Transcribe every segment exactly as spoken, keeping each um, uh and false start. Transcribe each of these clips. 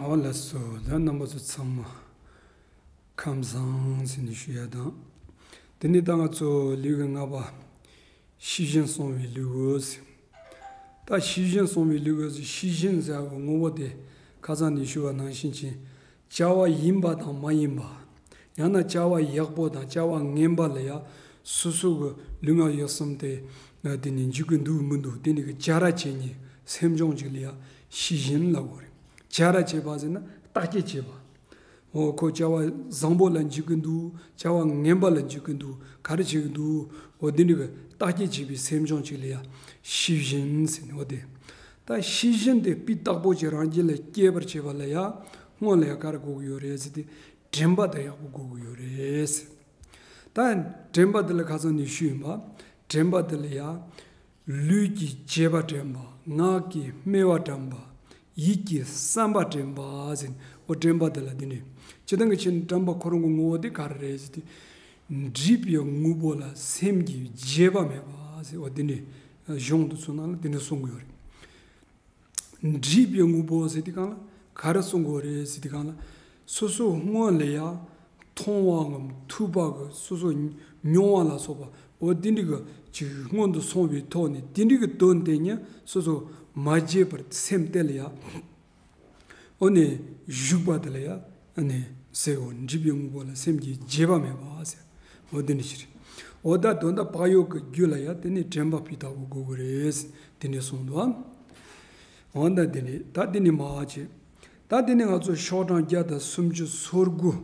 ཨོ་ལགས་སོ། ད་རྣམ་པ་ཚོ་ཚང་མ་ཁམས་བཟང་ཟེར་ནས་ཞུ་ཡ་དང་། དེ་ནས་ད་ང་ཚོ་ལེའུ་ལྔ་པ་ཤེས་བཞིན་སོང་བའི་ལེའུ་ཟེར། ད་ཤེས་བཞིན་སོང་བའི་ལེའུ་ཟེར། ཤེས་བཞིན་ཟེར་བའི་ངོ་བོ་དེ་ཁ་སང་ནས་ཞུ་བ་ནང་བཞིན་ཅིག་བྱ་བ་ཡིན་པ་དང་མ་ཡིན་པ། ཡང་ན་བྱ་བ་ཡག་པོ་དང་བྱ་བ་ངན་པ་ལ་ཡ་སོ་སོ་གི་ལུས་ངག་ཡིད་གསུམ་དེ་དེ་ནས་འཇིགས་ཀྱི་འདུག་མི་འདུག་དེ་ནས་གི་བྱ་ར་བྱེད་ཉིད་སེམས་བྱུང་ཅིག་ལ་ཡ་ཤེས་བཞིན་ལབ་དགོས་རེད། བྱ་ར་བྱེད་པ་ཟེར་ན་བརྟག་དཔྱད་བྱེད་པ། འོ་ཁོ་བྱ་བ་བཟང་པོ་ལ་འཇིགས་ཀྱི་འདུག་བྱ་བ་ངན་པ་ལ་འཇིགས་ཀྱི་འདུག་ག་རེ་བྱེད་ཀྱི་འདུག་འོ་དེ་འདྲ་གི་བརྟག་དཔྱད་བྱེད་པའི་སེམས་བྱུང་ཅིག་ལ་ཡ་ཤེས་བཞིན་ཟེར་ནས། འོ་དེ་ད་ཤེས་བཞིན་དེ་སྤུས་དག་པོ་ཅིག་རང་རྒྱུད་ལ་སྐྱེ་བར་བྱེད་པ་ལ་ཡ་སྔོན་ལ་ཡ་ག་རེ་དགོས་ཀྱི་ཡོད་རེད་ཟེར་ཏེ། དྲན་པ་དེ་ཡག་པོ་དགོས་ཀྱི་ཡོད་རེད། ད་དྲན་པ་དེ་ལ་ཁ་སང་ནས་ཞུས་ཡིན་པ། དྲན་པ་དེ་ལ་ཡ། ལུས་ཀྱི་བྱེད་པ་དྲན་པ། ངག་གི་སྨྲ་བ་དྲན་པ། ཡིད་ཀྱི་བསམ་པ་དྲན་པ་ཟེར། འོ་དྲན་པ་དེ་ལ་འདི་ནས་སྤྱིར་བཏང་གི་ཆོས་ནི་དྲན་པ་ཁོ་རང་གི་ངོ་བོ་དེ་ག་རེ་རེད་ཟེར་ཏེ། འདྲིས་པའི་དངོས་པོ་ལ་སེམས་ཀྱི་བརྗེད་པ་མེད་པ་ཟེར། འོ་འདི་ནས་གཞུང་དེ་ཚོ་ནང་ལ་འདི་འདྲ་གསུང་གི་ཡོད་རེད། འདྲིས་པའི་དངོས་པོ་ཟེར་དུས་སྒང་ལ་ག་རེ་གསུང་དགོས་རེད་ཟེར་དུས་སྒང་ལ། སོ་སོ་སྔོན་ལ་ཡ་མཐོང་བའམ་ཐོས་པ་གི་སོ་སོ་མྱོང་བ་ལ་སོགས་པ་འོ་དེ་འདྲ་གི་ཅིག་སྔོན་དུ་སོང་བའི་ཐོག་ནས་དེ་འདྲ་གི་དོན་དེ་ཉིད་སོ་སོ་མ་བརྗེད་པར་སེམས་གཏད་ལ་ཡ། འོ་ནས་བཞུགས་པ་དེ་ལ་ཡ། ཨ་ནི་ཟེར། འོ་འདྲིས་པའི་དངོས་པོ་ལ་སེམས་ཀྱི་བརྗེད་པ་མེད་པ་ཟེར། འོ་དེ་འདྲ་ཞིག་རེད། འོ་ད་དོན་དག་བག་ཡོད་ཀྱི་རྒྱུད་ལ་ཡ་དེ་ནི་དྲན་པ་སྤུས་དག་པོ་དགོས་ཀྱི་རེད། དེ་འདྲ་གསུངས་འདུག་ཨ། འོ་ད་དེ་ནི་ད་དེ་ནི་མ་བྱེད། ད་དེ་ནི་ང་ཚོ་ཤོག་གྲངས་བརྒྱ་དང་སུམ་ཅུ་སོ་དགུ།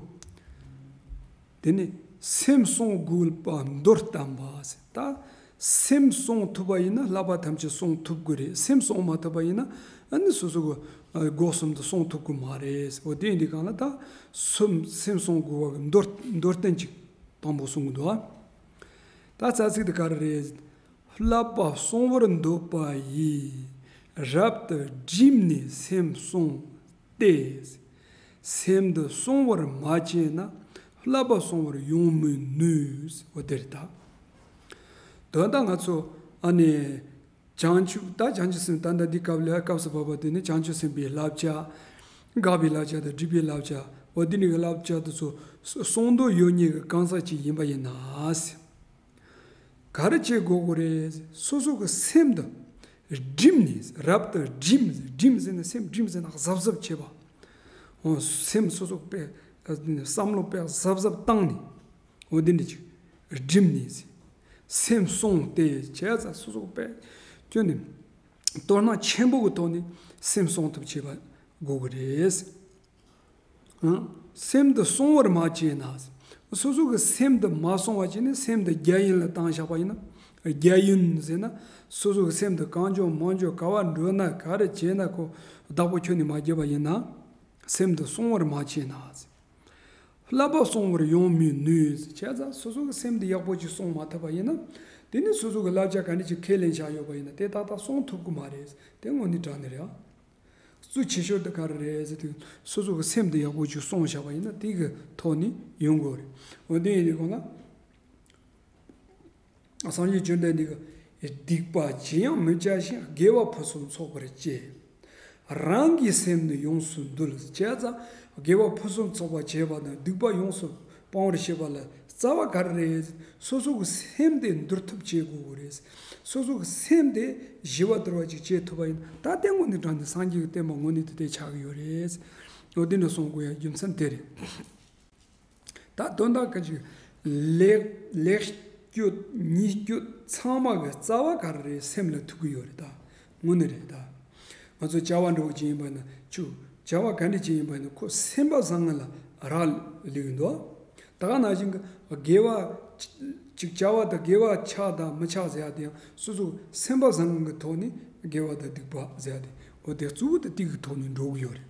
དེ་ནི་སེམས་བསྲུང་དགོས་པ་མདོར་བསྟན་པ་ཟེར། ད་སེམས་བསྲུང་ཐུབ་པ་ཡིན་ན་བསླབ་པ་ཐམས་ཅད་བསྲུང་ཐུབ་ཀྱི་རེད། སེམས་བསྲུང་མ་ཐུབ་པ་ཡིན་ན་ཨ་ནི་སོ་སོ་གི་སྒོ་གསུམ་དུ་བསྲུང་ཐུབ་ཀྱི་མ་རེད། འོ་དེ་ཡིན་དུས་སྒང་ལ་ད་སེམས་སེམས་བསྲུང་དགོས་པ་གི་མདོར་མདོར་བསྟན་ཅིག་དང་པོ་གསུང་གི་འདུག་ཨ། ད་རྩ་ཚིག་དེ་ག་རེ་རེད། བསླབ་པ་བསྲུང་བར་འདོད་པ་ཡིས། རབ་ཏུ་བསྒྲིམས་ནས་སེམས་བསྲུང་སྟེ། སེམས་འདི་བསྲུང་བར་མ་བྱས་ན། བསླབ་པ་བསྲུང་བར་ཡོང་མི་ནུས། འོ་དེ་རེད་ད། དོན་དག་ང་ཚོ་ཨ་ནི་བྱང་ཆུབ་ད་བྱང་ཆུབ་སེམས་ད་ལྟ་འདི་སྐབས་ལ་སྐབས་སུ་བབ་པ་དེ་ནི་བྱང་ཆུབ་སེམས་དཔའི་བསླབ་བྱ། དགག་པའི་བསླབ་བྱ་དང་སྒྲུབ་པའི་བསླབ་བྱ། འོ་དེ་ནི་བསླབ་བྱ་དེ་ཚོ་བསྲུང་འདོད་ཡོད་མཁན་གྱི་གང་ཟག་ཅིག་ཡིན་པ་ཡིན་ན། ག་རེ་བྱེད་དགོས་དགོས་རེད། སོ་སོ་གི་སེམས་དེ་བསྒྲིམས་ནས། རབ་ཏུ་བསྒྲིམས། བསྒྲིམས་ཟེར་ན་སེམས་བསྒྲིམས་ཟེར་ན་གཟབ་གཟབ་བྱེད་པ། འོ་སེམས་སོ་སོ་དཔེ་བསམ་བློ་དཔེ་གཟབ་གཟབ་བཏང་ནས། འོ་འདི་འདྲ་ཅིག་བསྒྲིམས་ནས་སེམས་བསྲུང་སྟེ་བྱས་ཙང་སོ་སོ་དཔེ་ཁྱོད་ནི་དོ་སྣང་ཆེན་པོ་གི་ཐོག་ནས་སེམས་བསྲུང་ཐབས་བྱེད་པ་དགོས་ཀྱི་རེད། ཨང་། སེམས་འདི་བསྲུང་བར་མ་བྱས་ན། སོ་སོ་གི་སེམས་འདི་མ་བསྲུང་བ་བྱས་ནས་སེམས་འདི་རྒྱ་ཡན་ལ་བཏང་བཞག་པ་ཡིན་ན། རྒྱ་ཡན་ཟེར་ན་སོ་སོ་གི་སེམས་འདི་གང་བྱུང་མང་བྱུང་ག་བ་འགྲོ་ན་ག་རེ་བྱས་ན་ཁོ་བདག་པོ་ཁྱོན་ནས་མ་བརྒྱབ་པ་ཡིན་ན། སེམས་འདི་བསྲུང་བར་མ་བྱས་ན། བསླབ་པ་བསྲུང་བར་ཡོང་མི་ནུས། བྱས་ཙང་སོ་སོ་གི་སེམས་འདི་ཡག་པོ་ཅིག་བསྲུང་མ་ཐུབ་པ་ཡིན་ན། དེ་ནི་སོ་སོ་གི་བསླབ་བྱ་ག་འདྲ་ཅིག་ཁས་ལེན་བཞག་ཡོད་པ་ཡིན་ན་དེ་ཏག་ཏག་བསྲུང་ཐུབ་ཀྱི་མ་རེད། དེ་དངོས་གནས་དྲང་གནས་རེད་ཨ། གཙོ་ཆེ་ཤོས་དེ་ག་རེ་རེད་ཟེར་དུས་སོ་སོ་གི་སེམས་དེ་ཡག་པོ་ཅིག་བསྲུང་བཞག་པ་ཡིན་ན་དེ་གི་ཐོག་ནས་ཡོང་དགོས་རེད། འོ་དེ་ཡིན་དུས་གང་ལ། སངས་རྒྱས་བཅོམ་ལྡན་འདས་ཀྱིས་སྡིག་པ་ཅི་ཡང་མི་བྱ་ཞིང་དགེ་བ་ཕུན་སུམ་ཚོགས་པར་སྤྱད། རང་གི་སེམས་ནི་ཡོངས་སུ་འདུལ། བྱས་ཙང་དགེ་བ་ཕུན་སུམ་ཚོགས་པ་བྱེད་པ་དང་སྡིག་པ་ཡོངས་སུ་སྤང་བར་བྱེད་པ་ལ་རྩ་བ་ག་རེ་རེད། སོ་སོ་གི་སེམས་དེ་འདུལ་ཐབས་བྱེད་དགོས་ཀྱི་རེད། སོ་སོ་གི་སེམས་དེ་ཞི་བ་དུལ་བ་ཅིག་བྱེད་ཐུབ་པ་ཡིན་ན་ད་ལྟའི་དངོས་གནས་དྲང་གནས་སངས་རྒྱས་ཀྱི་བསྟན་པ་དངོས་གནས་དེ་དེ་ཆགས་ཀྱི་ཡོད་རེད། འོ་དེ་འདྲ་གསུང་དགོས་ཡ་རྒྱུ་མཚན་དེ་རེད། ད་དོན་དག་གི་ཅིག་ལེགས་ལེགས་སྤྱོད་ཉེས་སྤྱོད་ཚང་མ་གི་རྩ་བ་ག་རེ་རེད། སེམས་ལ་ཐུག་གི་ཡོད་རེད་ད། དངོས་གནས་རེད་ད། ང་ཚོ་བྱ་བ་འདྲ་བོ་ཅིག་ཡིན་པ་ན་ཆུ་བྱ་བ་ག་འདྲ་ཅིག་ཡིན་པ་ན་ཁོ་སེམས་པ་བཟང་ངན་ལ་རག་ལས་ཀྱི་འདུག་ད་ག་ནང་བཞིན་གྱི་དགེ་བ་ཅིག་བྱ་བ་དང་དགེ་བ་ཆགས་དང་མི་ཆགས་ཟེར་ཡ་དེ་ཡང་སོ་སོ་སེམས་པ་བཟང་ངན་གྱི་ཐོག་ནས་དགེ་བ་དང་སྡིག་པ་ཟེར་ཡ་དེ་འོ་དེ་གཙོ་བོ་དེ་དེ་གི་ཐོག་ནས་འགྲོ་གི་ཡོད་རེད།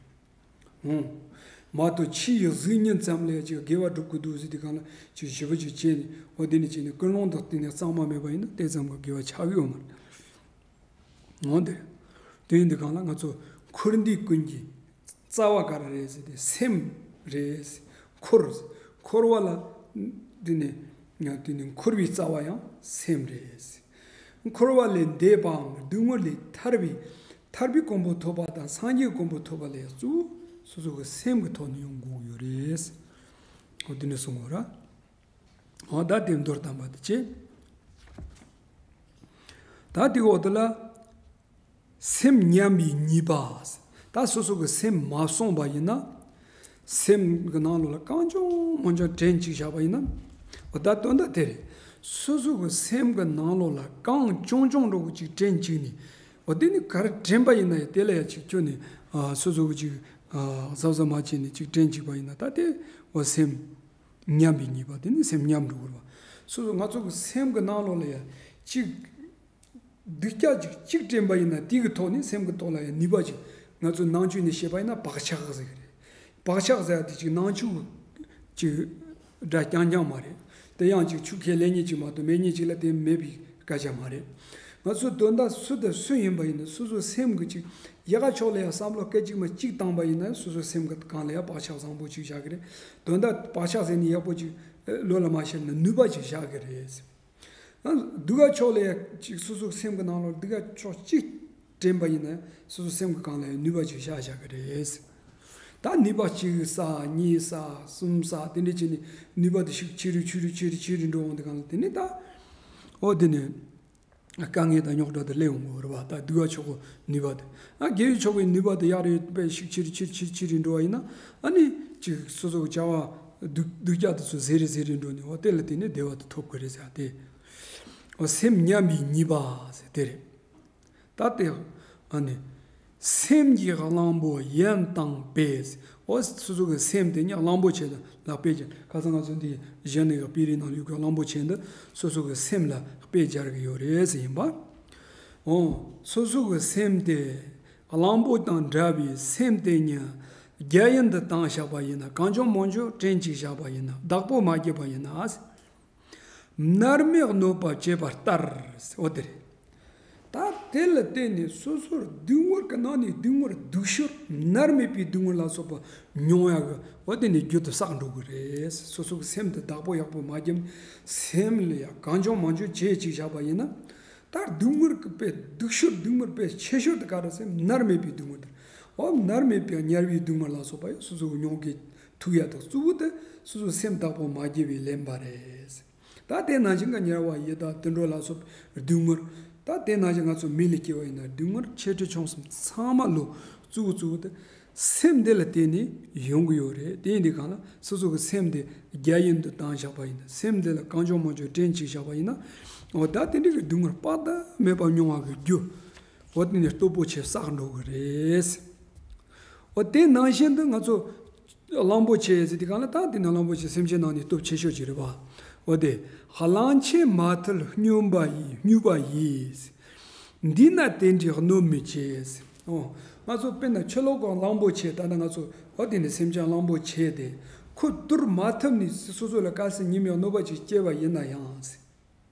ཨང་། མ་གཏོགས་ཕྱི་ཡི་གཟུགས་བརྙན་ཙམ་ལས་ཅིག་དགེ་བ་སྒྲུབ་དགོས་འདུག་ཟེར་དུས་སྒང་ལ་ཅིག་ཞེ་པོ་ཅིག་བྱས་ནས་འོ་དེ་ནས་བྱས་ནས་ཀུན་སློང་དང་བསྟུན་ནས་གཙང་མ་མེད་པ་ཡིན་ན་དེ་ཙམ་གྱི་དགེ་བ་ཆགས་ཡོད་མ་རེད། འོ་དེ་རེད། དེ་ཡིན་དུས་སྒང་ལ་ང་ཚོ་འཁོར་འདས་ཀུན་གྱི་རྩ་བ་ག་རེ་རེད་ཟེར་ཏེ་སེམས་རེད། འཁོར་འཁོར་བ་ལ་དེ་ནས་དེ་ནས་འཁོར་བའི་རྩ་བ་ཡང་སེམས་རེད། འཁོར་བ་ལས་འདས་པའམ་སྡུག་བསྔལ་ལས་ཐར་བའི་ཐར་པའི་གོ་འཕང་ཐོབ་པ་དང་སངས་རྒྱས་གོ་འཕང་ཐོབ་པ་ལ་གཙོ་ སོ་སོ་གི་སེམས་ཀྱི་ཐོག་ནས་ཡོང་དགོས་ཀྱི་ཡོད་རེད། འོ་དེ་ནས་གསུང་གོ་ར། འོ་ད་དེ་མདོར་བསྟན་པ་དེ་བྱས། ད་དེ་འོག་དེ་ལ། སེམས་ཉམས་པའི་ཉེས་པ། ད་སོ་སོ་གི་སེམས་མ་བསྲུངས་པ་ཡིན་ན། སེམས་ཀྱི་ནང་ལོགས་ལ་གང་བྱུང་མང་བྱུང་དྲན་ཅིག་བཞག་པ་ཡིན་ན། འོ་ད་དོན་དག་དེ་རེད། སོ་སོ་གི་སེམས་ཀྱི་ནང་ལོགས་ལ་གང་བྱུང་བྱུང་འགྲོ་གི་ཅིག་དྲན་ཅིག་ནས། འོ་དེ་ནི་ག་རེ་དྲན་པ་ཡིན་ན་ཡང་དེ་ལ་ཡང་ཅིག་ཁྱོན་ནས་ཨ་སོ་སོ་གི་ཅིག་ཨ་གཟབ་གཟབ་མ་བྱས་ནས་ཅིག་དྲན་ཅིག་པ་ཡིན་ན། ད་དེ་འོ་སེམས་ཉམས་པའི་ཉེས་པ་དེ་ནི་སེམས་ཉམས་འགྲོ་གི་རེད་བ། སོ་སོ་ང་ཚོ་གི་སེམས་ཀྱི་ནང་ལོགས་ལ་ཡང་ཅིག་སྡུག་ཅག་ཅིག་ཅིག་དྲན་པ་ཡིན་ན། དེ་གི་ཐོག་ནས་སེམས་ཀྱི་ཐོག་ལ་ཡང་ནུས་པ་ཅིག་ང་ཚོ་ནང་ཆོས་ནས་བཤད་པ་ཡིན་ན་བག་ཆགས་ཟེར་གི་རེད། བག་ཆགས་ཟེར་ཡ་དེ་ཅིག་ནང་ཆོས་ཅིག་སྒྲ་རྐྱང་རྐྱང་མ་རེད། དེ་ཡང་ཅིག་ཆོས་ཁས་ལེན་མཁན་ཅིག་མ་གཏོགས་མེད་མཁན་ཅིག་ལ་དེ་མེད་པའི་སྐད་ཆ་མ་རེད། ང་ཚོ་དོན་དག་སུ་དང་སུ་ཡིན་པ་ཡིན་ན། སོ་སོའི་སེམས་ཀྱི་ཅིག་ཡག་ག་ཕྱོགས་ལ་ཡང་བསམ་བློ་སྐད་ཅིག་མ་གཅིག་བཏང་པ་ཡིན་ན། སོ་སོའི་སེམས་ཀྱི་སྒང་ལ་ཡང་བག་ཆགས་བཟང་པོ་ཅིག་བཞག་གི་རེད། དོན་དག་བག་ཆགས་ཟེར་ནས་ཡག་པོ་ཅིག་བློ་ལ་མ་ཤར་ན་ནུས་པ་ཅིག་བཞག་གི་རེད། སྡུག་ག་ཕྱོགས་ལ་ཡང་ཅིག་སོ་སོའི་སེམས་ཀྱི་ནང་ལོགས་སྡུག་ག་ཕྱོགས་གཅིག་དྲན་པ་ཡིན་ན། སོ་སོའི་སེམས་ཀྱི་སྒང་ལ་ཡང་ནུས་པ་ཅིག་བཞག་བཞག་གི་རེད། ད་ནུས་པ་གཅིག་བསགས། གཉིས་བསགས། གསུམ་བསགས། དེ་འདྲ་བྱས་ནས་ནུས་པ་དེ་ཤུགས་ཆེ་རུ་ཆེ་རུ་ཆེ་རུ་ཆེ་རུ་འགྲོ་འོང་དུས་སྒང་ལ། དེ་ནས་ད་འོ་དེ་ནས་དཀའ་ངལ་དང་རྙོག་དྲ་དེ་སླེབས་འོང་གི་རེད་བ། ད་སྡུག་ག་ཕྱོགས་ཀྱི་ནུས་པ་དེ། ཨ་དགེ་བའི་ཕྱོགས་ཀྱི་ནུས་པ་དེ་ཡག་རུ་དཔེ་ཤུགས་ཆེ་རུ་ཆེ་རུ་ཆེ་རུ་ཆེ་རུ་འགྲོ་བ་ཡིན་ན། ཨ་ནི་ཅིག་སོ་སོ་གི་བྱ་བ་སྡུག་སྡུག་ཅག་དེ་ཚོ་ཟད་རེ་ཟད་རེ་འགྲོ་ནས། འོ་དེ་ལ་བརྟེན་ནས་བདེ་བ་དེ་ཐོབ་ཀྱི་རེད་ཟེར་ཡ་དེ། འོ་སེམས་ཉམས་པའི་ཉེས་པ་ཟེར་དེ་རེད། ད་དེ་ཨ་ནི་སེམས་ཀྱི་གླང་པོ་ཡུན་བཏང་པས། འོ་སོ་སོ་གི་སེམས་དེ་ཉིད་གླང་པོ་ཆེ་དང་ལ་དཔེ་སྦྱར། ཁ་སང་ང་ཚོ་འདི་གཞི་ནས་གི་དཔེ་རིས་ནང་ཡོད་གི་གླང་པོ་ཆེ་འདི་སོ་སོ་གི་སེམས་ལ་དཔེ་སྦྱར་གི་ཡོད་རེད་ཟེར་ཡིན་པ། འོ་སོ་སོ་གི་སེམས་དེ། གླང་པོ་དང་འདྲ་བའི་སེམས་དེ་ཉིད་རྒྱ་ཡན་དུ་བཏང་བཞག་པ་ཡིན་ན། གང་བྱུང་མང་བྱུང་དྲན་ཅིག་བཞག་པ་ཡིན་ན། བདག་པོ་མ་བརྒྱབ་པ་ཡིན་ན། མནར་མེད་གནོད་པ་བྱེད་པ་ལྟར། འོ་དེ་རེད། ད་དེ་ལ་བརྟེན་ནས་སོ་སོར་སྡུག་བསྔལ་གྱི་ནང་ནས་སྡུག་བསྔལ་སྡུག་ཤོས། མནར་མེད་པའི་སྡུག་བསྔལ་ལ་སོགས་པ་མྱོང་ཡག་གི། འོ་དེ་ནས་རྒྱུ་དེ་བསགས་འགྲོ་གི་རེད། སོ་སོ་གི་སེམས་དེ་བདག་པོ་ཡག་པོ་མ་བརྒྱབ་ནས། སེམས་ལ་ཡང་གང་བྱུང་མང་བྱུང་བྱས་ཅིག་བཞག་པ་ཡིན་ན། ད་སྡུག་བསྔལ་གྱི་དཔེ་སྡུག་ཤོས། སྡུག་བསྔལ་དཔེ་ཆེ་ཤོས་དེ་ག་རེ་ཟེར། མནར་མེད་པའི་སྡུག་བསྔལ་དེ། འོ་མནར་མེད་པའི་དམྱལ་བའི་སྡུག་བསྔལ་ལ་སོགས་པ་ཡང་སོ་སོ་གི་མྱོང་གི་ཐུག་ཡ་དང་གཙོ་བོ་དེ་སོ་སོའི་སེམས་བདག་པོ་མ་བརྒྱབ་པའི་ལན་པ་རེད། ད་དེ་ནང་བཞིན་གྱི་དམྱལ་བ་ཡི་དྭགས་དུད་འགྲོ་ལ་སོགས་པའི་སྡུག་བསྔལ། ད་དེ་ནང་བཞིན་ང་ཚོ་མི་ལ་སྐྱེ་བ་ཡིན་ན་སྡུག་བསྔལ་ཆེ་ཕྲ་ཆུང་གསུམ་ཚང་མ་ལོ་གཙོ་བོ་གཙོ་བོ་དེ་སེམས་འདི་ལ་བརྟེན་ནས་ཡོང་གི་ཡོད་རེད། དེ་ཡིན་དུས་སྒང་ལ་སོ་སོ་གི་སེམས་འདི་རྒྱ་ཡན་དུ་བཏང་བཞག་པ་ཡིན་ན། སེམས་འདི་ལ་གང་བྱུང་མང་བྱུང་དྲན་ཅིག་བཞག་པ་ཡིན་ན། འོ་ད་དེ་འདྲ་གི་སྡུག་བསྔལ་དཔག་ཏུ་མེད་པ་མྱོང་བ་གི་རྒྱུ། འོ་དེ་ནི་སྟོབས་པོ་ཆེ་བསགས་འགྲོ་གི་རེད། འོ་དེ་ནང་བཞིན་དུ་ང་ཚོ་གླང་པོ་ཆེ་ཟེར་དུས་སྒང་ལ། ད་དེ་ནི་གླང་པོ་ཆེ་སེམས་ཅན་ནང་ནས་སྟོབས་ཆེ་ཤོས་ཅིག་རེད་བ། འོ་དེ། གླང་ཆེན་མ་ཐུལ་སྨྱོན་པ་ཡིས། སྨྱོས་པ་ཡིས། འདི་ན་དེ་འདྲའི་གནོད་མི་བྱེད། འོ་ང་ཚོ་དཔེར་ན་ཕྱི་ལོགས་གི་གླང་པོ་ཆེ། ད་ནི་ང་ཚོ་འོ་དེ་ནི་སེམས་ཅན་གླང་པོ་ཆེ་དེ་ཁོ་དུར་མ་ཐུབ་ནས་སོ་སོ་ལ་གལ་སྲིད་ཉིན་མོའི་གནོད་པ་ཅིག་སྐྱེལ་བ་ཡིན་ན་ཡང་།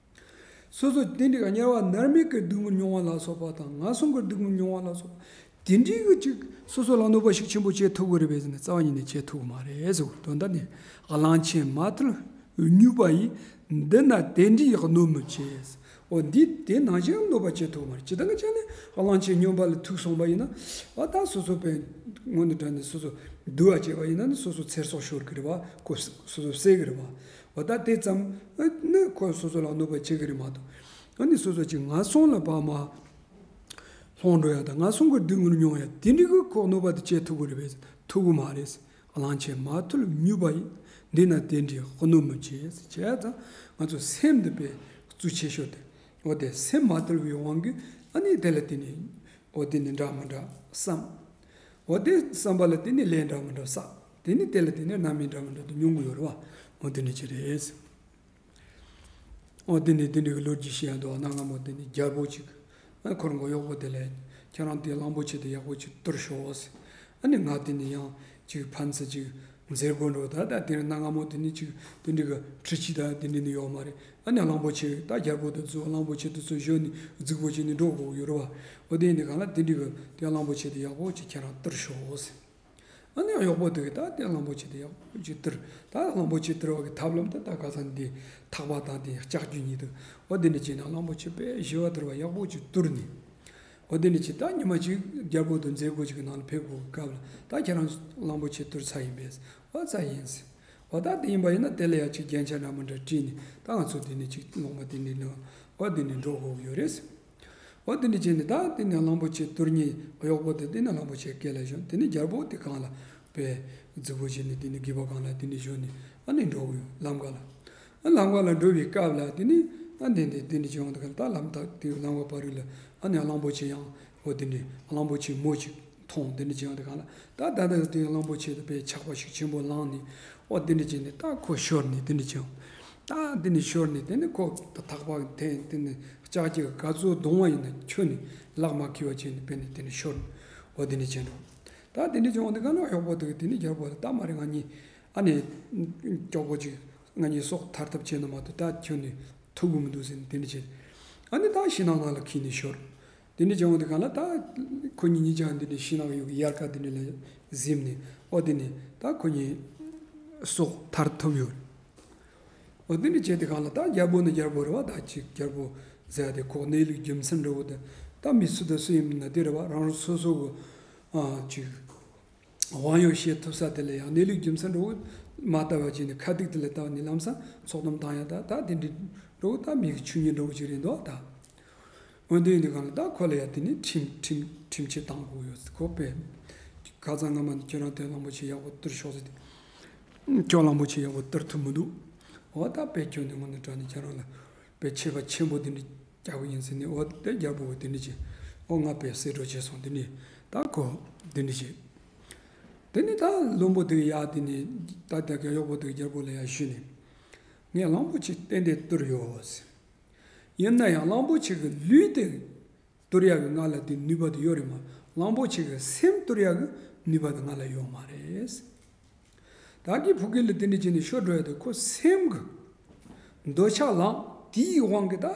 སོ་སོ་དེ་འདྲའི་དམྱལ་བ་མནར་མེད་ཀྱི་སྡུག་བསྔལ་མྱོང་བ་ལ་སོགས་པ་དང་། ངན་སོང་གི་སྡུག་བསྔལ་མྱོང་བ་ལ་སོགས་པ་དེ་འདྲའི་གི་ཅིག་སོ་སོ་ལ་གནོད་པ་ཤུགས་ཆེན་པོ་བྱེད་ཐུབ་ཀྱི་རེད་པས་ཟེར་ན། རྩ་བ་ཉིད་ནས་བྱེད་ཐུབ་ཀྱི་མ་རེད་ཟེར་བ། དོན་དག་ནི། གླང་ཆེན་མ་ཐུལ་སྨྱོས་པ་ཡིས། འདི་ན་དེ་འདྲའི་གནོད་མི་བྱེད། འོ་འདི་དེ་ནང་བཞིན་གནོད་པ་བྱེད་ཐུབ་ཀྱི་མ་རེད། ཇི་ལྟར་བྱས་ནས་གླང་ཆེན་སྨྱོན་པ་ལ་ཐུག་སོང་བ་ཡིན་ན། འོ་ད་སོ་སོ་དཔེ་དངོས་གནས་དྲང་གནས་སོ་སོ་སྡུག་པ་བྱས་པ་ཡིན་ན་ནི་སོ་སོ་ཚེ་སྲོག་ཤོར་གྱི་རེད་བ། ཁོ་སོ་སོ་བསད་ཀྱི་རེད་བ། འོ་ད་དེ་ཙམ་ནི་ཁོ་སོ་སོ་ལ་གནོད་པ་བྱེད་ཀྱི་རེད་མ་གཏོགས། ཨ་ནི་སོ་སོ་ཅིག་ངན་སོང་ལ་བར་མ་ལྷུང་འགྲོ་ཡ་དང་། ངན་སོང་གི་སྡུག་བསྔལ་མྱོང་ཡ་དེ་འདྲའི་གི་ཁོ་གནོད་པ་དེ་བྱེད་ཐུབ་ཀྱི་རེད་པས། ཐུབ་ཀྱི་མ་རེད། གླང་ཆེན་མ་ཐུལ་སྨྱོས་པ་ཡིས། འདི་ན་དེ་འདྲའི་གནོད་མི་བྱེད། བྱས་ཙང་ང་ཚོ་སེམས་འདི་དཔེ་གཙོ་ཆེ་ཤོས་དེ། འོ་དེ་སེམས་མ་ཐུལ་བའི་དབང་གིས་ཨ་ནི་དེ་ལ་བརྟེན་ནས། འོ་དེ་ནི་འདྲ་མི་འདྲ་བསམ། འོ་དེ་བསམ་པ་ལ་བརྟེན་ནས་ལས་འདྲ་མི་འདྲ་བསགས། དེ་ནི་དེ་ལ་བརྟེན་ནས་རྣམ་སྨིན་འདྲ་མི་འདྲ་དེ་མྱོང་གི་ཡོད་རེད་བ། འོ་དེ་ནི་ཅི་རེད། འོ་དེ་ནི་དེ་འདྲའི་གི་ལོ་རྒྱུས་ཤིག་ཡང་འདུག། གནའ་སྔ་མོ་དེ་ནི་རྒྱལ་པོ་ཅིག་ཨ་ཁོ་རང་གི་གཡོག་པོ་དེ་ལ། ཁྱེད་རང་དེ་གླང་པོ་ཆེ་དེ་ཡག་པོ་ཅིག་གཏུར་ཤོག་ཟེར། ཨ་ནི་ང་དེ་ནི་ཡང་ཅིག་ཕན་ཚུན་ཅིག་མཛད་སྒོ་འགྲོ། ད་ད་དེ་རིང་གནའ་སྔ་མོ་དེ་ནི་ཅིག་དེ་འདྲའི་གི་འཁྲུག་ཆ་ད་དེ་འདྲ་ནི་ཡོད་མ་རེད། ཨ་ནི་གླང་པོ་ཆེ་ད་རྒྱལ་པོ་དེ་ཚོ་གླང་པོ་ཆེ་དེ་ཚོ་གཞོན་ནི་རྫིག་པོ་ཅིག་ནི་འགྲོ་དགོས་ཡོད་རེད་བ། འོ་དེ་ཡིན་དུས་སྒང་ལ་དེ་འདྲའི་གི་དེ་གླང་པོ་ཆེ་དེ་ཡག་པོ་ཅིག་ཁྱེད་རང་གཏུར་ཤོག་ཟེར། ཨ་ནི་གཡོག་པོ་དེ་གིས་ད་དེ་གླང་པོ་ཆེ་དེ་ཡག་པོ་ཅིག་གཏུར། ད་གླང་པོ་ཆེ་གཏུར་བ་གི་ཐབས་ལམ་དེ་ད་ཁ་སང་འདི་ཐག་པ་དང་དེ་ལྕགས་ཀྱུ་གཉིས་དེ། འོ་དེ་འདྲ་བྱས་ན་གླང་པོ་ཆེ་དཔེ་ཞི་བ་དུལ་བ་ཡག་པོ་ཅིག་གཏུར་ནས། འོ་དེ་འདྲ་བྱས། ད་ཉི་མ་གཅིག་རྒྱལ་པོ་དང་མཛད་སྒོ་ཅིག་གི་ནང་ལ་ཕེབས་དགོས་སྐབས་ལ། ད་ཁྱེད་རང་གླང་པོ་ཆེ་བཏུལ་ཚར་ཡིན་པས། འོ་ཚར་ཡིན་ཟེར། འོ་ད་དེ་ཡིན་པ་ཡིན་ན་དེ་ལ་ཡ་ཅིག་རྒྱན་ཆ་འདྲ་མི་འདྲ་བྲིས་ནས། ད་ང་ཚོ་དེ་ནས་ཅིག་ལུང་པ་དེ་ནས་ལ་འོ་དེ་ནས་འགྲོ་དགོས་ཀྱི་ཡོད་རེད་ཟེར། འོ་དེ་འདྲ་བྱས་ནས། ད་དེ་ནས་གླང་པོ་ཆེ་བཏུལ་མཁན་གཡོག་པོ་དེ་དེ་ནས་གླང་པོ་ཆེ་སྐེ་ལ་ཞོན། དེ་ནས་རྒྱལ་པོ་དེ་སྒང་ལ་དཔེ་རྫིག་པོ་བྱས་ནས། དེ་ནས་སྒལ་པ་སྒང་ལ་དེ་ནས་ཞོན་ནས། ཨ་ནི་འགྲོ་གི་ཡོད། ལམ་ཁ་ལ། ཨ་ལམ་ཁ་ལ་འགྲོ་བའི་སྐབས་ལ་དེ་ནས། ཨ་འདི་འདི་དེ་འདྲ་བྱས་ཡོང་དུས་སྒང་ལ། ད་ལམ་ཐག་དེ་ལམ་ཁ་བར་རུ་ལ་ཨ་ནི་གླང་པོ་ཆེ་ཡང་། འོ་དེ་འདྲ་གླང་པོ་ཆེ་མོ་ཅིག་མཐོང་། དེ་འདྲ་བྱས་ཡོང་དུས་སྒང་ལ། ད་ད་ད་དེ་གླང་པོ་ཆེ་དེ་དཔེ་ཆགས་པ་ཞིག་ཆེན་པོ་ལངས་ནས། འོ་དེ་འདྲ་བྱས་ནས་ད་ཁོ་ཤོར་ནས་དེ་འདྲ་བྱས་ཡོང་། ད་དེ་ནས་ཤོར་ནས། དེ་ནས་ཁོ་ད་ཐག་པ་འཐེན། དེ་ནས་ལྕགས་ཀྱི་ག་ཚོད་རྡུང་བ་ཡིན་ན་ཁྱོན་ནས་ལག་མ་འཁེལ་བ་བྱས་ནས་དཔེ་ནས་དེ་ནས་ཤོར། འོ་དེ་འདྲ་བྱས་འགྲོ། ད་དེ་འདྲ་བྱས་ཡོང་དུས་སྒང་ལ་གཡོག་པོ་དེ་གིས་དེ་ནས་རྒྱལ་པོ་ལ། ད་མ་རེད། ང་གཉིས་ཨ་ནི་མགྱོགས་པོ་ཅིག་ང་གཉིས་སྲོག་ཐར་ཐབས་བྱས་ན་མ་གཏོགས་ད་ཁྱོན་ནས་ཐུབ་ཀྱི་མི་འདུག་ཟེར་ནས་དེ་འདྲ་བྱས། ཨ་ནི་ད་ཤིང་ནགས་ནང་ལ་འཁྱེར་ནས་ཤོར། དེ་འདྲ་བྱས་ཡོང་དུས་སྒང་ལ། ད་ཁོ་གཉིས་གཉིས་ཀྱང་དེ་འདྲ་ཤིང་ནགས་ཡོད་ཀྱི་དབྱར་ཁ་དེ་འདྲ་ལ་གཟིམས་ནས། འོ་དེ་ནས་ད་ཁོ་གཉིས་སྲོག་ཐར་ཐུབ་ཡོད། འོ་དེ་འདྲ་བྱས་དུས་སྒང་ལ། ད་རྒྱལ་པོ་ནི་རྒྱལ་པོ་རེད་བ། ད་ཅིག་རྒྱལ་པོ་ཟེར་ཡ་དེ་ཁོ་གནས་ལུགས་རྒྱུ་མཚན་འདྲ་བོ་དེ། ད་མི་སུ་དང་སུ་ཡིན་ན་དེ་རེད་བ། རང་རང་སོ་སོ་གི་ཨ་ཅིག་དབང་ཡོད་བཤད་ཐུབ་ས་དེ་ལ་ཡང་གནས་ལུགས་རྒྱུ་མཚན་འདྲ་བོ་མ་ལྟ་བ་བྱས་ནས། ཁ་སྡིག་དེ་ལ་ལྟ་བ་ནི་ལམ་སང་ཚོགས་གཏམ་བཏང་ཡ། ད་ད་དེ་འདྲ་འདྲ་བོ། ད་མི་གི་ཆོས་ཉིད་འདྲ་བོ་ཅིག་རེད་འདུག་ད། འོ་དེ་ཡིན་དུས་སྒང་ལ་ད་ཁོ་ལ་ཡ་དེ་ནས་ཁྲིམས་ཁྲིམས་ཁྲིམས་ཆད་བཏང་དགོས་ཡོད། ཁོ་དཔེ་ཁ་སང་སྔ་མ་ནས་ཁྱོད་རང་དེ་གླང་པོ་ཆེ་ཡག་པོ་བཏུལ་ཤོག་ཟེར་ཏེ། ཁྱོད་གླང་པོ་ཆེ་ཡག་པོ་བཏུལ་ཐུབ་མི་འདུག་འོ་ད་དཔེ་ཁྱོད་ནི་དངོས་གནས་དྲང་གནས་ཁྱེད་རང་ལ་དཔེ་ཆད་པ་ཆེན་པོ་དེ་འདྲ་རྒྱག་གི་ཡིན་ཟེར་ནས། འོ་དེ་རྒྱལ་པོ་གིས་དེ་འདྲ་བྱས། འོ་ང་དཔེ་གསེད་གྲོགས་བྱས་སོང་། དེ་ནས་ད་ཁོ་དེ་འདྲ་བྱས། དེ་ནས་ད་བློན་པོ་དེ་གིས་ཡ་དེ་ནས། ད་དེ་ག་གཡོག་པོ་དེ་གིས་རྒྱལ་པོ་ལ་ཡ་ཞུས་ནས། ངས་གླང་པོ་ཆེ་ཏན་ཏན་བཏུལ་ཡོད་ཟེར། ཡིན་ན་ཡང་གླང་པོ་ཆེ་གི་ལུས་དེ་བཏུལ་ཡག་གི་ང་ལ་དེ་ནུས་པ་དེ་ཡོད་རེད་མ། གླང་པོ་ཆེ་གི་སེམས་བཏུལ་ཡག་གི་ནུས་པ་དེ་ང་ལ་ཡོད་མ་རེད། ད་གི་ཕུག་གི་ལ་དེ་འདྲ་བྱས་ནས་ཤོར་འགྲོ་ཡ་དེ། ཁོ་སེམས་གི་འདོད་ཆགས་ལངས། དེའི་དབང་གིས་ད་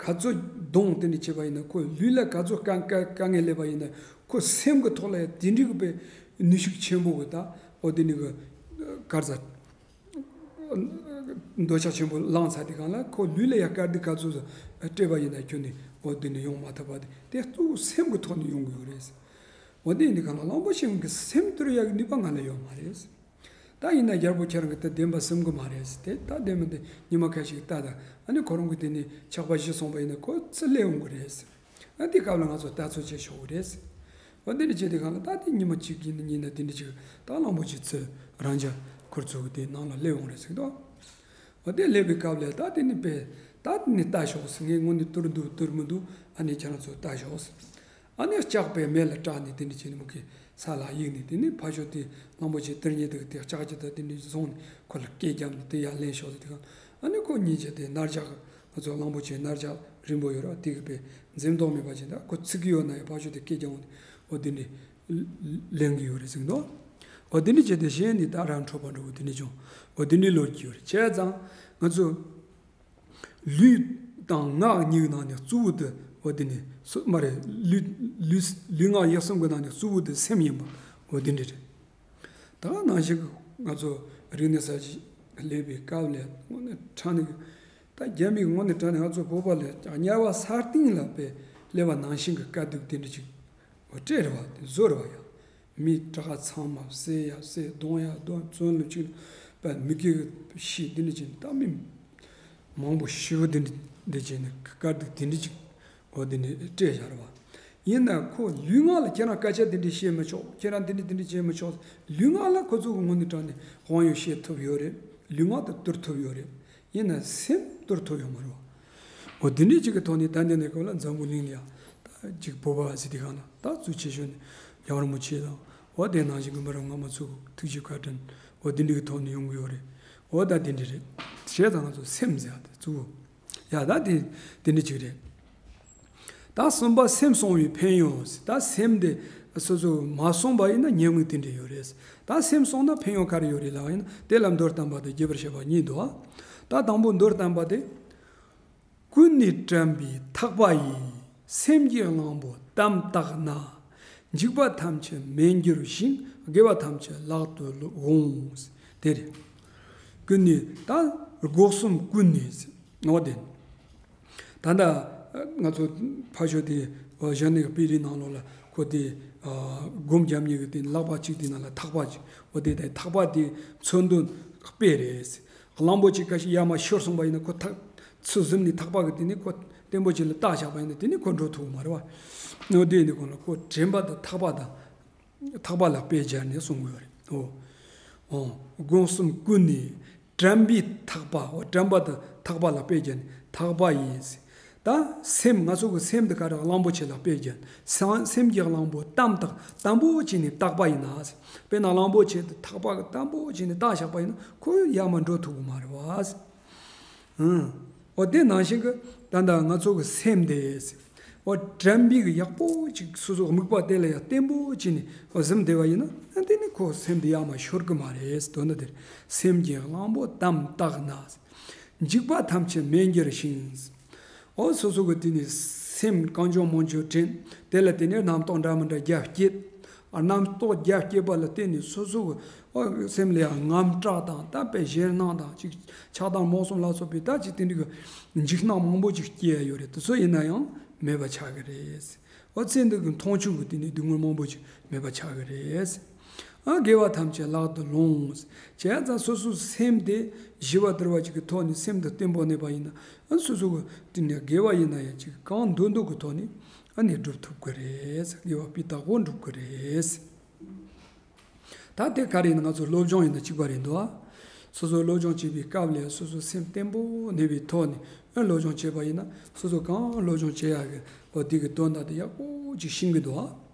ག་ཚོད་རྡུང་དེ་འདྲ་བྱས་པ་ཡིན་ན། ཁོ་ལུས་ལ་ག་ཚོད་དཀའ་དཀའ་དཀའ་ངལ་སླེབས་པ་ཡིན་ན། ཁོ་སེམས་གི་ཐོག་ལ་ཡ་དེ་འདྲའི་གི་དཔེ་ནུས་ཤུགས་ཆེན་པོ་གི་ད། འོ་དེ་འདྲ་གི་ག་རེ་ཟ། འདོད་ཆགས་ཆེན་པོ་ལངས་ཚར་དུས་སྒང་ལ། ཁོ་ལུས་ལ་ཡ་དཀའ་སྡུག་ག་ཚོད་སྤྲད་པ་ཡིན་ན་ཁྱོན་ནས་འོ་དེ་ནས་ཡོང་མ་ཐུབ་པ་དེ། དེ་གཙོ་བོ་སེམས་ཀྱི་ཐོག་ནས་ཡོང་གི་ཡོད་རེད། འོ་དེ་ཡིན་དུས་སྒང་ལ་གླང་པོ་ཆེ་གི་སེམས་བཏུལ་ཡག་གི་ནུས་པ་ང་ལ་ཡོད་མ་རེད། ད་ཡིན་ན་རྒྱལ་པོ་ཁྱེད་རང་གིས་དེ་བདེན་པ་སེམས་གི་མ་རེད་ཟེར་ཏེ། ད་བདེན་མི་བདེན་ཉི་མ་ཁ་ཤས་ལྟ་དང་། ཨ་ནི་ཁོ་རང་གི་དེ་ནས་ཆགས་པ་ཞི་སོང་པ་ཡིན་ན་ཁོ་ཚུར་སླེབས་འོང་གི་རེད་ཟེར། ཨ་དེ་སྐབས་ལ་ང་ཚོ་ལྟ་ཚོད་བྱེད་ཆོག་གི་རེད་ཟེར། འོ་དེ་འདྲ་བྱས་དུས་སྒང་ལ། ད་དེ་ཉི་མ་གཅིག་གཉིས་ན་གཉིས་ན་དེ་འདྲ་ཅིག་ད་གླང་པོ་ཆེ་ཚུར་རང་ཅག་ཁུར་ཚོ་གི་དེ་ནང་ལ་སླེབས་འོང་རེད་ཟེར་གི་འདུག་འོ་དེ་སླེབས་པའི་སྐབས་ལ་ད་དེ་ནས་དཔེ་ད་དེ་ནས་ལྟ་ཤོག་ཟེར། ངས་དངོས་གནས་བཏུལ་འདུག་བཏུལ་མི་འདུག་ཨ་ནི་ཁྱེད་རང་ཚོ་ལྟ་ཤོག་ཟེར། ཨ་ནི་ལྕགས་དཔེ་མེ་ལ་སྲེག་ནས་དེ་འདྲ་བྱས་ནས་མུ་གེ་ས་ལ་གཡུགས་ནས། དེ་ནས་ཕར་ཕྱོགས་དེ་གླང་པོ་ཆེ་བཏུལ་མཁན་དེ་གིས་དེ་ལྕགས་ཀྱི་ད་དེ་འདྲ་བཟུང་ནས་ཁོ་ལ་སྐད་བརྒྱབ་ནས། དེ་ཡར་ལེན་ཤོག་ཟེར་དུས་སྒང་། ཨ་ནི་ཁོ་གཉིས་ཀྱིས་དེ་རྣ་ལྕགས། ང་ཚོ་གླང་པོ་ཆེའི་རྣ་ལྕགས་རིང་པོ་ཡོད་རེད་བ། དེ་གི་དཔེ་འཛེམ་དོགས་མེད་པ་བྱས། ད་ཁོ་ཚིག་གི་ཡོད་ན་ཡང་ཕར་ཕྱོགས་དེ་སྐད་རྒྱག་འོང་དུས། འོ་དེ་འདྲ་ལེན་གི་ཡོད་རེད་ཟེར་གི་འདུག་འོ་དེ་འདྲ་བྱས་ཏེ་གཞན་ནི་ད་ར་འཕྲོད་པ་འདྲ་བོ་དེ་འདྲ་བྱུང་། འོ་དེ་འདྲའི་ལོ་རྒྱུས་ཡོད་རེད། བྱས་ཙང་ང་ཚོ་ལུས་དང་ངག་གཉིས་ཀྱི་ནང་ནས་གཙོ་བོ་དེ། འོ་དེ་ནི་སོ་མ་རེད། ལུས་ལུས་ལུས་ངག་ཡིད་གསུམ་གྱི་ནང་ནས་གཙོ་བོ་དེ་སེམས་ཡིན་པ། འོ་དེ་འདྲ་རེད། ད་ནང་བཞིན་གྱི་ང་ཚོ་རིག་གནས་གསར་བརྗེ་སླེབས་པའི་སྐབས་ལ་དངོས་གནས་དྲང་གནས་ཀྱི། ད་རྒྱ་མིས་དངོས་གནས་དྲང་གནས་ང་ཚོ་བོད་པ་ལ་དམྱལ་བ་ས་སྟེང་ལ་དཔེ་སླེབས་པ་ནང་བཞིན་གྱི་དཀའ་སྡུག་དེ་འདྲ་ཅིག་འོ་སྤྲད་རེད་བ། དེ་བཟོ་རེད་བ་ཡ། མི་དྲག་ཚང་མ་བསད་ཡ་བསད། རྡུང་ཡ་རྡུང་། བཙོན་ལ་བཅུག་པ། མི་སྐྱེ་ཤི་དེ་འདྲ་ཅིག་ད་མི་མང་པོ་ཤི་བ་དེ་འདྲ་དེ་བྱས་ནས་དཀའ་སྡུག་དེ་འདྲ་ཅིག་འོ་དེ་ནས་སྤྲད་བཞག་རེད་བ། ཡིན་ན་ཁོ་ལུས་ངག་ལ་ཁྱེད་རང་སྐད་ཆ་དེ་འདྲ་བཤད་མི་ཆོག་ཁྱེད་རང་དེ་འདྲ་དེ་འདྲ་བྱེད་མི་ཆོག་ལུས་ངག་ལ་ཁོ་ཚོ་གི་དངོས་གནས་དྲང་གནས་དབང་ཡོད་བཤད་ཐུབ་ཡོད་རེད། ལུས་ངག་དེ་བཏུལ་ཐུབ་ཡོད་རེད། ཡིན་ན་སེམས་བཏུལ་ཐུབ་ཡོད་མ་རེད་བ། འོ་དེ་འདྲའི་ཅིག་གི་ཐོག་ནས་ད་འདི་ནས་ཁོ་ལ་འཛམ་བུ་གླིང་ལ་ཡ་ད་ཅིག་བོད་པ་ཟེར་དུས་སྒང་ལ་ད་གཙོ་ཆེ་ཤོས་ནི་རྒྱལ་བ་རིན་པོ་ཆེ་དང་། འོ་དེ་ནང་བཞིན་གྱི་མི་རབས་སྔ་མ་ཚོ་གི་ཐུགས་རྗེ་བཀའ་དྲིན། འོ་དེ་འདྲའི་གི་ཐོག་ནས་ཡོང་གི་ཡོད་རེད། འོ་ད་དེ་འདྲ་རེད། བྱས་ཙང་ང་ཚོ་སེམས་ཟེར་ཡ་དེ་གཙོ་བོ་ཡ་ད་དེ་དེ་འདྲ་ཅིག་རེད། ད་གསུམ་པ་སེམས་སྲུང་བའི་ཕན་ཡོན། ད་སེམས་དེ་སོ་སོ་མ་སྲུང་པ་ཡིན་ན་ཉེས་དམིགས་དེ་འདྲ་ཡོད་རེད། ད་སེམས་སྲུང་ན་ཕན་ཡོན་ག་རེ་ཡོད་རེད་ལབ་པ་ཡིན་ན། དེ་ལ་མདོར་བསྟན་པ་དང་རྒྱས་པར་བཤད་པ་གཉིས་འདུག་ད་དང་པོ་མདོར་བསྟན་པ་དེ། ཀུན་ནས་དྲན་པའི་ཐག་པ་ཡིས། སེམས་ཀྱི་གླང་པོ་དམ་བཏགས་ན། འཇིགས་པ་ཐམས་ཅད་མེད་འགྱུར་ཞིང་། དགེ་བ་ཐམས་ཅད་ལག་ཏུ་འོང་། དེ་རེད། ཀུན་ནས་ད་སྒོ་གསུམ་ཀུན་ནས་ཟེར་ནོ་དེ། ད་ལྟ་ ང་ཚོ་ཕར་ཕྱོགས་དེ་གཞན་ནས་དཔེ་རིས་ནང་ལོགས་ལ་ཁོ་དེ་སྒོམ་རྒྱབ་མཁན་གྱི་དེ་ལག་པ་གཅིག་དེ་ནང་ལ་ཐག་པ་གཅིག་འོ་དེ་དེ་ཐག་པ་དེ་མཚོན་དོན་དཔེ་རེད། གླང་པོ་ཆེ་ཁ་ཤས་ཡར་མར་ཤོར་སོང་པ་ཡིན་ན་ཁོ་ཐག་ཚུར་གཟིམ་ནས་ཐག་པ་གི་དེ་ནས་ཁོ་བརྟན་པོ་ཅིག་ལ་བཏགས་བཞག་པ་ཡིན་ན་དེ་ནས་ཁོ་འགྲོ་ཐུབ་ཀྱི་མ་རེད་བ། འོ་དེ་ཡིན་དུས་གང་ལ་ཁོ་དྲན་པ་དང་ཐག་པ་དང་། ཐག་པ་ལ་དཔེ་སྦྱར་ནས་གསུང་གི་ཡོད་རེད། འོ། འོ། སྒོམ་གསུམ་ཀུན་ནས་དྲན་པའི་ཐག་པ། འོ་དྲན་པ་དང་ཐག་པ་ལ་དཔེ་སྦྱར་ནས་ཐག་པ་ཡིན། ད་སེམས་ང་ཚོ་གི་སེམས་དེ་ག་རེ་གླང་པོ་ཆེ་ལ་དཔེ་སྦྱར་ནས་སེམས་ཀྱི་གླང་པོ་དམ་བཏགས་དམ་པོ་བྱས་ནས་བཏགས་པ་ཡིན་ན། དཔེར་ན་གླང་པོ་ཆེ་དེ་ཐག་པ་གི་དམ་པོ་བྱས་ནས་བཏགས་བཞག་པ་ཡིན་ན་ཁོ་ཡར་མར་འགྲོ་ཐུབ་ཀྱི་མ་རེད་བ། ཨང་། འོ་དེ་ནང་བཞིན་གྱི་ད་ལྟ་ང་ཚོ་གི་སེམས་དེ། འོ་དྲན་པའི་གི་ཡག་པོ་ཅིག་སོ་སོ་དམིགས་པ་དེ་ལ་ཡང་བརྟན་པོ་བྱས་ནས་འོ་གཟིམ་བསྡད་པ་ཡིན་ན་དེ་ནི་ཁོ་སེམས་དེ་ཡར་མར་ཤོར་གི་མ་རེད། དོན་དག་དེ་རེད། སེམས་ཀྱི་གླང་པོ་དམ་བཏགས་ན། འཇིགས་པ་ཐམས་ཅད་མེད་འགྱུར་ཞིང་། འོ་སོ་སོ་གི་དེ་ནི་སེམས་གང་བྱུང་མང་བྱུང་དྲན། དེ་ལ་བརྟེན་ནས་རྣམ་རྟོག་འདྲ་མི་འདྲ་རྒྱ་བསྐྱེད། རྣམ་རྟོག་རྒྱ་བསྐྱེད་པ་ལ་བརྟེན་ནས་སོ་སོ་གི་སེམས་ལ་ཡང་དངངས་སྐྲག་དང་དད་པའི་ཞེད་སྣང་དང་ཅིག་ཆགས་སྡང་རྨོངས་གསུམ་ལ་སོགས་པའི་ད་ཅིག་དེ་འདྲ་གི་འཇིགས་སྣང་མང་པོ་ཅིག་སྐྱེ་ཡ་ཡོད་རེད། དེ་ཚོ་ཡིན་ན་ཡང་མེད་པ་ཆགས་ཀྱི་རེད། འོ་ཚེ་འདི་གི་མཐོང་ཆོས་ཀྱི་དེ་ནས་སྡུག་བསྔལ་མང་པོ་ཅིག་མེད་པ་ཆགས་ཀྱི་རེད། ཨ་དགེ་བ་ཐམས་ཅད་ལག་ཏུ་ལོངས། བྱས་ཙང་སོ་སོའི་སེམས་དེ་ཞི་བ་དུལ་བ་ཅིག་གི་ཐོག་ནས་སེམས་དེ་བརྟན་པོ་གནས་པ་ཡིན་ན་ཨ་སོ་སོ་གི་དེ་ནས་དགེ་བ་ཡིན་ན་ཡང་ཅིག་གང་འདོད་འདོད་ཀྱི་ཐོག་ནས་ཨ་ནི་སྒྲུབ་ཐུབ་ཀྱི་རེད། དགེ་བ་སྤུས་དག་པོ་འགྲུབ་ཀྱི་རེད། ད་དེ་ག་རེ་ཡིན་ན་ང་ཚོ་སློབ་སྦྱོང་ཡིན་ན་གཅིག་པ་རེད་འདུག་ཨ། སོ་སོ་སློབ་སྦྱོང་བྱེད་པའི་སྐབས་ལ་སོ་སོ་སེམས་བརྟན་པོ་གནས་པའི་ཐོག་ནས་ཨ་སློབ་སྦྱོང་བྱས་པ་ཡིན་ན་སོ་སོ་གང་སློབ་སྦྱོང་བྱེད་ཡག་གི་འོ་དེ་གི་དོན་དག་དེ་ཡག་པོ་ཅིག་ཤེས་ཀྱི་འདུག་ཨ།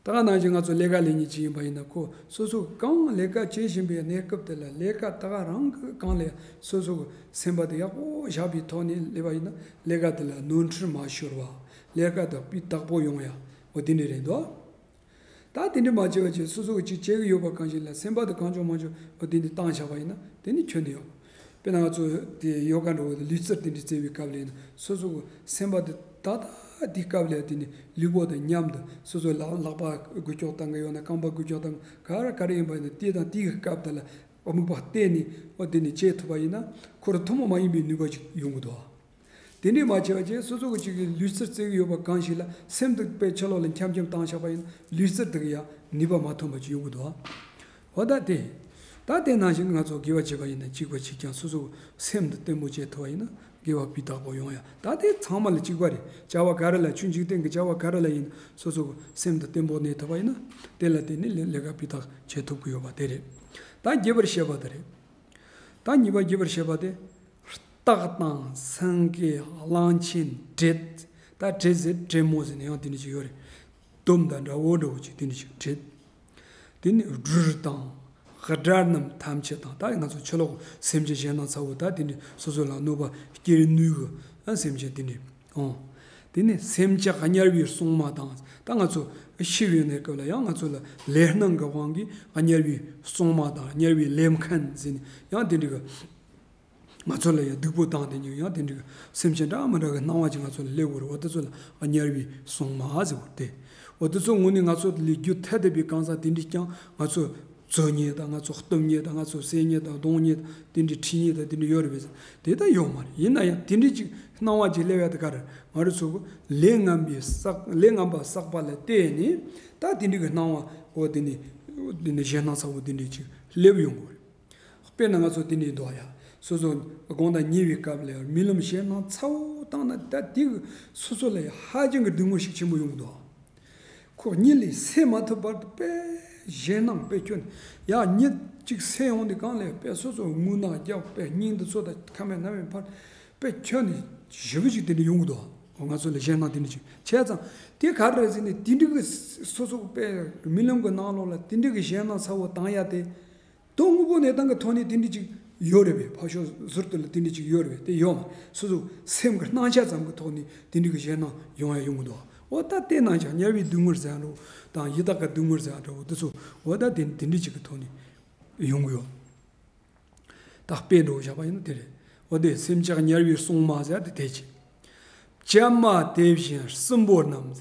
ད་ག་ནང་བཞིན་ང་ཚོ་ལས་ཀ་ལས་མཁན་ཅིག་ཡིན་པ་ཡིན་ན་ཁོ་སོ་སོ་གང་ལས་ཀ་བྱེད་བཞིན་པའི་གནས་སྐབས་དེ་ལ་ལས་ཀ་ད་ག་རང་གི་སྒང་ལ་སོ་སོ་གི་སེམས་པ་དེ་ཡག་པོ་བཞག་པའི་ཐོག་ནས་སླེབས་པ་ཡིན་ན་ལས་ཀ་དེ་ལ་ནོར་འཁྲུལ་མ་ཤོར་བ། ལས་ཀ་དེ་སྤུས་དག་པོ་ཡོང་ཡ་འོ་དེ་འདྲ་རེད་འདུག་ད་དེ་འདྲ་མ་བྱས་པ་བྱས་སོ་སོ་གི་ཅིག་བྱེད་ཀྱི་ཡོད་པ་གང་ཞིག་ལ་སེམས་པ་དེ་གང་བྱུང་མང་བྱུང་འོ་དེ་འདྲ་བཏང་བཞག་པ་ཡིན་ན་དེ་ནི་ཁྱོན་ནས་ཡོད། དཔེར་ན་ང་ཚོ་དེ་ཡོ་ག་འདྲ་བོ་དང་ལུས་རྩལ་དེ་འདྲ་རྩེ་བའི་སྐབས་ལ་ཡིན་ན་སོ་སོ་གི་སེམས་པ་དེ་ད་ལྟ་དེའི་སྐབས་ལ་དེ་ནི་ལུས་པོ་དང་མཉམ་དུ་སོ་སོ་ལག་ལག་པ་འགུལ་སྐྱོད་བཏང་གི་ཡོད་ན་རྐང་པ་འགུལ་སྐྱོད་བཏང་གི་ག་རེ་ག་རེ་ཡིན་པ་ཡིན་ན་དེ་དང་དེའི་སྐབས་དེ་ལ་དམིགས་པ་གཏད་ནས་འོ་དེ་ནི་བྱེད་ཐུབ་པ་ཡིན་ན་ཁོ་རང་ཐུན་མོང་མ་ཡིན་པའི་ནུས་པ་ཅིག་ཡོང་གི་འདུག་དེ་འདྲས་མ་བྱས་པ་བྱས་སོ་སོ་གི་ཅིག་གི་ལུས་རྩལ་རྩེ་གི་ཡོད་པ་གང་ཞིག་ལ་སེམས་དེ་དཔེ་ཕྱི་ལོགས་ལ་འཁྱམ་འཁྱམ་བཏང་བཞག་པ་ཡིན་ན་ལུས་རྩལ་དེ་གི་ཡང་ནུས་པ་མ་ཐོན་པ་ཅིག་ཡོང་གི་འདུག་འོ་ད་དེ། ད་དེ་ནང་བཞིན་ང་ཚོ་དགེ་བ་བྱེད་པ་ཡིན་ན་གཅིག་པ་གཅིག་རྐྱང་སོ་སོ་གི་སེམས་དེ་བརྟན་པོ་བྱེད་ཐུབ་པ་ཡིན་ན་དགེ་བ་སྤུས་དག་པོ་ཡོང་ཡ། ད་དེ་ཚང་མ་ལ་གཅིག་པ་རེད། བྱ་བ་ག་རེ་ལ་ཆོས་འཇིག་རྟེན་གི་བྱ་བ་ག་རེ་ལ་ཡིན་སོ་སོ་གི་སེམས་དེ་བརྟན་པོ་གནས་ཐུབ་པ་ཡིན་ན་དེ་ལ་བརྟེན་ནས་ལས་ལས་ཀ་སྤུས་དག་བྱེད་ཐུབ་ཀྱི་ཡོད་པ་དེ་རེད། ད་རྒྱས་པར་བཤད་པ་དེ་རེད། ད་གཉིས་པ་རྒྱས་པར་བཤད་པ་དེ། རྟགས་དང་སེང་གེ་གླང་ཆེན་བྲེད། ད་བྲེད་ཟེར་བྲེད་མོ་ཟེར་ནས་ཡང་དེ་འདྲ་ཅིག་ཡོད་རེད། དོམ་དང་འདྲ་བོ་འདྲ་བོ་ཅིག་དེ་འདྲ་ཅིག་བྲེད། དེ་ནི་སྦྲུལ་དང་དགྲ་རྣམས་ཐམས་ཅད་དང་ད་ང་ཚོ་ཕྱི་ལོགས་སེམས་ཅན་གཞན་སྣང་ཚ་བོ་ད་དེ་འདྲ་སོ་སོ་ལ་གནོད་པ་སྐྱེལ་ནུས་ཀྱི་ཨ་སེམས་ཅན་དེ་འདྲ་ཨོ། དེ་ནི་སེམས་ཅན་དམྱལ་བའི་སྲུང་མ་དང་ད་ང་ཚོ་ཤི་བའི་གནས་སྐབས་ལ་ཡང་ང་ཚོ་ལ་ལས་སྣང་གི་དབང་གིས་དམྱལ་བའི་སྲུང་མ་དང་དམྱལ་བའི་ལས་མཁན་ཟེར་ནས་ཡང་དེ་འདྲ་གི་ང་ཚོ་ལ་ཡང་སྡིག་པོ་བཏང་དེ་ཉིད་ཡང་དེ་འདྲའི་སེམས་ཅན་འདྲ་མི་འདྲ་གི་སྣང་བ་ཅིག་ང་ཚོ་ལ་སླེབས་ཡོད་རེད། འོ་དེ་ཚོ་ལ་དམྱལ་བའི་སྲུང་མ་ཟེར་བ་སྟེ། འོ་དེ་ཚོ་དངོས་གནས་ང་ཚོ་ལས་རྒྱུ་ཐ་དད་པའི་གང་ཟག་དེ་འདྲས་ཀྱང་ང་ཚོ་རྩོད་མཁན་དང་ང་ཚོ་གཏུབ་མཁན་དང་ང་ཚོ་བསད་མཁན་དང་རྡུང་མཁན་དེ་འདྲས་ཁྲིད་མཁན་དང་དེ་འདྲས་ཡོད་རེད་པས། དེ་ད་ཡོད་མ་རེད། ཡིན་ན་ཡང་དེ་འདྲས་ཅིག་སྣང་བ་ཅིག་སླེབས་ཡ་དེ་ག་རེད། ང་རང་ཚོ་གི་ལས་ངན་པའི་བསགས་ལས་ངན་པ་བསགས་པ་ལ་བརྟེན་ནས་ད་དེ་འདྲས་ཀྱི་སྣང་བ་འོ་དེ་ནས་དེ་ནས་ཞེད་སྣང་ཚ་བོ་དེ་འདྲས་ཅིག་སླེབས་ཡོང་གི་རེད། དཔེར་ན་ང་ཚོ་དེ་འདྲའི་འདུག་ཡ། སོ་སོ་དགོང་དག་ཉལ་བའི་སྐབས་ལ་རྨི་ལམ་ཞེད་སྣང་ཚ་བོ་བཏང་ན་ད་དེ་གི་སོ་སོ་ལ་ཡ་ཧ་ཅང་གི་སྡུག་བསྔལ་ཞིག་ཆེན་པོ་ཡོང་གི་འདུག་ཁོ་གཉིད་ལས་སད་མ་ཐུབ་བར་དུ་དཔེ་ཞེད་སྣང་དཔེ་ཁྱོན་ཡ་གཉིད་ཅིག་སད་ཡོང་དུས་གང་ལ་དཔེ་སོ་སོ་རྔུལ་ནག་རྒྱབ་དཔེ་སྙིང་དུ་ཚོ་དང་ཁ་མེད་སྣ་མེད་ཕར་དཔེ་ཁྱོན་ནས་ཞེ་པོ་ཅིག་དེ་འདྲ་ཡོང་གི་འདུག་ང་ཚོ་ལ་ཞེད་སྣང་དེ་འདྲ་ཅིག་བྱས་ཙང་དེ་ག་རེ་རེད་ཟེར་ནས་དེ་འདྲ་གི་སོ་སོ་དཔེ་རྨི་ལམ་གི་ནང་ལོགས་ལ་དེ་འདྲ་གི་ཞེད་སྣང་ཚ་བོ་བཏང་ཡ་དེ། དོན་དངོས་པོ་གནས་སྟངས་ཀྱི་ཐོག་ནས་དེ་འདྲ་ཅིག་ཡོད་རེད་པས། ཕར་ཕྱོགས་ཟུར་དུ་ལ་དེ་འདྲ་ཅིག་ཡོད་རེད་པས། དེ་ཡོད་མ་སོ་སོ་སེམས་ཀྱི་སྣང་ཆ་ཙམ་གྱི་ཐོག་ནས་དེ་འདྲ་གི་ཞེད་སྣང་ཡོང་ཡ་ཡོང་གི་འདུག་འོ་ད་དེ་ནང་བཞིན་དམྱལ་བའི་སྡུག་བསྔལ་ཟེར་ཡ་འདྲ་བོ་དང་ཡི་དྭགས་ཀྱི་སྡུག་བསྔལ་ཟེར་ཡ་འདྲ་བོ་དེ་ཚོ་འོ་ད་དེ་དེ་འདྲ་ཅིག་གི་ཐོག་ནས་ཡོང་གི་ཡོད། ད་དཔེ་འདྲ་བོ་བཞག་པ་ཡིན་ན་དེ་རེད། འོ་དེ་སེམས་ཅན་དམྱལ་བའི་སྲུང་མ་ཟེར་ཡ་དེ་དེ་ཅིག་བྱམས་མ་དེ་བཞིན་སྲིན་པོ་རྣམས།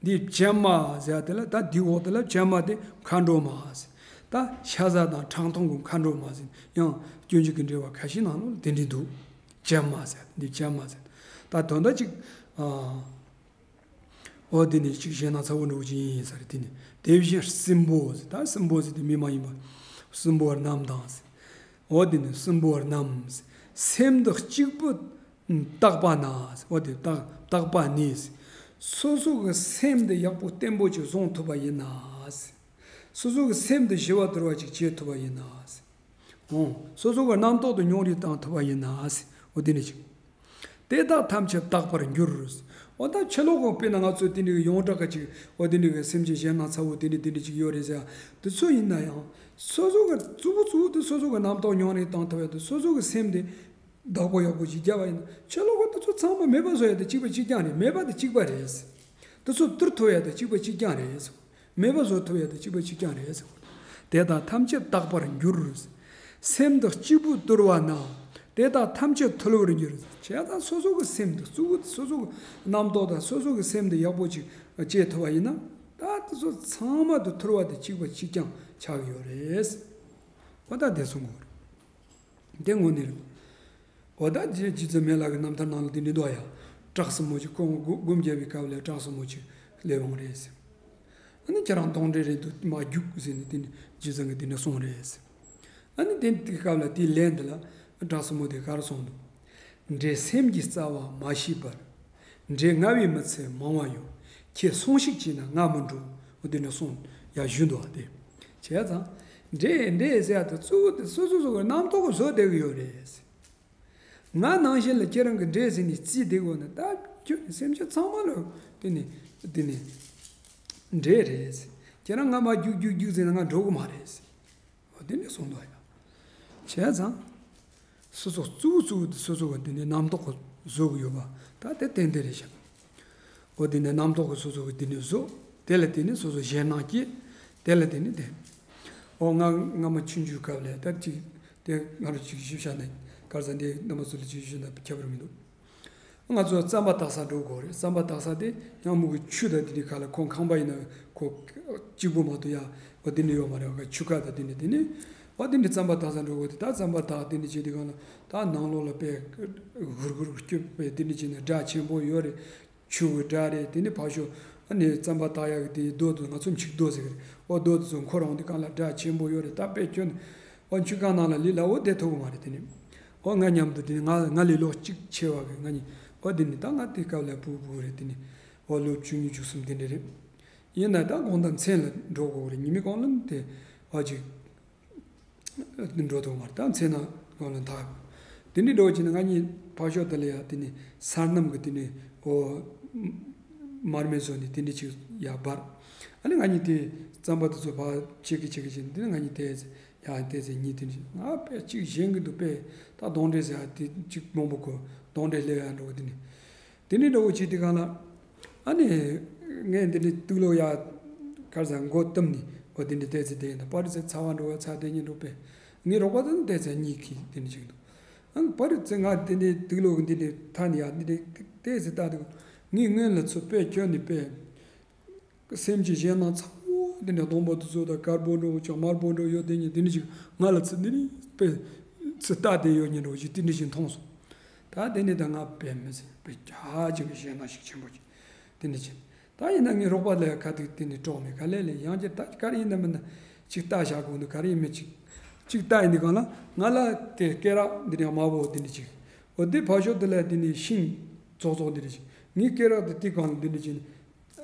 འདི་བྱམས་མ་ཟེར་དེ་ལ་ད་འདི་འོག་དེ་ལ་བྱམས་མ་དེ་མཁའ་འགྲོ་མ་ཟེར། ད་ཤ་ཟ་དང་ཁྲག་འཐུང་གི་མཁའ་འགྲོ་མ་ཟེར་ཡང་སྤྱོད་འཇུག་གི་འགྲེལ་བ་ཁ་ཤས་ནང་ལ་དེ་འདྲ་འདུག་བྱམས་མ་ཟེར་འདི་བྱམས་མ་ཟེར། ད་དོན་དག་ཅིག་ འོ་དེ་ནི་གཅིག་གཞན་སྣང་ཚ་བོ་འདྲ་བོ་ཅིག་ཡིན་ས་རེད། དེ་ནི་དེ་བཞིན་སྲིན་པོ་ཟེར། ད་སྲིན་པོ་ཟེར་དེ་མི་མ་ཡིན་པ་སྲིན་པོ་རྣམས་དང་ཟེར། འོ་དེ་ནི་སྲིན་པོ་རྣམས་སེམས་འདི་གཅིག་པུ་བརྟགས་པ་ན་ཟེར། འོ་དེ་བརྟགས་བརྟགས་པ་ནི་ཟེར། སོ་སོ་གི་སེམས་འདི་ཡག་པོ་བརྟན་པོ་ཅིག་བཟུང་ཐུབ་པ་ཡིན་ན་ཟེར། སོ་སོ་གི་སེམས་འདི་ཞི་བ་དུལ་བ་ཅིག་བྱེད་ཐུབ་པ་ཡིན་ན་ཟེར། འོ། སོ་སོ་གི་རྣམ་རྟོག་དེ་མྱོང་རིས་བཏང་ཐུབ་པ་ཡིན་ན་ཟེར། འོ་དེ་ནི་ཅིག་དེ་དག་ཐམས་ཅད་དག་པར་འགྱུར། འོ་ད་ཕྱི་ལོགས་གི་དཔེར་ན་ང་ཚོ་དེ་འདྲའི་གི་ཡོངས་གྲགས་ཀྱི་ཅིག་འོ་དེ་འདྲའི་གི་སེམས་ཅན་གཞན་སྣང་ཚ་བོ་དེ་འདྲ་དེ་འདྲ་ཅིག་ཡོད་རེད་ཟེར་ཡ་དེ་ཚོ་ཡིན་ན་ཡང་། སོ་སོ་གི་གཙོ་བོ་གཙོ་བོ་དེ་སོ་སོ་གི་རྣམ་རྟོག་མྱོང་རིས་བཏང་ཐུབ་ཡ་དེ། སོ་སོ་གི་སེམས་དེ་བདག་པོ་ཡག་པོ་ཅིག་རྒྱབ་པ་ཡིན་ན། ཕྱི་ལོགས་གི་དེ་ཚོ་ཚང་མ་མེད་པ་བཟོ་ཡ་དེ་གཅིག་པ་གཅིག་རྐྱང་རེད། མེད་པ་དེ་གཅིག་པ་རེད། དེ་ཚོ་བཏུལ་ཐུབ་ཡ་དེ་གཅིག་པ་གཅིག་རྐྱང་རེད། མེད་པ་བཟོ་ཐུབ་ཡ་དེ་གཅིག་པ་གཅིག་རྐྱང་རེད་ཟེར། དེ་དག་ཐམས་ཅད་དག་པར་འགྱུར། སེམས་འདི་གཅིག་པུ་དུལ་བ་ན། དེ་དག་ཐམས་ཅད་ཐུལ་བར་འགྱུར། བྱས་ཙང་སོ་སོ་གི་སེམས་འདི་གཙོ་བོ་སོ་སོ་གི་རྣམ་རྟོག་དང་སོ་སོ་གི་སེམས་འདི་ཡག་པོ་ཅིག་བྱེད་ཐུབ་པ་ཡིན་ན། ད་དེ་ཚོ་ཚང་མ་དེ་ཐུལ་བ་དེ་གཅིག་པ་གཅིག་རྐྱང་ཆགས་ཀྱི་ཡོད་རེད། འོ་ད་དེ་གསུང་གི་ཡོད་རེད། དེ་དངོས་གནས་རེད། འོ་ད་རྗེ་རྗེ་བཙུན་མི་ལ་གི་རྣམ་ཐར་ནང་ལ་དེ་འདྲ་འདུག་ཡ། བྲག་སྲིན་མོ་ཅིག་ཁོང་སྒོམ་སྒོམ་རྒྱབ་པའི་སྐབས་ལ་བྲག་སྲིན་མོ་ཅིག་སླེབས་འོང་རེད་ཟེར། ཨ་ནི་ཁྱེད་རང་གདོན་འདྲེ་རེད་འདུག་མ་རྒྱུག་ཟེར་ནས་དེ་ནི་རྗེ་བཙུན་གྱིས་དེ་འདྲ་གསུངས་རེད་ཟེར། ཨ་ནི་དེ་དེ་སྐབས་ལ་དེའི་ལན་དེ་ལ་བྲག་སྲིན་མོ་དེ་ག་རེ་གསུངས་འདུག་འདྲེ་སེམས་ཀྱི་རྩ་བ་མ་ཤེས་པར། འདྲེ་ང་བས་མི་ཚད་མང་བ་ཡོད། ཁྱེད་སོང་ཞིག་བྱས་ན་ང་མི་འགྲོ། འོ་དེ་འདྲ་གསུངས་ཡ་ཞུས་འདུག་བ་དེ། བྱས་ཙང་། འདྲེ་འདྲེ་ཟེར་ཡ་དེ་གཙོ་བོ་དེ་སོ་སོ་སོ་གི་རྣམ་རྟོག་གིས་བཟོས་བསྡད་གི་ཡོད་རེད། ང་ནང་བཞིན་ལ་ཁྱེད་རང་གིས་འདྲེ་ཟེར་ནས་བརྩིས་བསྡད་དགོས་ན། ད་ཁྱོད་ཀྱི་སེམས་ཅན་ཚང་མ་ལ་དེ་ནི་དེ་ནི་འདྲེ་རེད། ཁྱེད་རང་ང་མ་རྒྱུག་རྒྱུག་རྒྱུག་ཟེར་ན་ང་འགྲོ་གི་མ་རེད། འོ་དེ་ནི་གསུངས་འདུག་ཡ། བྱས་ཙང་། སོ་སོ་གཙོ་བོ་གཙོ་བོ་དེ་སོ་སོ་གི་དེ་ནི་རྣམ་རྟོག་གིས་བཟོ་གི་ཡོད་པ་ད་དེ་ཏན་ཏན་རེད་ཤག་འོ་དེ་ནི་རྣམ་རྟོག་གིས་སོ་སོ་གི་དེ་ནི་བཟོ། དེ་ལ་དེ་ནི་སོ་སོ་ཞེད་སྣང་སྐྱེ། དེ་ལ་དེ་ནི་དེ། འོ་ང་སྔ་མ་ཆུང་ཆུང་སྐབས་ལ་ད་ཅིག་དེ་ང་རང་ཅིག་ཞིབ་ཆ་ནས་ག་རེ་ཟེར་འདི་རྣམ་པ་ཚོ་ལ་ཅིག་ཞུས་ན་ཁྱད་པར་མི་འདུག་ང་ཚོ་རྩམ་པ་བཏགས་ས་འགྲོ་དགོས་རེད། རྩམ་པ་བཏགས་ས་དེ་ཡང་མུ་གི་ཆུ་དང་དེ་འདྲའི་ཁ་ལ་ཁོ་ཁང་པ་ཡིན་ན་ཁོ་གཅིག་པུ་མ་གཏོགས་ཡ་འོ་དེ་འདྲ་ཡོད་མ་རེད། ཆུ་ཁ་དང་དེ་འདྲ་དེ་ནི་འོ་དེ་འདྲ་རྩམ་པ་བཏགས་ས་འགྲོ་དགོས་དེ། ད་རྩམ་པ་བཏགས་དེ་འདྲ་བྱས་དེ་གང་ལ་ད་ནང་ལོགས་ལ་དཔེ་གུར་གུར་སྐྱོབ་དཔེ་དེ་འདྲ་བྱས་ན་སྒྲ་ཆེན་པོ་ཡོད་རེད། ཆུ་གི་སྒྲ་རེད། དེ་ནི་ཕར་ཕྱོགས་ཨ་ནི་རྩམ་པ་བཏགས་ཡག་གི་དེ་རྡོ་དེ་ང་ཚོ་འཁྱུག་རྡོ་ཟེར་གི་རེད། འོ་རྡོ་དེ་ཚོ་འཁོར་འོང་དེ་གང་ལ་སྒྲ་ཆེན་པོ་ཡོད་རེད། ད་དཔེ་ཁྱོད་ནི་འོ་ཆུ་ཁ་ནང་ལ་ལི་ལ་འོ་བསྡད་ཐུབ་གི་མ་རེད། དེ་ནི། འོ་ང་མཉམ་དུ་དེ་ནི་ང་ང་ལས་ལོ་གཅིག་ཆེ་བ་གི་ང་གཉིས། འོ་དེ་ནི་ད་ང་དེ་སྐབས་ལ་ཕྲུ་གུ་རེད། དེ་ནི་འོ་ལོ་བཅུ་གཉིས་བཅུ་གསུམ་དེ་འདྲ་རེད། ཡིན་ན་ད་དགོང་དག་མཚན་ལ་འགྲོ་དགོས་རེད། ཉི་མའི་གུང་ལ་དེ་འོ་ཅིག་འགྲོ་ཐུབ་མ་རེད། ད་མཚན་ན་གུང་ལ་འཐག་དེ་འདྲ་འགྲོ་བྱས་ན་ང་གཉིས་ཕར་ཕྱོགས་དེ་ལ་ཡ་དེ་ནི་སོ་ནམ་གི་དེ་ནི་འོ་མར་མེ་བཟོས་ནས་དེ་འདྲ་ཅིག་ཡ་འབར། ཨ་ནི་ང་གཉིས་དེ་རྩམ་པ་དེ་ཚོ་ཕར་ཕྱེ་གི་ཕྱེ་གི་བྱས་ནས་དེ་ནི་ང་གཉིས་དེ། ཡང་བལྟས་ཚེ་གཉིས་དེ་ནི་ང་དཔེ་གཅིག་གཞན་གྱི་འདུག་དཔེ་ད་གདོན་འདྲེ་ཟེར་ཡ་དེ་གཅིག་མང་པོ་གོ། གདོན་འདྲེ་སླེབས་ཡ་འགྲོ་གི་དེ་ནི། དེ་ནི་འགྲོ་གི་བྱས་དེ་གང་ལ། ཨ་ནི། ངས་འདི་ནི་དུག་ལོག་ཡ། ག་རེ་ཟེར་མགོ་བཏུམས་ནི་འོ་དེ་ནི་བལྟས་ཚེ་དེ་ཡིན་ན་པ་རི་ཚེ་ཚ་བ་འགྲོ་བ་ཚ་དེ་གཉིས་འགྲོ་པས། ངའི་རོགས་པ་དེ་ནི་བལྟས་ཚེ་གཉིས་ཀྱི་དེ་ནི་གཅིག་འདུག་ཨ་པ་རི་ཚེ་ང་དེ་ནི་དུག་ལོག་འདི་ནི་ཐ་ནི་ཡ་འདི་ནི་བལྟས་ཚེ་ལྟ་དུག་ངའི་སྔོན་ལ་ཚུར་དཔེ་ཁྱོད་ནི་དཔེ། སེམས་ཀྱི་གཞན་སྣང་ཚ་བོ་དེ་འདྲ་སྡོང་པོ་དེ་ཚོ་དང་དཀར་པོ་འདྲ་བོ་ཅིག་དམར་པོ་འདྲ་བོ་ཡོད་དེ་ཉིད་དེ་འདྲ་ཅིག་ང་ལ་ཚུར་འདི་ནི་དཔེ་ཚུར་ལྟ་བསྡད་ཡོད་ཉིད་འདྲ་བོ་ཅིག་དེ་འདྲ་ཅིག་མཐོང་སོང་། ད་དེ་ནི་ད་ང་དཔེ་མི་སྲིད་དཔེ་རྒྱ་ཆེ་གི་གཞན་སྣང་ཤུགས་ཆེན་པོ་ཅིག་དེ་འདྲ་ཅིག་ད་ཡིན་ན་ངའི་རོགས་པ་ལ་ཁ་ཐུག་དེ་ནི་དཀྲོག་མེད་ག་ལེ་ལེ་ཡང་ཅིག་ད་ག་རེ་ཡིན་ན་མིན་ན་ཅིག་ལྟ་བཞག་དགོས་འདུག་ག་རེ་ཡིན་མིན་ཅིག་ཅིག་ལྟ་ཡིན་དུས་གང་ལ་ང་ལ་དེ་སྐེ་རགས་འདི་འདྲ་དམར་པོ་དེ་འདྲ་ཅིག་འོ་དེ་ཕར་ཕྱོགས་དེ་ལ་དེ་ནི་ཤིང་ཙོག་ཙོག་འདི་འདྲ་ཅིག་ངའི་སྐེ་རགས་དེ་དེ་གང་ལ་འདི་འདྲ་ཅིག་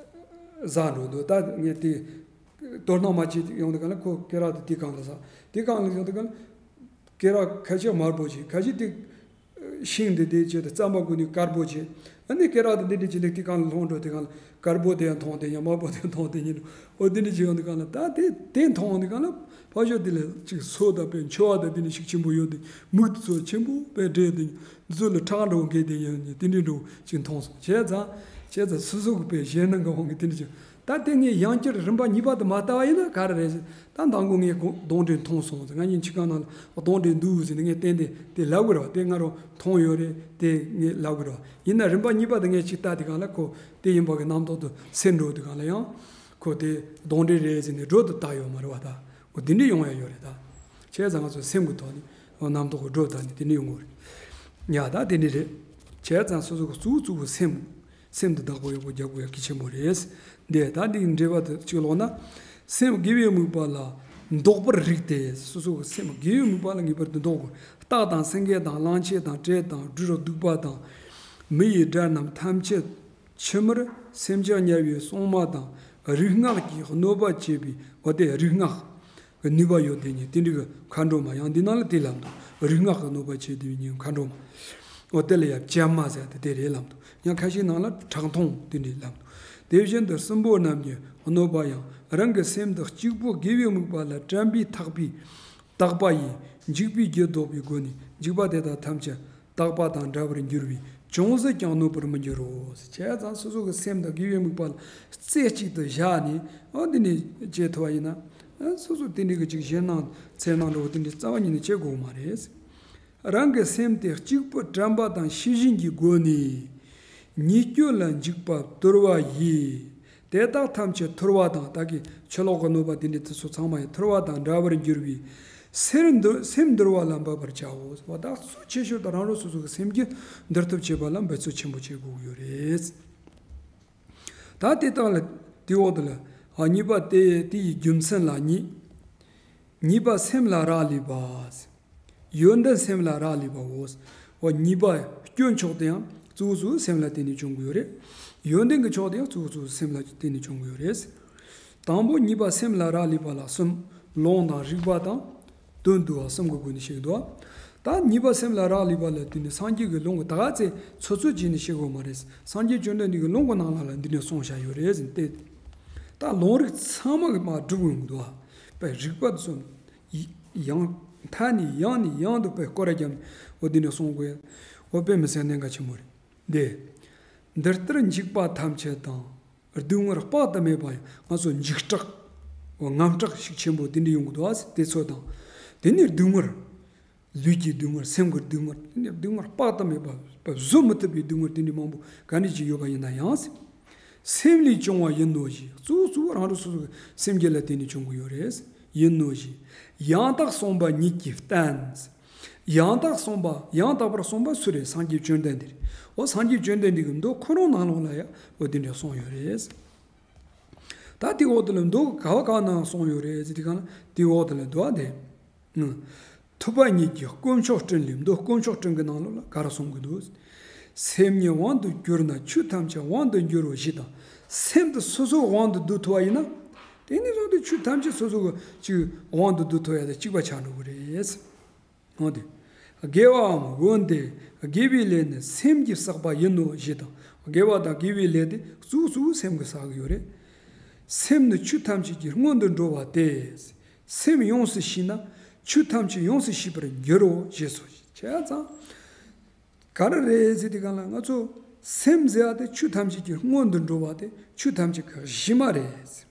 ཟག་འགྲོ་འདུག་ད་ངས་དེ་དོ་སྣང་མ་བྱེད་ཡོང་དུས་གང་ལ་ཁོ་སྐེ་རགས་དེ་དེ་གང་ལ་ཟག་དེ་གང་ལ་ཡོང་དུས་གང་ལ་སྐེ་རགས་ཁ་ཤས་དམར་པོ་བྱས། ཁ་ཤས་དེ་ཤིང་དེ་དེ་བྱས་ཏེ་རྩམ་པ་ཀུན་ནས་དཀར་པོ་བྱས། ཨ་ནི་སྐེ་རགས་དེ་འདི་འདྲ་བྱས་ནས་དེ་གང་ལ་ལྷུང་འགྲོ་དེ་གང་ལ་དཀར་པོ་དེ་ཡང་མཐོང་དེ་ཡང་དམར་པོ་དེ་ཡང་མཐོང་དེ་ཉིན་འོ་འདི་འདྲ་བྱས་ཡོང་དུས་གང་ལ་ད་དེ་དེ་མཐོང་དུས་གང་ལ་ཕར་ཕྱོགས་དེ་ལ་ཅིག་སོ་དང་དཔེ་འཕྱོ་བ་དང་དེ་འདྲ་ཤུགས་ཆེན་པོ་ཡོད་དེ་མིག་དེ་ཚོ་ཆེན་པོ་དཔེ་བགྲད་དེ་འདི་ཚོ་ལ་ཁྲག་འགྲོ་འགས་དེ་ཡང་དེ་འདྲ་འགྲོ་ཅིག་མཐོང་སོང་། བྱས་ཙང་བྱས་ཙང་སོ་སོ་གི་དཔེ་གཞན་སྣང་གི་དབང་གིས་དེ་འདྲ་ཅིག་ད་དེ་ངས་ཡང་བསྐྱར་རིམ་པ་གཉིས་པ་དེ་མ་བལྟ་བ་ཡིན་ན་ག་རེ་རེད་ཟེར། ད་མདང་དགོང་ངས་གདོན་འདྲེ་མཐོང་སོང་ཟེར། ང་གཉིས་འཆི་ཁང་ནང་ལ་གདོན་འདྲེ་འདུག་ཟེར་ནས་ངས་གཏན་དེ་དེ་ལབ་དགོས་རེད་བ། དེ་ང་རང་མཐོང་ཡོད་རེད་དེ་ངས་ལབ་དགོས་རེད་བ། ཡིན་ན་རིམ་པ་གཉིས་པ་དེ་ངས་ཅིག་བལྟ་དེ་གང་ལ་ཁོ་དེ་ཡིན་པ་གི་རྣམ་རྟོག་དེ་སེལ་འགྲོ་དེ་གང་ལ་ཡང་ཁོ་དེ་གདོན་འདྲེ་རེད་ཟེར་ནས་སྒྲོ་དེ་བཏགས་ཡོད་མ་རེད་བ། ད་འོ་དེ་འདྲ་ཡོང་ཡ་ཡོད་རེད། ད་བྱས་ཙང་ང་ཚོ་སེམས་ཀྱི་ཐོག་ནས་འོ་རྣམ་རྟོག་གི་སྒྲོ་བཏགས་ནས་དེ་འདྲ་ཡོང་གི་རེད། ཡ་ད་དེ་འདྲ་རེད། བྱས་ཙང་སོ་སོ་གི་གཙོ་བོ་གཙོ་བོ་སེམས། སེམས་དེ་བདག་པོ་ཡག་པོ་རྒྱག་དགོས་ཡ་གལ་ཆེན་པོ་རེད། འདི་ད་འདི་འགྲེལ་པ་དེ་གཅིག་ཀློག་ན། སེམས་དགེ་བའི་དམིགས་པ་ལ་འདོགས་པར་རིགས་ཏེ། སོ་སོ་གི་སེམས་དགེ་བའི་དམིགས་པ་ལ་ངེས་པར་དུ་འདོགས་དགོས། སྟག་དང་སེང་གེ་དང་གླང་ཆེན་དང་དྲེད་དང་སྦྲུལ་གདུག་པ་དང་། མི་ཡི་དགྲ་རྣམས་ཐམས་ཅད་ཕྱི་མར་སེམས་ཅན་དམྱལ་བའི་སྲུང་མ་དང་རིག་སྔགས་ཀྱི་གནོད་པ་བྱེད་པའི་འོ་དེ་རིག་སྔགས་ཀྱི་ནུས་པ་ཡོད་དེ་ཉིད་དེ་འདྲ་གི་མཁའ་འགྲོ་མ། ཡང་འདི་ནང་ལ་དེ་ལབ་འདུག་རིག་སྔགས་ཀྱི་གནོད་པ་བྱེད་དེ་ཉིད་མཁའ་འགྲོ་མ། འོ་དེ་ལ་ཡང་བྱད་མ་ཟེར་ཏེ་དེ་རེད་ལབ་འདུག་ཡང་ཁ་ཤས་ནང་ལ་ཁྲག་འཐུང་དེ་འདྲ་ལབ་འདུག་དེ་བཞིན་དུ་སྲིན་པོ་རྣམས་ཀྱི་གནོད་པ་ཡང་རང་གི་སེམས་དེ་གཅིག་པུ་དགེ་བའི་དམིགས་པ་ལ་དྲན་པས་ཐག་པས་དག་པ་ཡིས་འཇིགས་པའི་རྒྱུ་བཟློག་པའི་སྒོ་ནས་འཇིགས་པ་དེ་དག་ཐམས་ཅད་དག་པ་དང་འདྲ་བར་འགྱུར་བས་ཅུང་ཟད་ཀྱང་གནོད་པར་མི་འགྱུར་རོ། བྱས་ཙང་སོ་སོ་གི་སེམས་དང་དགེ་བའི་དམིགས་པ་ལ་རྩེ་གཅིག་ཏུ་བཞག་ནས་འོ་འདི་ནས་བྱེད་ཐུབ་པ་ཡིན་ན། སོ་སོ་དེ་འདྲའི་གི་ཅིག་གཞན་སྣང་འཚེར་སྣང་འདྲ་བོ་དེ་འདྲའི་རྩ་བ་ཉིད་ནས་བྱེད་དགོས་མ་རེད། རང་གི་སེམས་དེ་གཅིག་པུ་དྲན་པ་དང་ཤེས་བཞིན་གྱི་སྒོ་ནས་ཉེས་སྐྱོན་ལ་འཇིགས་པ་དུལ་བ་ཡིས། དེ་དག་ཐམས་ཅད་ཐུལ་བ་དང་། བདག་གི་ཕྱི་ལོགས་ཀྱི་གནོད་པ་དེ་འདྲ་དེ་ཚོ་ཚང་མ་ཡང་ཐུལ་བ་དང་འདྲ་བར་འགྱུར་བའི་སེམས་འདུལ་སེམས་འདུལ་བ་ལ་འབད་པར་བྱའོ། བ་དག་གཙོ་ཆེ་ཤོས་དང་རང་རང་སོ་སོ་གི་སེམས་རྒྱུད་འདུལ་ཐབས་བྱེད་པ་ལ་འབད་རྩོལ་ཆེན་པོ་བྱེད་དགོས་ཀྱི་ཡོད་རེད། ད་དེ་དག་ལ་དེའི་འོག་ཏུ་ལ་ཨ་གཉིས་པ་དེ་དེ་ཡི་རྒྱུ་མཚན་ལ་གཉིས། གཉིས་པ་སེམས་ལ་རག་ལས་པ། ཡོན་ཏན་སེམས་ལ་རག་ལས་པའོ། འོ་གཉིས་པ་སྐྱོན་ཕྱོགས་དེ་ཡང་གཙོ་བོ་གཙོ་བོ་སེམས་ལ་བརྟེན་ནས་བྱུང་གི་ཡོད་རེད། ཡོན་ཏན་གྱི་ཕྱོགས་དེ་ཡང་གཙོ་བོ་གཙོ་བོ་སེམས་ལ་བརྟེན་ནས་བྱུང་གི་ཡོད་རེད། དང་པོ་གཉིས་པ་སེམས་ལ་རག་ལས་པ་ལ་གསུམ། ལུང་དང་རིགས་པ་དང་། དོན་བསྡུ་བ་གསུམ་གྱི་སྒོ་ནས་བཤད་འདུག་ད་གཉིས་པ་སེམས་ལ་རག་ལས་པ་ལ་བརྟེན་ནས་སངས་རྒྱས་ཀྱི་ལུང་གི་ད་ག་ཚད་ཚོད་ཚོད་བྱས་ནས་བཤད་དགོས་མ་རེད། སངས་རྒྱས་བཅོམ་ལྡན་འདས་ཀྱི་ལུང་གི་ནང་ལ་ལ་འདི་འདྲ་གསུངས་བཞག་ཡོད་རེད་ཟེར་ཏེ། ད་ལུང་རིགས་ཚང་མ་གི་མར་སྒྲུབ་ཡོང་གི་འདུག་བ། པའི་རིགས་པ་དེ་ཚོ་ཡང་མཐའ་ནས་ཡང་ནས་ཡང་དུ་པའི་སྐོར་ར་བརྒྱབ་ནས་འོ་འདི་འདྲ་གསུང་དགོས། འོ་དཔེ་མི་སྲིད་གནད་འགག་ཆེན་པོ་རེད། འདི། འདི་ལྟར་འཇིགས་པ་ཐམས་ཅད་དང་། སྡུག་བསྔལ་དཔག་ཏུ་མེད་པ་ཡང་ང་ཚོ་འཇིགས་སྐྲག་དངངས་སྐྲག་ཤུགས་ཆེན་པོ་དེ་འདྲ་ཡོང་གི་འདུག་ཨ། དེ་ཚོ་དང་། དེ་ནས་སྡུག་བསྔལ། ལུས་ཀྱི་སྡུག་བསྔལ། སེམས་ཀྱི་སྡུག་བསྔལ། དེ་ནས་སྡུག་བསྔལ་དཔག་ཏུ་མེད་པ་བཟོད་མི་ཐུབ་པའི་སྡུག་བསྔལ་དེ་འདྲ་མང་པོ་ག་འདྲ་ཅིག་ཡོད་པ་ཡིན་ན་ཡང་། སེམས་ལས་བྱུང་བ་ཡིན་ནོ་ཞེས། གཙོ་བོ་གཙོ་བོ་རང་རང་སོ་སོ་གི་སེམས་རྒྱུད་ལ་བརྟེན་ནས་བྱུང་གི་ཡོད་རེད། ཡིན་ནོ་ཞེས། ཡང་དག་གསུངས་པ་ཉིད་ཀྱིས་བསྟན། ཡང་དག་གསུངས་པ། ཡང་དག་པར་གསུངས་པ་སུ་རེད། སངས་རྒྱས་བཅོམ་ལྡན་འདས་རེད། འོ་སངས་རྒྱས་བཅོམ་ལྡན་འདས་ཀྱི་མདོ་ཁོ་རང་ནང་ལོགས་ལ་ཡང་འོ་དེ་འདྲ་གསུངས་ཡོད་རེད། ད་དེའི་འོག་ཏུ་ལ་མདོ་ག་བ་ག་ནང་གསུངས་ཡོད་རེད་ཟེར་དུས་སྒང་ལ་དེའི་འོག་ཏུ་ལ་མདོ་དེ། ཐུབ་པ་ཉིད་ཀྱིས་དཀོན་མཆོག་སྤྲིན་ལས། མདོ་དཀོན་མཆོག་སྤྲིན་གྱི་ནང་ལོགས་ལ་ག་རེ་གསུང་གི་འདུག་སེམས་ཉིད་དབང་དུ་གྱུར་ན་ཆོས་ཐམས་ཅད་དབང་དུ་འགྱུར་རོ་ཞེས་དང་། སེམས་དེ་སོ་སོ་དབང་དུ་བསྡུ་ཐུབ་པ་ཡིན་ན། དེ་ནས་བཟུང་སྟེ་ཆོས་ཐམས་ཅད་སོ་སོ་གི་ཅིག་དབང་དུ་བསྡུ་ཐུབ་ཡ་དང་གཅིག་པ་ཆགས་འགྲོ་གི་རེད། འོ་དེ། དགེ་བའམ་འོན་ཏེ་དགེ་བའི་ལས་ནི་སེམས་ཀྱིས་བསགས་པ་ཡིན་ནོ་ཞེས་དང་། དགེ་བ་དང་དགེ་བའི་ལས་དེ་གཙོ་བོ་གཙོ་བོ་སེམས་ཀྱིས་བསགས་ཀྱི་ཡོད་རེད། སེམས་ནི་ཆོས་ཐམས་ཅད་ཀྱི་སྔོན་དུ་འགྲོ་བ་སྟེ། སེམས་ཡོངས་སུ་ཞི་ན་ཆོས་ཐམས་ཅད་ཡོངས་སུ་ཞི་བར་འགྱུར་རོ་ཞེས་སོ། བྱས་ཙང་། ག་རེ་རེད་ཟེར་དུས་སྒང་ལ་ང་ཚོ་སེམས་ཟེར་བ་དེ་ཆོས་ཐམས་ཅད་ཀྱི་སྔོན་དུ་འགྲོ་བ་དེ་ཆོས་ཐམས་ཅད་ཀྱི་གཞི་མ་རེད།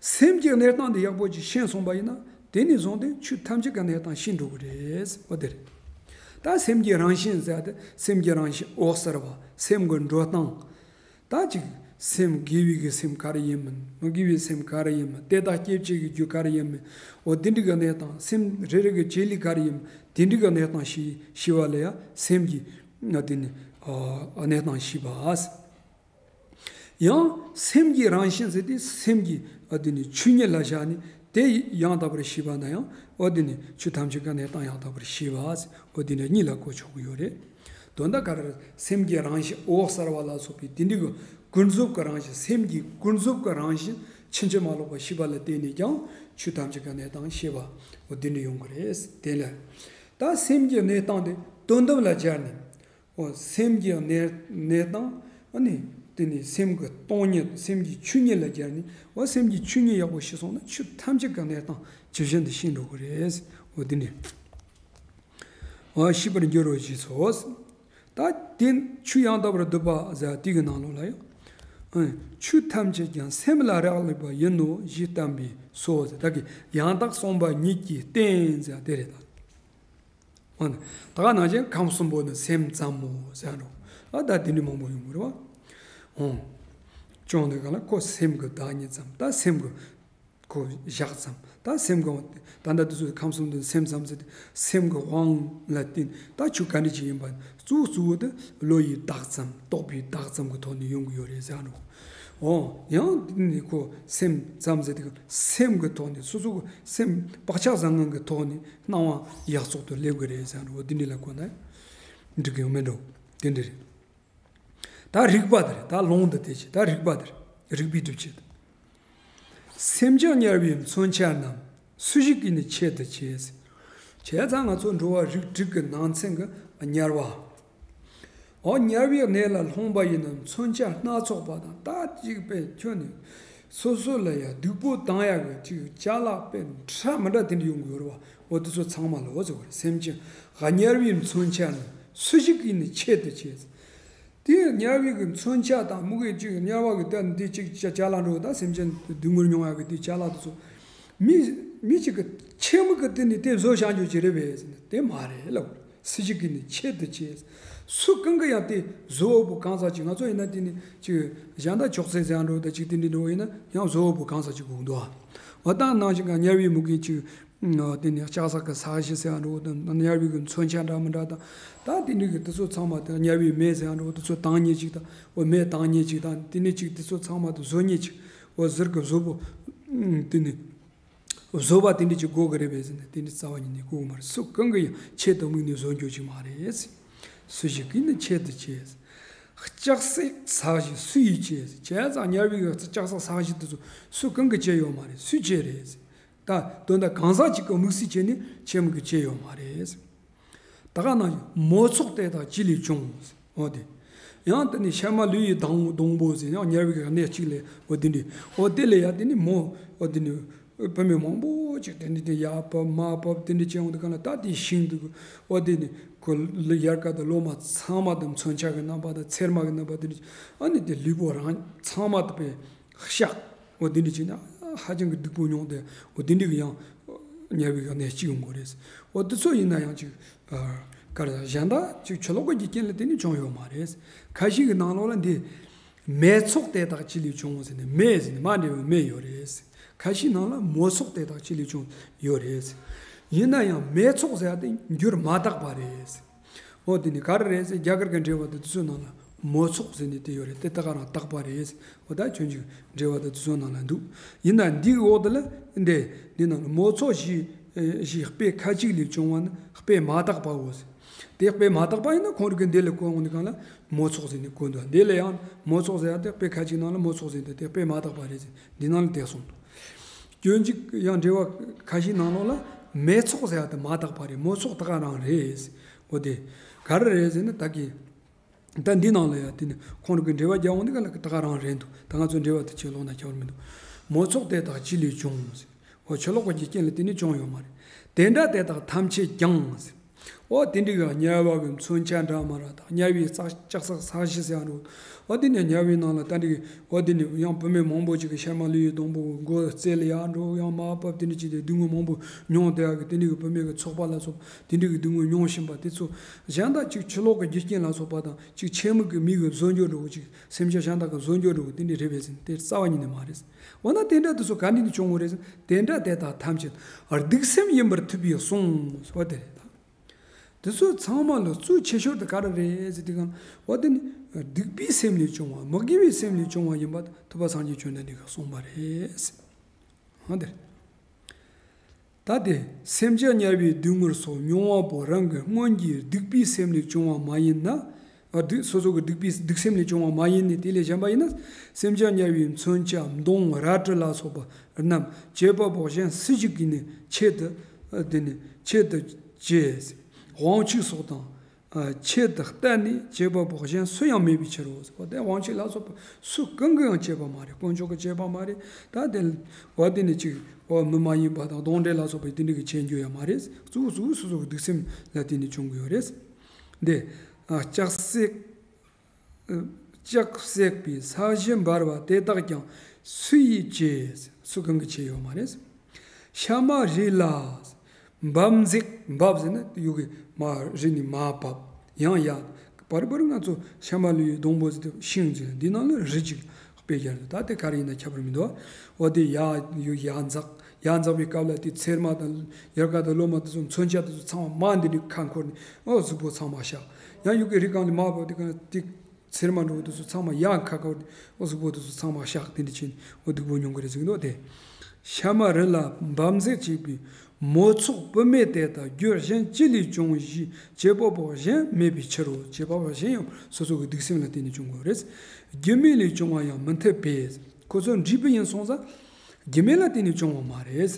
སེམས་ཀྱི་གནས་སྟངས་དེ་ཡག་པོ་ཅིག་ཤེས་སོང་པ་ཡིན་ན་དེ་ནས་བཟུང་སྟེ་ཆོས་ཐམས་ཅད་ཀྱི་གནས་སྟངས་ཤེས་འགྲོ་གི་རེད། འོ་དེ་རེད། ད་སེམས་ཀྱི་རང་བཞིན་ཟེར་བ་དེ་སེམས་ཀྱི་རང་བཞིན་འོད་གསལ་བ། སེམས་ཀྱི་འགྲོ་སྟངས། ད་ཅིག་སེམས་དགེ་བའི་གི་སེམས་ག་རེ་ཡིན་མིན། མི་དགེ་བའི་སེམས་ག་རེ་ཡིན་མིན། དེ་དག་སྐྱེ་བྱེད་ཀྱི་རྒྱུ་ག་རེ་ཡིན་མིན། འོ་དེ་འདྲ་གི་གནས་སྟངས། སེམས་རེ་རེ་གི་བྱེད་ལས་ག་རེ་ཡིན་མིན། དེ་འདྲ་གི་གནས་སྟངས་ཤེས་ཤེས་པ་ལ་ཡང་སེམས་ཀྱི་ཨ་དེ་ནི་ཨ་གནས་སྟངས་ཤེས་པ། ཡང་སེམས་ཀྱི་རང་བཞིན་ཟེར་དུས་སེམས་ཀྱི་ཨ་དེ་ནི་ཆོས་ཉིད་ལ་བཞག་ནས་དེ་ཡང་དག་པར་ཤེས་པ་ན་ཡང་ཨ་དེ་ནི་ཆོས་ཐམས་ཅད་ཀྱི་གནས་སྟངས་ཡང་དག་པར་ཤེས་པ། ཨ་དེ་ནི་གཉིས་ལ་གོ་ཆོག་གི་ཡོད་རེད། དོན་དག་ག་རེ་རེད། སེམས་ཀྱི་རང་བཞིན་འོད་གསལ་བ་ལ་སོགས་པའི་དེ་འདྲ་གི་ཀུན་རྫོབ་ཀྱི་རང་བཞིན། སེམས་ཀྱི་ཀུན་རྫོབ་ཀྱི་རང་བཞིན་ཕྱིན་ཅི་མ་ལོག་པ་ཤེས་པ་ལ་བརྟེན་ནས་ཀྱང་ཆོས་ཐམས་ཅད་ཀྱི་གནས་སྟངས་ཤེས་པ་འོ་དེ་འདྲ་ཡོང་གི་རེད། དེ་ལ་ད་སེམས་ཀྱི་གནས་སྟངས་དེ་དོན་དམ་ལ་སྦྱར་ནས། འོ་སེམས་ཀྱི་གནས་གནས་སྟངས་ཨ་ནི་དེ་ནི་སེམས་ཀྱི་སྟོང་ཉིད། སེམས་ཀྱི་ཆོས་ཉིད་ལ་སྦྱར་ནས། འོ་སེམས་ཀྱི་ཆོས་ཉིད་ཡག་པོ་ཤེས་སོང་ན་ཆོས་ཐམས་ཅད་ཀྱི་གནས་སྟངས་ཇི་བཞིན་དུ་ཤེས་འགྲོ་གི་རེད། འོ་དེ་ནི་འོ་ཤེས་པར་འགྱུར་རོ་ཞེས་སོ། ད་དེ་ཆོས་ཡང་དག་པར་སྒྲུབ་པ་ཟེར་དེ་གི་ནང་ལོགས་ལ་ཡང་། ཨ་ཆོས་ཐམས་ཅད་ཀྱང་སེམས་ལ་རག་ལས་པ་ཡིན་ནོ་ཞེས་བསྟན་པས་སོ་ཟེར། ད་གི་ཡང་དག་གསུངས་པ་ཉིད་ཀྱིས་བསྟན་ཟེར་དེ་རེད་ད། འོ་ན། ད་ག་ནང་བཞིན་ཁམས་གསུམ་པོ་ནི་སེམས་ཙམ་མོ་ཟེར་རོ། ཨ་ད་དེ་འདྲ་མང་པོ་ཡོང་གི་རེད་བ། འོ། ཅུང་ནས་ག་ལ་ཁོ་སེམས་ཀྱི་བདག་ཉིད་ཙམ། ད་སེམས་ཀྱི་ ཁོ་བཞག་ཙམ། ད་སེམས་ཀྱི་དབང་། ད་ལྟ་དེ་ཚོ་ཁམས་གསུམ་དུ་སེམས་ཙམ་ཟེར་ཏེ། སེམས་ཀྱི་དབང་ལ་བརྟེན། ད་ཆོས་ག་འདྲ་ཅིག་ཡིན་པ་གཙོ་བོ་གཙོ་བོ་དེ་བློ་ཡི་བདག་ཙམ། རྟོག་པའི་བདག་ཙམ་གྱི་ཐོག་ནས་ཡོང་གི་ཡོད་རེད་ཟེར་ནོ། འོ་ཡང་དེ་ནི་ཁོ་སེམས་ཙམ་ཟེར་ཏེ། སེམས་ཀྱི་ཐོག་ནས། སོ་སོ་གི་སེམས་བག་ཆགས་བཟང་ངན་གྱི་ཐོག་ནས་སྣང་བ་ཡག་བཙོག་ཏུ་སླེབས་ཀྱི་རེད་ཟེར་ནོ། འོ་དེ་འདྲ་ལ་གོ་ན་འགྲིག་གི་ཡོད་མེད་འགྲོ། དེ་འདྲ་རེད། ད་རིགས་པ་དེ་རེད། ད་ལུང་དེ་དེ་བྱེད། ད་རིགས་པ་དེ་རེད། རིགས་པའི་སྒྲུབ་བྱེད། སེམས་ཅན་དམྱལ་བའི་མཚོན་ཆ་རྣམས། སུ་ཞིག་གིས་ནི་ཆེད་དུ་བྱས། བྱས་ཙང་ང་ཚོ་འགྲོ་བ་རིགས་དྲུག་གི་ནང་ཚན་གྱི་དམྱལ་བ། འོ་དམྱལ་བའི་གནས་ལ་ལྷུང་བ་ཡིན་ན། མཚོན་ཆ་སྣ་ཚོགས་པ་དང་། ད་ཅིག་པས་ཁྱོན་ནས་སོ་སོ་ལ་ཡ་སྡུག་པོ་བཏང་ཡག་གི་ཅིག་ཅ་ལག་པས་འདྲ་མི་འདྲ་དེ་འདྲ་ཡོང་གི་ཡོད་རེད་བ། འོ་དེ་ཚོ་ཚང་མ་ལ་འོ་ཟེར་བ་རེད། སེམས་ཅན་དམྱལ་བའི་མཚོན་ཆ་རྣམས། སུ་ཞིག་གིས་ནི་ཆེད་དུ་བྱས། དེ་དམྱལ་བའི་གི་མཚོན་ཆ་དང་མུ་གེ་ཅིག་དམྱལ་བ་གི་ད་འདི་ཅིག་ཅ་ཅ་ལག་འགྲོ། ད་སེམས་ཅན་སྡུག་བསྔལ་མྱོང་ཡག་གི་དེ་ཅ་ལག་དེ་ཚོ་མི་མི་གཅིག་གི་ཁྱིམ་གི་དེ་ནི་དེ་བཟོ་བཞག་རྒྱུ་ཅིག་རེད་པས་ཟེར་ན། དེ་མ་རེད་ལབ། སུ་ཞིག་གིས་ནི་ཆེད་དུ་བྱས། སུ་གང་གི་ཡང་དེ་བཟོ་བ་པོ་གང་ཟག་ཅིག་ང་ཚོ་ཡིན་ན་དེ་ནི་ཅིག་གཞན་དག་ཅོག་ཙེ་ཟེར་ཡག་འགྲོ། ད་ཅིག་དེ་འདྲ་འགྲོ་ཡིན་ན་ཡང་བཟོ་བ་པོ་གང་ཟག་ཅིག་དགོས་འདུག་ཨ། འོ་ད་ནང་བཞིན་ག་དམྱལ་བའི་མུ་གེ་ཅིག་དེ་ནི་ལྕགས་ཟངས་ཀྱི་ས་གཞི་ཟེར་ཡག་འགྲོ། དང་དམྱལ་བའི་གི་མཚོན་ཆ་འདྲ་མི་འདྲ་དང་། ད་དེ་འདྲའི་གི་དེ་ཚོ་ཚང་མ་དེ་དམྱལ་བའི་མེ་ཟེར་ཡག་འགྲོ། དེ་ཚོ་བཏང་མཁན་ཅིག་དང་། འོ་མེ་བཏང་མཁན་ཅིག་དང་། དེ་ནས་ཅིག་དེ་ཚོ་ཚང་མ་དེ་བཟོ་མཁན་ཅིག་འོ་ཟུར་གི་བཟོ་བོ། དེ་ནི་བཟོ་བ་དེ་འདྲ་ཅིག་དགོས་གི་རེད་པས་ཟེར་ན། དེ་འདྲ་རྩ་བ་ཉིད་ནས་དགོས་གི་མ་རེད། སུ་གང་གི་ཡང་ཆེད་དུ་དམིགས་ནས་བཟོ་རྒྱུ་ཅིག་མ་རེད། སུ་ཞིག་གིས་ནི་ཆེད་དུ་བྱས། ལྕགས་ཟངས་ས་གཞི་སུ་ཡིས་བྱས། བྱས་ཙང་དམྱལ་བའི་གི་ལྕགས་ཟངས་ས་གཞི་དེ་ཚོ་སུ་གང་གིས་བྱས་ཡོད་མ་རེད། སུས་བྱས་རེད། ད་དོན་དག་གང་ཟག་གཅིག་གི་དམིགས་བསལ་བྱས་ནས་ཆེད་དམིགས་ཀྱིས་བྱས་ཡོད་མ་རེད། ད་ག་ནང་བཞིན་མོ་ཚོགས་དེ་དག་ཅི་ལས་བྱུང་། འོ་དེ། ཡང་དེ་ནི་ཤལ་མ་ལུས་ཡི་སྡོང་སྡོང་པོ་ཟེར། ཡང་དམྱལ་བའི་གནས་གཅིག་ལས། འོ་དེ་འདྲ། འོ་དེ་ལས་ཡང་དེ་ནི་མོ། འོ་དེ་ནི་བུད་མེད་མང་པོ་ཅིག་དེ་འདྲ་དེ་ཡར་བབས་མར་བབས་དེ་འདྲ་བྱས་ཡོང་དུས་གང་ལ། ད་དེ་ཤིང་དུ། འོ་དེ་ནི་ཁོ་ཡལ་ག་དང་ལོ་མ་ཚང་མ་དང་། མཚོན་ཆ་གི་རྣམ་པ་དང་། ཚེར་མ་གི་རྣམ་པ་དེ་འདྲ། ཨ་ནི་དེ་ལུས་པོ་རང་ཚང་མ་དེ་པས་གཤགས། འོ་དེ་འདྲ་བྱས་ན་ཧ་ཅང་གི་སྡུག་པོ་མྱོང་སྟེ། འོ་དེ་འདྲ་གི་ཡང་དམྱལ་བའི་གནས་སྐྱེ་ཡོང་གི་རེད། འོ་དེ་ཚོ་ཡིན་ན་ཡང་ཅིག་ཨ། ག་རེ། གཞན་དག་ཅིག་ཆུ་ལོག་གི་རྒྱུ་རྐྱེན་ལ་བརྟེན་ནས་བྱུང་ཡོད་མ་རེད། ཁ་ཤས་ཀྱི་ནང་ལོགས་ལ་འདི་མེ་ཚོགས་དེ་དག་ཅི་ལས་བྱུང་ཟེར་ནས། མེ་ཟེར་ནས་མ་འདྲ་བའི་མེ་ཡོད་རེད། ཁ་ཤས་ནང་ལ་མོ་ཚོགས་དེ་དག་ཅི་ལས་བྱུང་ཡོད་རེད། ཡིན་ན་ཡང་མེ་ཚོགས་ཟེར་ཡག་དེ་འགྱུར་མ་དག་པ་རེད། འོ་དེ་ནི་ག་རེ་རེད་ཟེར། རྒྱ་གར་གྱི་འགྲེལ་པ་དེ་དེ་ཚོའི་ནང་ལ་མོ་ཚོགས་ཟེར་ནས་དེ་ཡོད་རེད། དེ་ད་ག་རང་དག་པ་རེད། འོ་ད་ཁྱོད་ཀྱི་འགྲེལ་པ་དེ་དེ་ཚོའི་ནང་ལ་འདུག་ཡིན་ན་འདིའི་འོག་དེ་ལ་འདི་འདི་ནང་ལ་མོ་ཚོགས་བཞི་བཞི་དཔེ་ཁ་ཅིག་ལས་བྱུང་བ་ནི་དཔེ་མ་དག་པའོ་ཟེར། དེ་དཔེ་མ་དག་པ་ཡིན་ན་ཁོང་རང་གིས་འདི་ལ་གོ་འོང་དུས་གང་ལ་མོ་ཚོགས་ཟེར་ནས་གོ་འདུག་འདི་ལ་ཡང་མོ་ཚོགས་ཟེར་ཡག་དེ་དཔེ་ཁ་ཅིག་ནང་ལ་མོ་ཚོགས་ཟེར་འདུག་དེ་དཔེ་མ་དག་པ་རེད་ཟེར། འདི་ནང་ལ་དེ་གསུངས་འདུག་སྐྱོན་གཅིག་ཡང་འགྲེལ་པ་ཁ་ཤས་ནང་ལོགས་ལ་མེ་ཚོགས་ཟེར་ཡག་དེ་མ་དག་པ་རེད། མོ་ཚོགས་ད་ག་རང་རེད། འོ་དེ་ག་རེ་རེད་ཟེར་ན། ད་གི་ད་འདི་ནང་ལ་ཡང་དེ་ནི་ཁོང་རང་གིས་འགྲེལ་པ་རྒྱག་འོང་དུས་གང་ལ་ད་ག་རང་རེད་འདུག་ད་ང་ཚོས་འགྲེལ་པ་དེ་ཕྱིར་ཀློག་ན་ཁྱད་པར་མི་འདུག་མོ་ཚོགས་དེ་དག་ཅི་ལས་བྱུང་ཟེར། འོ་ཆུ་ལོག་གི་རྒྱུ་རྐྱེན་ལ་བརྟེན་ནས་བྱུང་ཡོད་མ་རེད། དེ་འདྲ་དེ་དག་ཐམས་ཅད་ཀྱང་། འོ་དེ་འདྲའི་གི་དམྱལ་བ་གི་མཚོན་ཆ་འདྲ་མི་འདྲ་དང་། དམྱལ་བའི་ལྕགས་ལྕགས་ཟངས་ས་གཞི་ཟེར་ཡག་འགྲོ། འོ་དེ་ནས་དམྱལ་བའི་ནང་ལ་ད་འདྲའི་གི། འོ་དེ་ནས་ཡང་བུད་མེད་མང་པོ་ཅིག་གིས་ཤལ་མ་ལུས་ཡི་སྡོང་པོ་མགོ་རྩེ་ལ་ཡར་འགྲོ། ཡང་མར་བབས། དེ་འདྲ་ཅིག་དེ་སྡུག་བསྔལ་མང་པོ་མྱོང་བསྡད་ཡག་གི་དེ་འདྲའི་གི་བུད་མེད་ཀྱི་ཚོགས་པ་ལ་སོགས་དེ་འདྲའི་གི་སྡུག་བསྔལ་མྱོང་བཞིན་པ་དེ་ཚོ་གཞན་དག་ཅིག་ཆུ་ལོག་གི་རྒྱུ་རྐྱེན་ལ་སོགས་པ་དང་། ཅིག་ཆེན་མོ་གི་མི་གིས་བཟོ་རྒྱུ་འདྲ་བོ་ཅིག་སེམས་ཅན་གཞན་དག་གིས་བཟོ་རྒྱུ་འདྲ་བོ་དེ་འདྲ་རེད་པས་ཟེར་ན། དེ་རྩ་བ་ཉིད་ནས་མ་རེད། འོ་ན་དེ་འདྲ་དེ་ཚོ་ག་འདྲ་ནས་བྱུང་བ་རེད་ཟེར་ན། དེ་འདྲ་དེ་དག་ཐམས་ཅད་སྡིག་སེམས་ཡིན་པར་ཐུབ་པས་གསུངས་པ་དེ་རེད་ད། དེ་ཚོ་ཚང་མ་ལ་གཙོ་ཆེ་ཤོས་དེ་ག་རེ་རེད་ཟེར་དུས་གང་། འོ་དེ་ནི་སྡིག་པའི་སེམས་ལས་བྱུང་བ། མི་དགེ་བའི་སེམས་ལས་བྱུང་བ་ཡིན་པ་ཐུབ་པ་སངས་རྒྱས་བཅོམ་ལྡན་འདས་ཀྱིས་གསུངས་པ་རེད། འོ་དེ་རེད། ད་དེ་སེམས་ཅན་དམྱལ་བའི་སྡུག་བསྔལ་སོགས་མྱོང་བ་པོ་རང་གི་སྔོན་གྱི་སྡིག་པའི་སེམས་ལས་བྱུང་བ་མ་ཡིན་ན། ཨ། སྡིག་སོ་སོ་གི་སྡིག་པའི་སྡིག་སེམས་ལས་བྱུང་བ་མ་ཡིན་ནས། དེ་ལས་གཞན་པ་ཡིན་ན། སེམས་ཅན་དམྱལ་བའི་མཚོན་ཆ་མདུང་རལ་གྲི་ལ་སོགས་པ་རྣམས་བྱེད་པ་པོ་གཞན་སུ་ཞིག་གིས་ནི་ཆེད་དུ། ཨ། དེ་ནི་ཆེད་དུ་བྱས། དབང་ཕྱུག་སོགས་དང་། ཨ། ཆེད་དུ་གཏད་ནས་བྱེད་པ་པོ་གཞན་སུ་ཡང་མེད་པའི་ཕྱིར་རོ། འོ་དེ་དབང་ཕྱུག་ལ་སོགས་པ་སུ་གང་གིས་ཡང་བྱས་པ་མ་རེད། དཀོན་མཆོག་གིས་བྱས་པ་མ་རེད། ད་དེ་འོ་དེ་ནི་ཅིག་འོ་མི་མ་ཡིན་པ་དང་གདོན་འདྲེ་ལ་སོགས་པའི་དེ་འདྲ་གིས་བྱེད་རྒྱུ་ཡང་མ་རེད། གཙོ་བོ་གཙོ་བོ་སོ་སོ་གི་སྡིག་སེམས་ལ་བརྟེན་ནས་བྱུང་གི་ཡོད་རེད། འདི། ཨ། ལྕགས་སྲེག་ལྕགས་སྲེག་པའི་ས་གཞི་འབར་བ་དེ་དག་ཀྱང་སུ་ཡིས་བྱས། སུ་གང་གིས་བྱས་ཡོད་མ་རེད། ཤ་མ་རི་ལ། འབབ་འཛེག་འབབ་ཟེར་ན་ཡུལ་གྱི་མ་རི་ནས་མར་བབས། ཡང་ཡར། བར་བར་ང་ཚོ་ཤ་མ་ལུས་ཡི་སྡོང་པོ་ཟེར་དུས་ཤིང་ཟེར། འདི་ནང་ལ་རི་ཅིག་དཔེ་རྒྱག་འདུག་ད་དེ་ག་རེ་ཡིན་ན་ཁྱད་པར་མི་འདུག་འོ་དེ་ཡར་ཡར་འཛེགས། ཡར་འཛེགས་པའི་སྐབས་ལ་དེ་ཚེར་མ་དང་ཡལ་ག་དང་ལོ་མ་དེ་ཚོ་མཚོན་ཆ་དེ་ཚོ་ཚང་མ་མར་འདི་འདྲའི་ཁ་འཁོར་ནས་ཨོ་གཟུགས་པོ་ཚང་མ་བཤགས། ཡང་ཡུལ་གྱི་རི་སྒང་ལ་མར་བབས་དེ་ག་དེ་ཚེར་མ་འདྲ་བོ་དེ་ཚོ་ཚང་མ་ཡར་ཁ་འཁོར་ནས་ཨོ་གཟུགས་པོ་དེ་ཚོ་ཚང་མ་བཤགས། དེ་འདྲ་བྱས་ནས་ཨོ་སྡིག་པ་མྱོང་གི་རེད་ཟེར་གྱི་འདུག་དེ། ཤ་མ་རི་ལ་འབབ་འཛེག་བྱེད་པའི་མོ་ཚོགས་བུད་མེད་དེ་དག་རྒྱུ་གཞན་ཅི་ལས་བྱུང་ཞེས་བྱེད་པ་པོ་གཞན་མེད་པའི་ཕྱིར་རོ། བྱེད་པ་པོ་གཞན་ཡང་སོ་སོ་གི་སྡིག་སེམས་ལ་བརྟེན་ནས་བྱུང་དགོས་རེད། རྒྱུ་མེད་ལས་བྱུང་བ་ཡང་མི་འཐད་པས། ཁོ་ཚོ་འབྲས་བུ་ཡིན་སོང་ཙང་རྒྱུ་མེད་ལ་བརྟེན་ནས་བྱུང་བ་མ་རེད།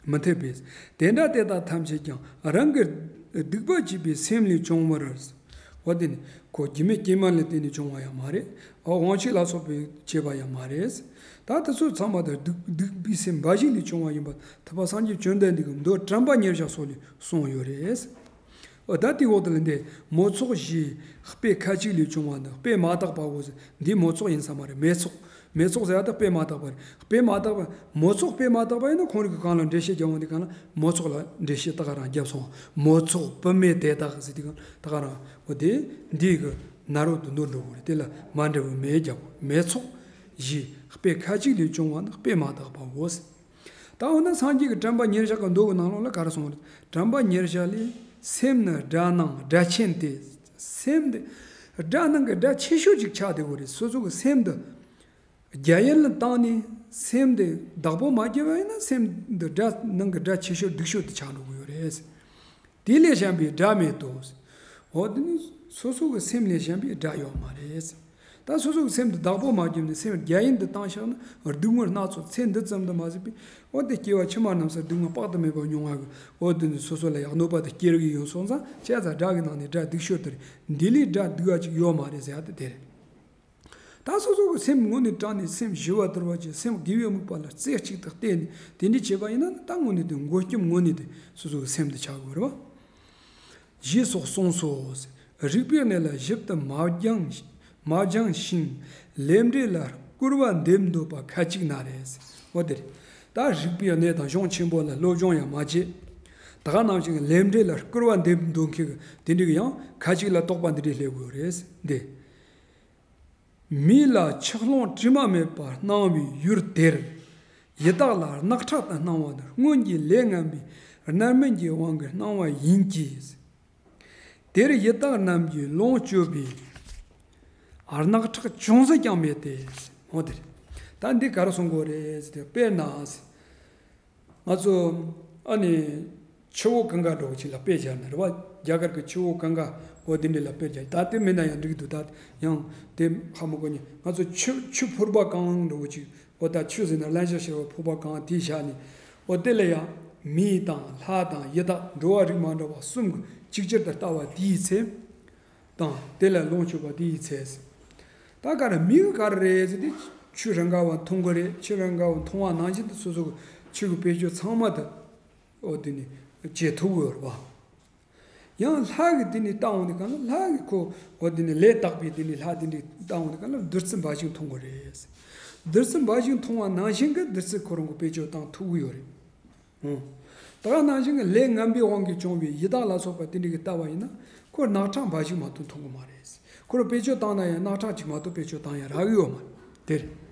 མི་འཐད་པས། དེ་འདྲ་དེ་དག་ཐམས་ཅད་ཀྱང་རང་གི་སྡིག་པ་བྱས་པའི་སེམས་ལས་བྱུང་བར། འོ་དེ་ནི་ཁོ་རྒྱུ་མེད་སྐྱེས་མ་ལས་བརྟེན་ནས་བྱུང་བ་ཡང་མ་རེད། འོ་དབང་ཤེས་ལ་སོགས་པས་བྱས་པ་ཡང་མ་རེད། ད་དེ་ཚོ་ཚང་མ་དེ་སྡིག་སྡིག་པའི་སེམས་འབའ་ཞིག་ལས་བྱུང་བ་ཡིན་པ་ཐེག་པ་སངས་རྒྱས་བཅོམ་ལྡན་འདས་ཀྱིས་མདོ་དྲན་པ་ཉེར་བཞག་སོགས་ལས་གསུངས་ཡོད་རེད། འོ་ད་དེའི་འོག་ཏུ་ལ་འདི་མོ་ཚོགས་ཞེས་དཔེ་ཁ་ཅིག་ལས་བྱུང་བ་ནི་དཔེ་མ་དག་པའོ་ཟེར། འདི་མོ་ཚོགས་ཡིན་ས་མ་རེད། མེ་ཚོགས། མེ་ཚོགས་ཟེར་ཡ་ད་དཔེ་མ་དག་པ་རེད། དཔེ་མ་དག་པ། མོ་ཚོགས་དཔེ་མ་དག་པ་ཡིན་ན་ཁོང་རིགས་ཀྱི་གང་ལ་འགྲེལ་བཤད་རྒྱབ་འོང་དུས་གང་ལ་མོ་ཚོགས་ལ་འགྲེལ་བཤད་ད་ག་རང་རྒྱབ་སོང་། མོ་ཚོགས་བུད་མེད་དེ་དག་ཟེར་དུས་གང་ད་ག་རང་འོ་དེ་འདི་གི་ན་རོ་དུ་འདོར་འགྲོ་དགོས་རེད། དེ་ལ་མ་འདྲ་བའི་མེ་རྒྱབ་དགོས། མེ་ཚོགས་ཞེས་དཔེ་ཁ་ཅིག་ལས་བྱུང་བ་ནི་དཔེ་མ་དག་པའོ་ཟེར། ད་འོ་ན་སངས་རྒྱས་ཀྱི་དྲན་པ་ཉེར་བཞག་གི་མདོ་གི་ནང་ལོགས་ལ་ག་རེ་གསུངས་རེད། དྲན་པ་ཉེར་བཞག་ལས། སེམས་ནི་དགྲ་ནང་དགྲ་ཆེན་ཏེ། སེམས་འདི་དགྲ་ནང་གི་དགྲ་ཆེ་ཤོས་ཅིག་ཆགས་བསྡད་ཡོད་རེད། སོ་སོ་གི་སེམས་འདི་རྒྱ་ཡན་ལ་བཏང་ནས་སེམས་འདི་བདག་པོ་མ་བརྒྱབ་པ་ཡིན་ན་སེམས་འདི་དགྲ་ནང་གི་དགྲ་ཆེ་ཤོས་སྡུག་ཤོས་དེ་ཆགས་འགྲོ་གི་ཡོད་རེད། དེ་ལས་གཞན་པའི་དགྲ་མེད་དོ། འོ་དེ་ནི་སོ་སོ་གི་སེམས་ལས་གཞན་པའི་དགྲ་ཡོད་མ་རེད། ད་སོ་སོ་གི་སེམས་དེ་བདག་པོ་མ་བརྒྱབ་ནས་སེམས་རྒྱ་ཡན་དུ་བཏང་བཞག་ན་སྡུག་བསྔལ་སྣ་ཚོགས་ཚེ་འདི་ཙམ་དུ་མ་ཟད་པའི་འོ་དེ་སྐྱེ་བ་ཕྱི་མ་རྣམས་སུ་སྡུག་བསྔལ་དཔག་ཏུ་མེད་པ་མྱོང་བ་གི་འོ་དེ་ནི་སོ་སོ་ལ་ཡང་གནོད་པ་དེ་སྐྱེལ་གི་ཡོད་སོང་ཙང་བྱས་ཙང་དགྲ་གི་ནང་ནས་དགྲ་སྡུག་ཤོས་དེ་རེད། འདི་ལས་དགྲ་སྡུག་པ་ཅིག་ཡོད་མ་རེད་ཟེར་ཡ་དེ་དེ་རེད། ད་སོ་སོ་གི་སེམས་དངོས་གནས་དྲང་ནས་སེམས་ཞི་བ་དུལ་བ་ཅན་སེམས་དགེ་བའི་དམིགས་པ་ལ་རྩེ་གཅིག་ཏུ་གཏད་ནས་དེ་འདྲ་བྱས་པ་ཡིན་ན་ད་དངོས་གནས་དེ་མགོན་སྐྱབས་དངོས་གནས་དེ་སོ་སོ་གི་སེམས་དེ་ཆགས་དགོས་རེད་བ། ཞེས་སོགས་གསུངས་སོ། རིག་པའི་གནས་ལ་ཞིབ་ཏུ་མ་སྦྱངས་མ་སྦྱངས་ཤིང་ལས་འབྲས་ལ་སྐུར་བ་འདེབས་འདོད་པ་ཁ་ཅིག་ན་རེ། འོ་དེ་རེད། ད་རིག་པའི་གནས་དང་གཞུང་ཆེན་པོ་ལ་སློབ་སྦྱོང་ཡང་མ་བྱས། ད་ག་ནང་བཞིན་ལས་འབྲས་ལ་སྐུར་བ་འདེབས་འདོད་མཁན་གྱི་དེ་འདྲ་གི་ཡང་ཁ་ཅིག་ལ་དོགས་པ་འདི་འདྲ་སླེབས་ཡོད་རེད་འདི། མི་ལ་ཆགས་ལོང་དྲི་མ་མེད་པར་སྣང་བའི་ཡུལ་དེར། ཡི་དྭགས་ལ་རྣག་ཁྲག་ཏུ་སྣང་བ་ནི་སྔོན་གྱི་ལས་ངན་པའི་རྣམ་སྨིན་གྱི་དབང་གིས་སྣང་བ་ཡིན་གྱི། དེར་ཡི་དྭགས་རྣམས་ཀྱིས་ལོངས་སྤྱོད་པའི་རྣག་ཁྲག་ཅུང་ཟད་ཀྱང་མེད་དེ། འོ་དེ་རེད། ད་འདི་ག་རེ་གསུང་གི་ཡོད་རེད་ཟེར་ཏེ་དཔེར་ན། ང་ཚོ་ཨ་ནི་ཆུ་བོ་གངྒཱ་འདྲ་བོ་ཅིག་ལ་དཔེ་སྦྱར་ན་རེད་བ། རྒྱ་གར་གྱི་ཆུ་བོ་གངྒཱ་འོ་དེ་འདྲ་ལ་དཔེ་སྦྱར། ད་དེ་མིན་ན་ཡང་འགྲིག་འདུག་ད་ཡང་དེ་ཧ་མ་གོ་ནི་ང་ཚོ་ཆུ་ཆུ་ཕོར་པ་གང་འདྲ་བོ་ཅིག་འོ་ད་ཆུ་ཟེར་ན་རླན་ཆེན་ཤར་བ་ཕོར་པ་གང་དེ་བཞག་ནས་འོ་དེ་ལ་ཡང་མི་དང་ལྷ་དང་ཡི་དྭགས་འགྲོ་བ་རིགས་མ་འདྲ་བ་གསུམ་གྱི་ཅིག་ཅར་དུ་ལྟ་བ་དེའི་ཚེ། དང་དེ་ལ་ལོངས་སྤྱོད་པ་དེ་ཡི་ཚེ། ད་ག་རེ་མི་གི་ག་རེ་རེད་ཟེར་ཏེ་ཆུ་རང་ག་བ་འཐུང་གི་རེད། ཆུ་རང་ག་བ་འཐུང་བ་ནང་བཞིན་དུ་སོ་སོ་གི་ཆུ་གི་བེད་སྤྱོད་ཚང་མ་དུ་འོ་དེ་ནི་བྱེད་ཐུབ་ཡོད་རེད་བ། ཡང་ལྷ་གི་དེ་ནི་བཏང་འོང་དེ་གང་ལ་ལྷ་གི་ཁོ་འོ་དེ་ནི་ལས་དག་པའི་དེ་ནི་ལྷ་དེ་འདྲ་བཏང་འོང་དེ་གང་ལ་བདུད་རྩི་འབའ་ཞིག་འཐུང་གི་རེད། བདུད་རྩི་འབའ་ཞིག་འཐུང་བ་ནང་བཞིན་གི་བདུད་རྩི་ཁོ་རང་གི་བེད་སྤྱོད་བཏང་ཐུབ་ཀྱི་ཡོད་རེད། ཨོ། ད་ག་ནང་བཞིན་གྱི་ལས་ངན་པའི་དབང་གིས་བྱུང་བའི་ཡི་དྭགས་ལ་སོགས་པ་དེ་འདྲ་གི་ལྟ་བ་ཡིན་ན་ཁོ་རྣག་ཁྲག་འབའ་ཞིག་མ་གཏོགས་འཐུང་གི་མ་རེད། ཁོ་རང་བེད་སྤྱོད་བཏང་ན་ཡང་རྣག་ཁྲག་ཅིག་མ་གཏོགས་བེད་སྤྱོད་བཏང་ཡ་རག་གི་ཡོད་མ་རེད། དེ་རེད།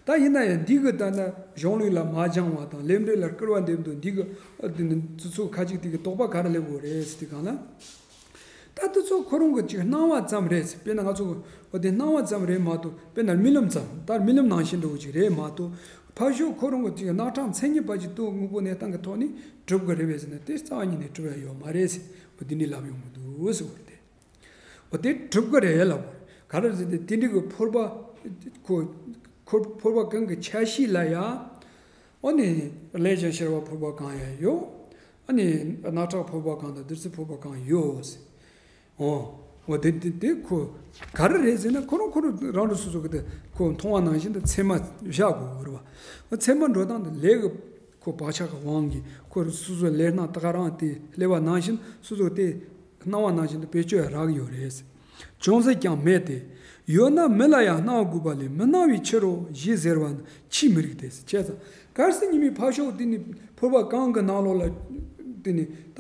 ད་ཡིན་ན་ཡང་འདི་གི་ལྟ་ན་གཞུང་ལུགས་ལ་མ་སྦྱངས་པ་དང་ལས་འབྲས་ལ་སྐུར་བ་འདེབས་འདོད་འདི་གི་ཨ་འདི་ནི་ཙི་ཙུ་ཁ་ཅིག་དེ་གི་དོགས་པ་ག་རེ་སླེབས་དགོས་རེད་ཟེར་དུས་གང་ལ། ད་དེ་ཚོ་ཁོ་རང་གི་ཅིག་སྣང་བ་ཙམ་རེད། དཔེར་ན་ང་ཚོ་གི་འོ་དེ་སྣང་བ་ཙམ་རེད་མ་གཏོགས་དཔེར་ན་རྨི་ལམ་ཙམ། ད་རྨི་ལམ་ནང་བཞིན་འདྲ་བོ་ཅིག་རེད་མ་གཏོགས་ཕར་ཕྱོགས་ཁོ་རང་གི་ཅིག་རྣག་ཁྲག་མཚན་ཉིད་པ་ཅིག་ཏུ་དངོས་པོ་གནས་སྟངས་ཀྱི་ཐོག་ནས་གྲུབ་ཀྱི་རེད་པས་ཟེར་ན་དེ་རྩ་བ་ཉིད་ནས་གྲུབ་ཡ་ཡོད་མ་རེད་ཟེར། འོ་དེ་འདྲའི་ལབ་ཡོང་གི་འདུག་ཟེར་བ་རེད་དེ། འོ་དེ་གྲུབ་ཀྱི་རེད་ལབ་དགོས་རེད། ག་རེ་ཟེར་ཏེ་དེ་འདྲའི་གི་ཕོར་པ་ཁོ་ཁོ་ཕོར་པ་གང་གི་ཆ་ཤས་ལ་ཡ། འོ་ནི་རླན་ཞིང་གཤེར་བ་ཕོར་པ་གང་ཡང་ཡོད། ཨ་ནི་རྣག་ཁྲག་ཕོར་པ་གང་དང་བདུད་རྩི་ཕོར་པ་གང་ཡོད། འོ། འོ་དེ་དེ་དེ་ཁོ་ག་རེ་རེད་ཟེར་ན་ཁོ་རང་ཁོ་རང་རང་རང་སོ་སོ་གི་དེ་ཁོ་མཐོང་བ་ནང་བཞིན་དུ་མཚན་མ་བཞག་དགོས་རེད་བ། མཚན་མ་འགྲོ་སྟངས་དེ་ལས་ཀྱི་ཁོ་བག་ཆགས་ཀྱི་དབང་གིས་ཁོ་རང་སོ་སོའི་ལས་སྣང་ད་ག་རང་དེ་སླེབས་པ་ནང་བཞིན་སོ་སོ་དེ་སྣང་བ་ནང་བཞིན་དུ་བེད་སྤྱོད་ཡ་རག་ཡོད་རེད། ཅུང་ཟད་ཀྱང་མེད་དེ། ཡོད་ན་མི་ལ་ཡང་སྣང་དགོས་པ་ལས་མི་སྣང་བའི་ཕྱིར་རོ་ཞེས་ཟེར་བ་ནི་ཆོས་མི་རིགས་ཏེ། བྱས་ཙང་གལ་སྲིད་ཉི་མའི་ཕ་ཤོག་དེ་ནི་ཕོར་པ་གང་གི་ནང་ལོགས་ལ་དེ་ནི་ད་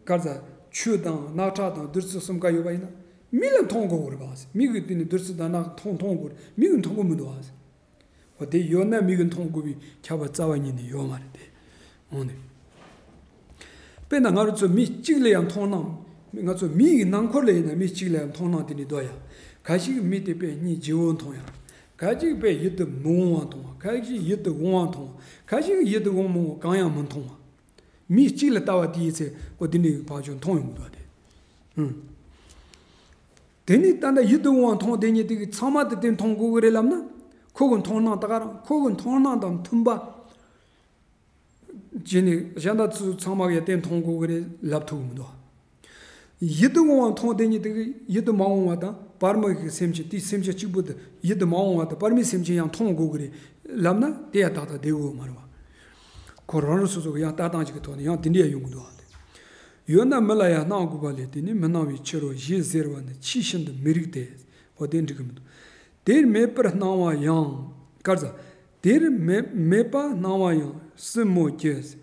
གར་ཟ་ཆུ་དང་རྣག་ཁྲག་དང་བདུད་རྩི་གསུམ་ཀ་ཡོད་པ་ཡིན་ན། མིག་ལ་མཐོང་དགོས་རེད་པ། མིག་གིས་དེ་ནི་བདུད་རྩི་དང་ནག་མཐོང་མཐོང་དགོས་རེད། མིག་གིས་མཐོང་གི་མི་འདུག་པ། འོ་དེ་ཡོད་ན་མིག་གིས་མཐོང་དགོས་པའི་ཁྱབ་པ་རྩ་བ་ཉིད་ནས་ཡོད་མ་རེད་དེ། འོ་ནི། དཔེར་ན་ང་རང་ཚོ་མི་གཅིག་ལ་ཡང་མཐོང་སྣང་། ང་ཚོ་མི་ཡི་ནང་ཁུལ་ལ་ཡིན་ན་མི་གཅིག་ལ་ཡང་མཐོང་སྣང་དེ་ནི་འདུག་ཡ། ཁ་ཅིག་མི་དེ་དཔེ་སྙིང་རྗེ་བོ་མཐོང་ཡ། ཁ་ཅིག་དཔེ་ཡིད་དུ་མི་འོང་བ་མཐོང་བ། ཁ་ཅིག་ཡིད་དུ་འོང་བ་མཐོང་བ། ཁ་ཅིག་ཡིད་དུ་འོང་མི་འོང་གང་ཡང་མི་མཐོང་བ། མི་གཅིག་ལ་ལྟ་བ་དེ་ཡིན་ཚེ་འོ་དེ་ནི་ཕར་ཕྱོགས་མཐོང་ཡོང་གི་འདུག་སྟེ། ཨུམ། དེ་ནི་ད་ལྟ་ཡིད་དུ་འོང་བ་མཐོང་དེ་ཉིད་དེ་གི་ཚང་མ་དེ་དེ་མཐོང་དགོས་ཀྱི་རེད་ལབ་ན། ཁོ་གི་མཐོང་སྣང་ད་ག་རང་ཁོ་གི་མཐོང་སྣང་དང་མཐུན་པ། བྱས་ནས་གཞན་དག་ཚོ་ཚང་མ་གི་དེ་མཐོང་དགོས་ཀྱི་རེད་ལབ་ཐུབ་ཀྱི་མི་འདུག་ཡིད་དུ་འོང་བ་མཐོང་དེ་ཉིད་དེ་གི་ཡིད་དུ་མ་འོང་བ་དང་བར་མ་གི་སེམས་ཅན་དེ་སེམས་ཅན་གཅིག་པུ་དེ་ཡིད་དུ་མ་འོང་བ་དང་བར་མའི་སེམས་ཅན་ཡང་མཐོང་དགོས་ཀྱི་རེད་ལབ་ན་དེ་ཡང་ཏག་ཏག་བསྡད་དགོས་མ་རེད་བ། ཁོ་རང་རང་སོ་སོ་གི་ཡང་ལྟ་སྟངས་ཅིག་གི་ཐོག་ནས་ཡང་དེ་འདྲ་ཡང་ཡོང་གི་འདུག་བ། ཡོད་ན་མི་ལ་ཡང་སྣང་དགོས་པ་ལས་དེ་ནི་མི་སྣང་བའི་ཕྱིར་རོ་ཞེས་ཟེར་བ་ནི་ཆེས་ཤིན་ཏུ་མི་རིགས་ཏེ། འོ་དེ་འགྲིག་གི་མི་འདུག་དེར་མེད་པར་སྣང་བ་ཡང་། ག་རེ་ཟ། དེར་མེད་མེད་པ་སྣང་བ་ཡང་སྲིན་མོ་སྐྱེས།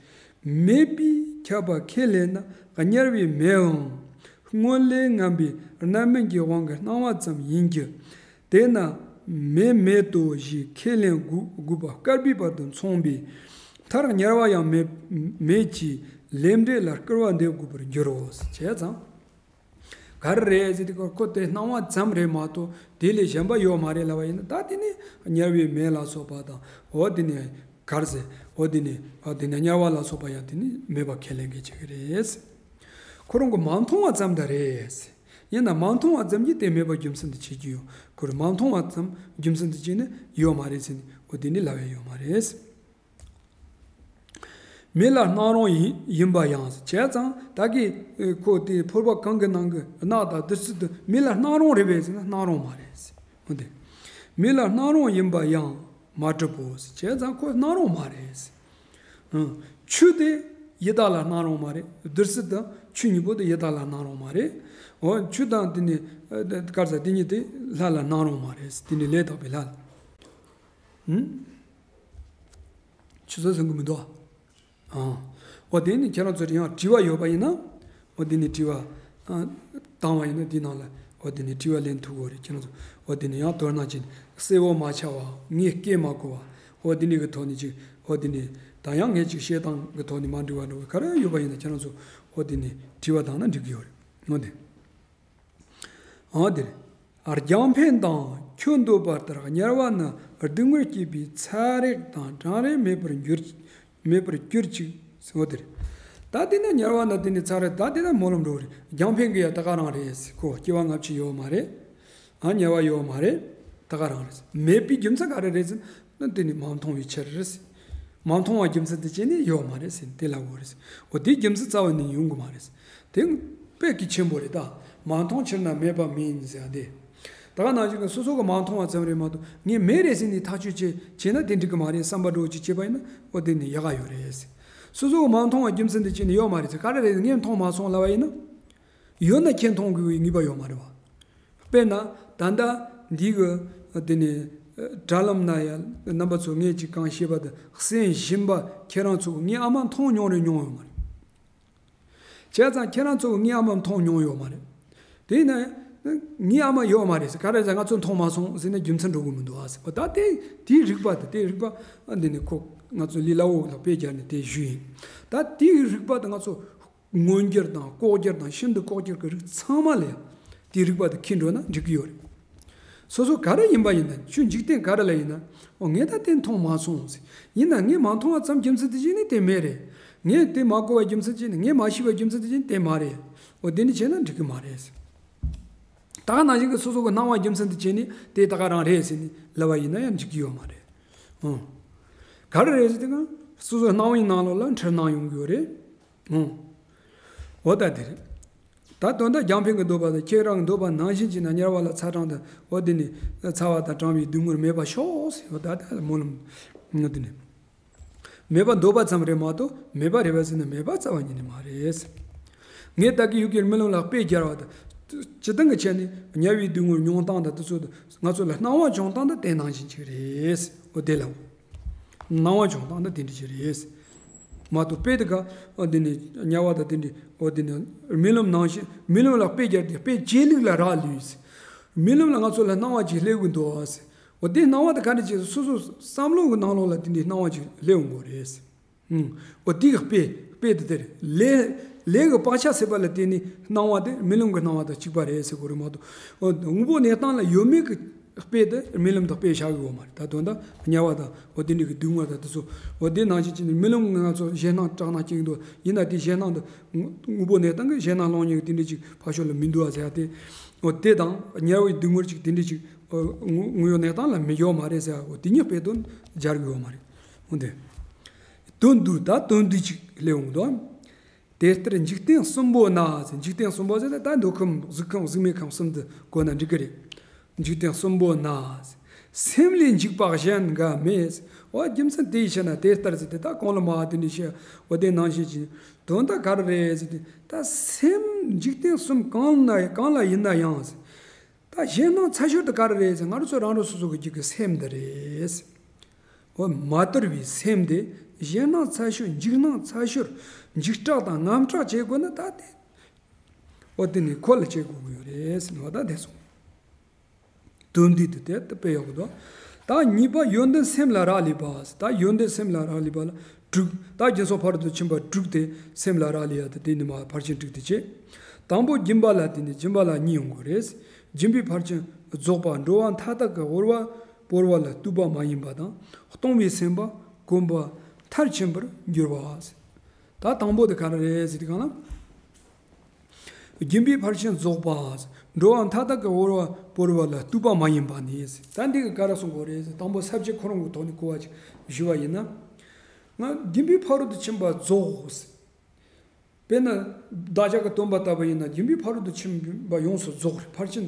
མེད་པས་ཁྱབ་པ་ཁས་ལེན་ན་དམྱལ་བའི་མེའང་སྔོན་ལས་རྔམ་པའི་རྣམ་སྨིན་གྱི་དབང་གིས་སྣང་བ་ཙམ་ཡིན་གྱི། དེས་ན་མེ་མེད་དོ་ཞེས་ཁས་ལེན་དགོས་དགོས་པ་བསྐལ་པའི་བར་དུ་མཚུངས་པས། མཐར་དམྱལ་བ་ཡང་མེད་མེད་ཀྱི་ལས་འབྲས་ལ་སྐུར་བ་འདེབས་དགོས་པར་འགྱུར་རོ། བྱས་ཙང་། ག་རེ་རེད་ཟེར་དུས་ཁོ་དེ་སྣང་བ་ཙམ་རེད་མ་གཏོགས་དེ་ལས་གཞན་པ་ཡོད་མ་རེད་ལབ་པ་ཡིན་ན། ད་དེ་ནི་དམྱལ་བའི་མེ་ལ་སོགས་པ་དང་། འོ་དེ་ནི་ག་རེ་ཟེར། འོ་དེ་ནི་འོ་དེ་ནི་དམྱལ་བ་ལ་སོགས་པ་ཡང་དེ་ནི་མེད་པ་ཁས་ལེན་གྱི་བྱེད་ཀྱི་རེད། ཁོ་རང་གི་མ་མཐོང་བ་ཙམ་དང་རེད། ཡིན་ན་མ་མཐོང་བ་ཙམ་གྱིས་དེ་མེད་པ་རྒྱུ་མཚན་དུ་བྱེད་ཀྱི་ཡོད། ཁོ་རང་མ་མཐོང་བ་ཙམ་རྒྱུ་མཚན་དུ་བྱས་ནས་ཡོད་མ་རེད་ཟེར་ནས་འོ་དེ་ནི་ལབ་ཡ་ཡོད་མ་རེད། མེ་ལ་སྣང་རུང་ཡིན་ཡིན་པ་ཡང་། བྱས་ཙང་ད་གི་ཁོ་དེ་ཕོར་པ་གང་གི་ནང་གི་རྣག་དང་བདུད་རྩི་དེ་མེ་ལ་སྣང་རུང་རེད་པས་ཟེར་ན་སྣང་རུང་མ་རེད། འོ་དེ། མེ་ལ་སྣང་རུང་ཡིན་པ་ཡང་མ་གྲུབ་བོ། བྱས་ཙང་ཁོ་སྣང་རུང་མ་རེད། ཨང་། ཆུ་དེ་ཡི་དྭགས་ལ་སྣང་རུང་མ་རེད། བདུད་རྩི་དང་ཆུ་གཉིས་པོ་དེ་ཡི་དྭགས་ལ་སྣང་རུང་མ་རེད། འོ་ཆུ་དང་དེ་ནི་ཨ་དེ་ག་རེ་ཟ། དེ་གཉིས་དེ་ལྷ་ལ་སྣང་རུང་མ་རེད། དེ་ནི་ལས་དག་པའི་ལྷ་ལ། ཨུམ། ཆུ་ཚོད་ཟིན་གི་མི་འདུག་ཨ། འོ་དེ་ནི་ཁྱེད་རང་ཚོར་ཡང་དྲི་བ་ཡོད་པ་ཡིན་ན། འོ་དེ་ནི་དྲི་བ་ཨ་བཏང་བ་ཡིན་ན་དེའི་ནང་ལ་འོ་དེ་ནི་དྲི་བ་ལེན་ཐུབ་ཀྱི་རེད། ཁྱེད་རང་ཚོ་འོ་དེ་ནི་ཡང་དོ་སྣང་བྱེད། གསལ་བོ་མ་ཆགས་པ། ངས་སྐད་མ་གོ་བ། འོ་དེ་ནི་གི་ཐོག་ནས་ཅིག་འོ་དེ་ནི་ད་ཡང་ངས་ཅིག་བཤད་སྟངས་གི་ཐོག་ནས་མ་འགྲིག་པ་འགྲོ་བའི་ག་རེ་ཡོད་པ་ཡིན་ན་ཁྱེད་རང་ཚོ་འོ་དེ་ནི་དྲི་བ་བཏང་ན་འགྲིག་གི་ཡོད་རེད། འོ་དེ། འོ་དེ་རེད། རྒྱང་འཕེན་དང་ཁྱོད་འདོད་པ་ལྟར་དམྱལ་བ་ནི་སྡུག་བསྔལ་སྐྱེད་པའི་ཚ་རེག་དང་གྲང་རེག་མེད་པར་འགྱུར། མེད་པར་གྱུར་ཅིག་འོ་དེ་རེད། ད་དེ་ན་དམྱལ་བ་ན་དེ་ནི་ཚ་རེག་ད་དེ་ན་སྨོན་ལམ་འགྲོ་རེད། རྒྱང་འཕེན་གི་ཡ་ད་ག་རང་རེད། ཁོ་སྐྱེ་བ་སྔ་ཕྱི་ཡོད་མ་རེད། ཨ་དམྱལ་བ་ཡོད་མ་རེད། ད་ག་རང་རེད། མེད་པའི་རྒྱུ་མཚན་ག་རེ་རེད་ཟེར་ན་དེ་ནི་མ་མཐོང་བའི་ཕྱིར་རེད། མ་མཐོང་བ་རྒྱུ་མཚན་དུ་བྱས་ནས་ཡོད་མ་རེད་ཟེར་དེ་ལབ་དགོས་རེད། འོ་དེའི་རྒྱུ་མཚན་རྩ་བ་ནས་ཡོང་གི་མ་རེད། དེ་དཔེ་གལ་ཆེན་པོ་རེད་ད། མ་མཐོང་ཕྱིར་ན་མེད་པ་མིན་ཟེར་ཡ་དེ། ད་ག་ནང་བཞིན་གྱི་སོ་སོ་གི་མ་མཐོང་བ་ཙམ་རེད་མ་གཏོགས་ངས་མེད་རེད་ཟེར་ནས་ཐག་གཅོད་བྱེད་བྱས་ན་དེ་འགྲིག་གི་མ་རེད། བསམ་པ་འགྲོ་ཅིག་བྱེད་པ་ཡིན་ན་འོ་དེ་ནི་ཡག་ག་ཡོད་རེད། སོ་སོ་གི་མ་མཐོང་བ་རྒྱུ་མཚན་དུ་བྱས་ནས་ཡོད་མ་རེད་ཟེར། ག་རེ་རེད་ངས་མཐོང་མ་སོང་ལབ་པ་ཡིན་ན། ཡོད་ན་ཁྱེད་མཐོང་དགོས་པའི་ངེས་པ་ཡོད་མ་རེད་བ། དཔེར་ན་ད་ལྟ་འདི་གི་དེ་ནས་དྲ་ལམ་ན་ཡ་རྣམ་པ་ཚོ་ངས་ཅིག་གང་བཤད་པ་དང་གསན་བཞིན་པ་ཁྱེད་རང་ཚོ་ངས་ཨ་མ་མཐོང་མྱོང་རེད་མྱོང་ཡོད་མ་རེད། བྱས་ཙང་ཁྱེད་རང་ཚོ་ངའི་ཨ་མ་མཐོང་མྱོང་ཡོད་མ་རེད། དེ་ཡིན་ན་ངའི་ཨ་མ་ཡོད་མ་རེད་ཟེར། ག་རེ་ཟེར་ང་ཚོ་མཐོང་མ་སོང་ཟེར་ན་རྒྱུ་མཚན་འགྲོ་གི་མི་འདུག་ཨ་ཟེར། ད་དེ་དེའི་རིགས་པ་དེ་དེའི་རིགས་པ་འདི་ནི་ཁོ་ང་ཚོ་ལི་ལ་འོག་ལ་དཔེ་སྦྱར་ནས་དེ་ཞུས་ཡིན། ད་དེའི་རིགས་པ་དེ་ང་ཚོ་མངོན་གྱུར་དང་ལྐོག་གྱུར་དང་ཤིན་ཏུ་ལྐོག་གྱུར་གྱི་རིགས་ཚང་མ་ལ་དེའི་རིགས་པ་དེ་འཁྱེར་འགྲོ་ན་འགྲིག་གི་ཡོད་རེད། སོ་སོ་ག་རེ་ཡིན་པ་ཡིན་ན་ཆོས་འཇིག་རྟེན་ག་རེ་ལ་ཡིན་ན་འོ་ངས་ད་དེ་མཐོང་མ་སོང་ཟེར། ཡིན་ན་ངས་མ་མཐོང་བ་ཙམ་རྒྱུ་མཚན་དེ་བྱས་ནས་དེ་མེད་རེད། ངས་དེ་མ་གོ་བ་རྒྱུ་མཚན་བྱས་ནས་ངས་མ་ཤེས་པ་རྒྱུ་མཚན་དེ་བྱས་ནས་དེ་མ་རེད། འོ་དེ་འདྲ་བྱས་ན་འགྲིག་གི་མ་རེད་ཟེར། ད་ག་ནང་བཞིན་གྱི་སོ་སོ་གི་སྣང་བ་རྒྱུ་མཚན་དེ་བྱས་ནས་དེ་ད་ག་རང་རེད་ཟེར་ནས་ལབ་པ་ཡིན་ན་ཡང་འགྲིག་གི་ཡོད་མ་རེད། འོ། ག་རེ་རེད་ཟེར་དུས་སོ་སོའི་སྣང་བའི་ནང་ལོགས་ལ་འཁྲུལ་སྣང་ཡོང་གི་ཡོད་རེད། འོ། འོ་ད་དེ་རེད། ད་དོན་དག་རྒྱང་འཕེན་གྱི་འདོད་པ་དང་ཁྱེད་རང་གི་འདོད་པ་ནང་བཞིན་བྱས་ན་དམྱལ་བ་ལ་ཚ་གྲང་དང་འོ་དེ་ནི་ཚ་བ་དང་གྲང་བའི་སྡུག་བསྔལ་མེད་པར་ཤོག་ཟེར་བ་ད་ལྟ་སྨོན་ལམ་ང་དེ་ནི་མེད་པ་འདོད་པ་ཙམ་རེད་མ་གཏོགས་མེད་པ་རེད་པས་ཟེར་ན་མེད་པ་རྩ་བ་ཉིད་ནས་མ་རེད། ངས་ད་གི་ཡུལ་གྱི་རྨི་ལམ་ལ་དཔེ་སྦྱར་བ་དང་སྤྱིར་བཏང་གི་ཆ་ནས་དམྱལ་བའི་སྡུག་བསྔལ་མྱོང་སྟངས་དང་དེ་ཚོ་ང་ཚོ་ལ་སྣང་བ་བྱུང་སྟངས་དང་དེ་ནང་བཞིན་ཅིག་རེད། འོ་དེ་ལ་སྣང་བ་བྱུང་སྟངས་དང་དེ་འདྲ་ཅིག་རེད། མ་གཏོགས་དཔེ་དེ་ག་འོ་དེ་ནི་དམྱལ་བ་དང་དེ་འདྲའི་འོ་དེ་ནི་རྨི་ལམ་ནང་བཞིན་རྨི་ལམ་ལ་དཔེ་སྦྱར་ཏེ་དཔེ་བྱེད་ལུགས་ལ་རག་ལུས། རྨི་ལམ་ལ་ང་ཚོ་ལ་སྣང་བ་ཅིག་སླེབས་ཀྱི་འདུག་ཨ་ཟེར། འོ་དེ་སྣང་བ་དེ་ག་འདྲ་ཅིག་སོ་སོ་བསམ་བློ་གི་ནང་ལོགས་ལ་དེ་འདྲའི་སྣང་བ་ཅིག་སླེབས་འོང་གི་རེད། ཨུམ། འོ་དེ་གི་དཔེ་དཔེ་དེ་དེར་ལས་ལས་ཀྱི་བག་ཆགས་ཟད་པ་ལ་བརྟེན་ནས་སྣང་བ་དེ་རྨི་ལམ་གྱི་སྣང་བ་དང་གཅིག་པ་རེད་ཟེར་དགོས་རེད་མ་གཏོགས། འོ་དངོས་པོ་གནས་སྟངས་ལ་ཡོད་མེད་ཀྱི་དཔེ་དེ་རྨི་ལམ་དང་དཔེ་བཞག་གི་ཡོད་མ་རེད། ད་དོན་དག་དམྱལ་བ་དང་འོ་དེ་འདྲ་གི་སྡུག་བསྔལ་དང་དེ་ཚོ་འོ་དེ་ནང་བཞིན་བྱས་ནས་རྨི་ལམ་ང་ཚོ་ཞེད་སྣང་སྐྲག་སྣང་སྐྱེ་གི་འདུག་ཡིན་ན་དེ་ཞེད་སྣང་དེ་དངོས་པོ་གནས་སྟངས་ཀྱི་ཞེད་སྣང་སློང་མཁན་གྱི་དེ་འདྲ་ཅིག་ཕར་ཕྱོགས་ལ་མི་འདུག་ཨ་ཟེར་ཡ་དེ། འོ་དེ་དང་དམྱལ་བའི་སྡུག་བསྔལ་ཅིག་དེ་འདྲ་ཅིག་འོ་དངོས་དངོས་ཡོད་གནས་སྟངས་ལ་མི་ཡོད་མ་རེད་ཟེར་ཡ་འོ་དེ་གཉིས་དཔེ་དོན་སྦྱར་གི་ཡོད་མ་རེད། འོ་དེ། དོན་བསྡུས། ད་དོན་བསྡུས་ཅིག་སླེབས་འོང་དོ། དེ་ལྟར་འཇིག་རྟེན་གསུམ་པོ་ན་ཟེར། འཇིག་རྟེན་གསུམ་པོ་ཟེར་ད་ད་མདོ་ཁམས་གཟུགས་ཁམས་གཟུགས་མེད་ཁམས་གསུམ་དུ་བཀོད་ན་འགྲིག་གི་རེད། འཇིག་རྟེན་གསུམ་པོ་ན་ཟེར། སེམས་ལས་འཇིགས་པ་གཞན་འགའ་མེད་ཟེར། འོ་རྒྱུ་མཚན་དེ་ཡི་ཕྱིར་ན་དེ་ལྟར་ཟེར་ཏེ་ད་གོང་ལ་མ་དེ་འདྲ་བཤད་འོ་དེ་ནང་བཞིན་གྱི་དོན་དག་ག་རེ་རེད་ཟེར་ཏེ། ད་སེམས་འཇིག་རྟེན་གསུམ་གང་ན་གང་ལ་ཡིན་ན་ཡང་ཟེར། ད་ཞེད་སྣང་ཚ་ཤོར་དེ་ག་རེ་རེད་ཟེར། ང་རང་ཚོ་རང་རང་སོ་སོ་གི་རྒྱུད་ཀྱི་སེམས་འདི་རེད། འོ་མ་དོར་བའི་སེམས་དེ་ཞེད་སྣང་ཚ་ཤོར་འཇིགས་སྣང་ཚ་ཤོར་འཇིགས་སྐྲག་དང་དངངས་སྐྲག་བྱེད་དགོས་ན་ད་དེ་འོ་དེ་ནི་ཁོ་ལ་བྱེད་དགོས་ཀྱི་ཡོད་རེད་ཟེར་ནོ། ད་དེ་སོང་། དོན་འདི་དུ་དེ་ལྟ་དཔེ་ཡག་པོ་འདུག་ད་གཉིས་པ་ཡོན་ཏན་སེམས་ལ་རག་ལས་པ། ད་ཡོན་ཏན་སེམས་ལ་རག་ལས་པ་ལ་དྲུག་ད་སྦྱིན་སོགས་ཕ་རོལ་ཏུ་ཕྱིན་པ་དྲུག་དེ་སེམས་ལ་རག་ལས་ཡ་དེ་དེ་ནི་མ་ཕར་ཕྱིན་དྲུག་དེ་བྱེད། དང་པོ་སྦྱིན་པ་ལ་བརྟེན་ནས་སྦྱིན་པ་ལ་གཉིས་ཡོང་གི་རེད། སྦྱིན་པའི་ཕར་ཕྱིན་རྫོགས་པ་འགྲོ་བ་མཐའ་དག་གི་དབོར་བ་བོར་བ་ལ་ལྟོས་པ་མ་ཡིན་པ་དང་གཏོང་བའི་སེམས་པ་གོམས་པ་མཐར་ཕྱིན་པར་འགྱུར་བ། ད་དང་པོ་དེ་ག་རེ་རེད་ཟེར་དུས་གང་ལ། སྦྱིན་པའི་ཕར་ཕྱིན་རྫོགས་པ། འགྲོ་བ་མཐའ་དག་གི་དབོར་བ་བོར་བ་ལ་ལྟོས་པ་མ་ཡིན་པ་ནི། ད་འདི་གི་ག་རེ་གསུང་དགོས་རེད་ཟེར། དང་པོ་ས་བཅད་ཁོ་རང་གི་ཐོག་ནས་གོ་བ་ཞུ་བ་ཡིན་ན། ང་སྦྱིན་པའི་ཕ་རོལ་ཏུ་ཕྱིན་པ་རྫོགས། དཔེར་ན་བདག་ཅག་གི་སྟོན་པ་ལྟ་བུ་ཡིན་ན་སྦྱིན་པའི་ཕ་རོལ་ཏུ་ཕྱིན་པ་ཡོངས་སུ་རྫོགས་རེད། ཕར་ཕྱིན་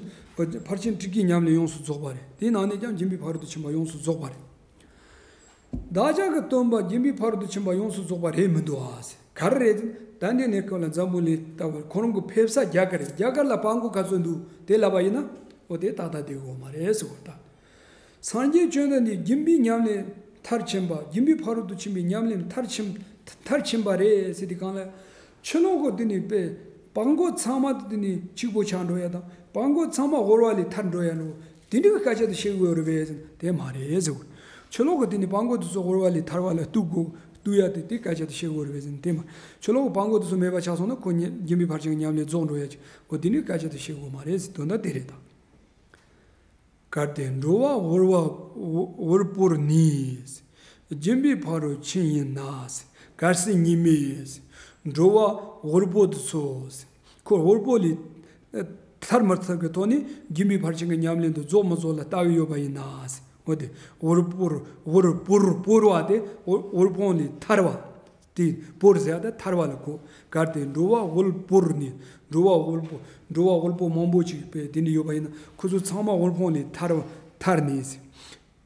ཕར་ཕྱིན་དྲུག་གི་ཉམས་ལེན་ཡོངས་སུ་རྫོགས་པ་རེད། དེའི་ནང་ནས་ཀྱང་སྦྱིན་པའི་ཕ་རོལ་ཏུ་ཕྱིན་པ་ཡོངས་སུ་རྫོགས་པ་རེད། བདག་ཅག་གི་སྟོན་པ་སྦྱིན་པའི་ཕ་རོལ་ཏུ་ཕྱིན་པ་ཡོངས་སུ་རྫོགས་པ་རེད་མི་འདུག་ཨ་ཟེར། ག་རེ་རེད་ཟེར་ན། ད་འདི་ནས་སྐབས་ལ་འཛམ་བུ་གླིང་ལྟ་བུར་ཁོ་རང་གི་ཕེབས་ས་རྒྱ་གར་རེད། རྒྱ་གར་ལ་བ་མགོ་ག་ཚོད་འདུག་དེ་ལབ་པ་ཡིན་ན། འོ་དེ་ཏག་ཏག་བསྡད་ཡོད་མ་རེད་ཟེར་བ་ད། སངས་རྒྱས་བཅོམ་ལྡན་འདས་སྦྱིན་པའི་ཉམས་ལེན་མཐར་ཕྱིན་པ། སྦྱིན་པའི་ཕ་རོལ་ཏུ་ཕྱིན་པའི་ཉམས་ལེན་མཐར་ཕྱིན་མཐར་ཕྱིན་པ་རེད་ཟེར་དུས་གང་ལ། ཕྱི་ལོགས་གི་དེ་ནི་དཔེ་བ་མགོ་ཚང་མ་དེ་ནི་གཅིག་པོ་ཆགས་འགྲོ་ཡ་དང་བ་མགོ་ཚང་མ་དབོར་བ་ལས་ཐར་འགྲོ་ཡ་འགྲོ། དེ་འདྲའི་སྐད་ཆ་དེ་བཤད་དགོས་རེད་པས་ཟེར་ན་དེ་མ་རེད་ཟེར་བ། ཕྱི་ལོགས་གི་དེ་ནི་བ་མགོ་དེ་ཚོ་དབོར་བ་ལས་ཐར་བ་ལ་ལྟོས་དགོས་ལྟོས་ཡ་དེ་དེ་སྐད་ཆ་དེ་བཤད་དགོས་རེད་པས་ཟེར་ན་དེ་མ། ཕྱི་ལོགས་གི་བ་མགོ་དེ་ཚོ་མེད་པ་ཆགས་སོང་ན་ཁོ་ཉ་སྦྱིན་པའི་ཕར་ཕྱིན་གྱི་ཉམས་ལེན་རྫོགས་འགྲོ་ཡ་ཅིག་འོ་དེ་འདྲའི་སྐད་ཆ་དེ་བཤད་དགོས་མ་རེད་ཟེར། དོན་དག་དེ་རེད་ད། གལ་ཏེ་འགྲོ་བ་དབོར་བ་དབོར་བོར་ནི། སྦྱིན་པའི་ཕ་རོལ་ཕྱིན་ཡིན་ན། གལ་སྲིད་ཉིད་མེད། འགྲོ་བ་དབོར་པོ་དེ་ཚོ། ཁོ་དབོར་པོ་ལས་ཐར་མི་ཐར་གྱི་ཐོག་ནས་སྦྱིན་པའི་ཕར་ཕྱིན་གྱི་ཉམས་ལེན་དུ་རྫོགས་མི་རྫོགས་ལ་ལྟ་གི་ཡོད་པ་ཡིན་ན། འོ་དེ་དབོར་པོར་དབོར་བོར་བོར་བ་དེ་དབོར་དབོར་པོ་ལས་ཐར་བ། དེ་བོར་ཟེར་ཡ་དེ་ཐར་བ་ལ་གོ། གལ་ཏེ་འགྲོ་བ་དབོལ་བོར་ནི། འགྲོ་བ་དབོལ་པོ། འགྲོ་བ་དབོལ་པོ་མང་པོ་ཅིག་པས་དེ་འདྲ་ཡོད་པ་ཡིན་ན་ཁོ་ཚོ་ཚང་མ་དབོལ་ཕོངས་ལས་ཐར་བ་ཐར་ནི་ཟེར།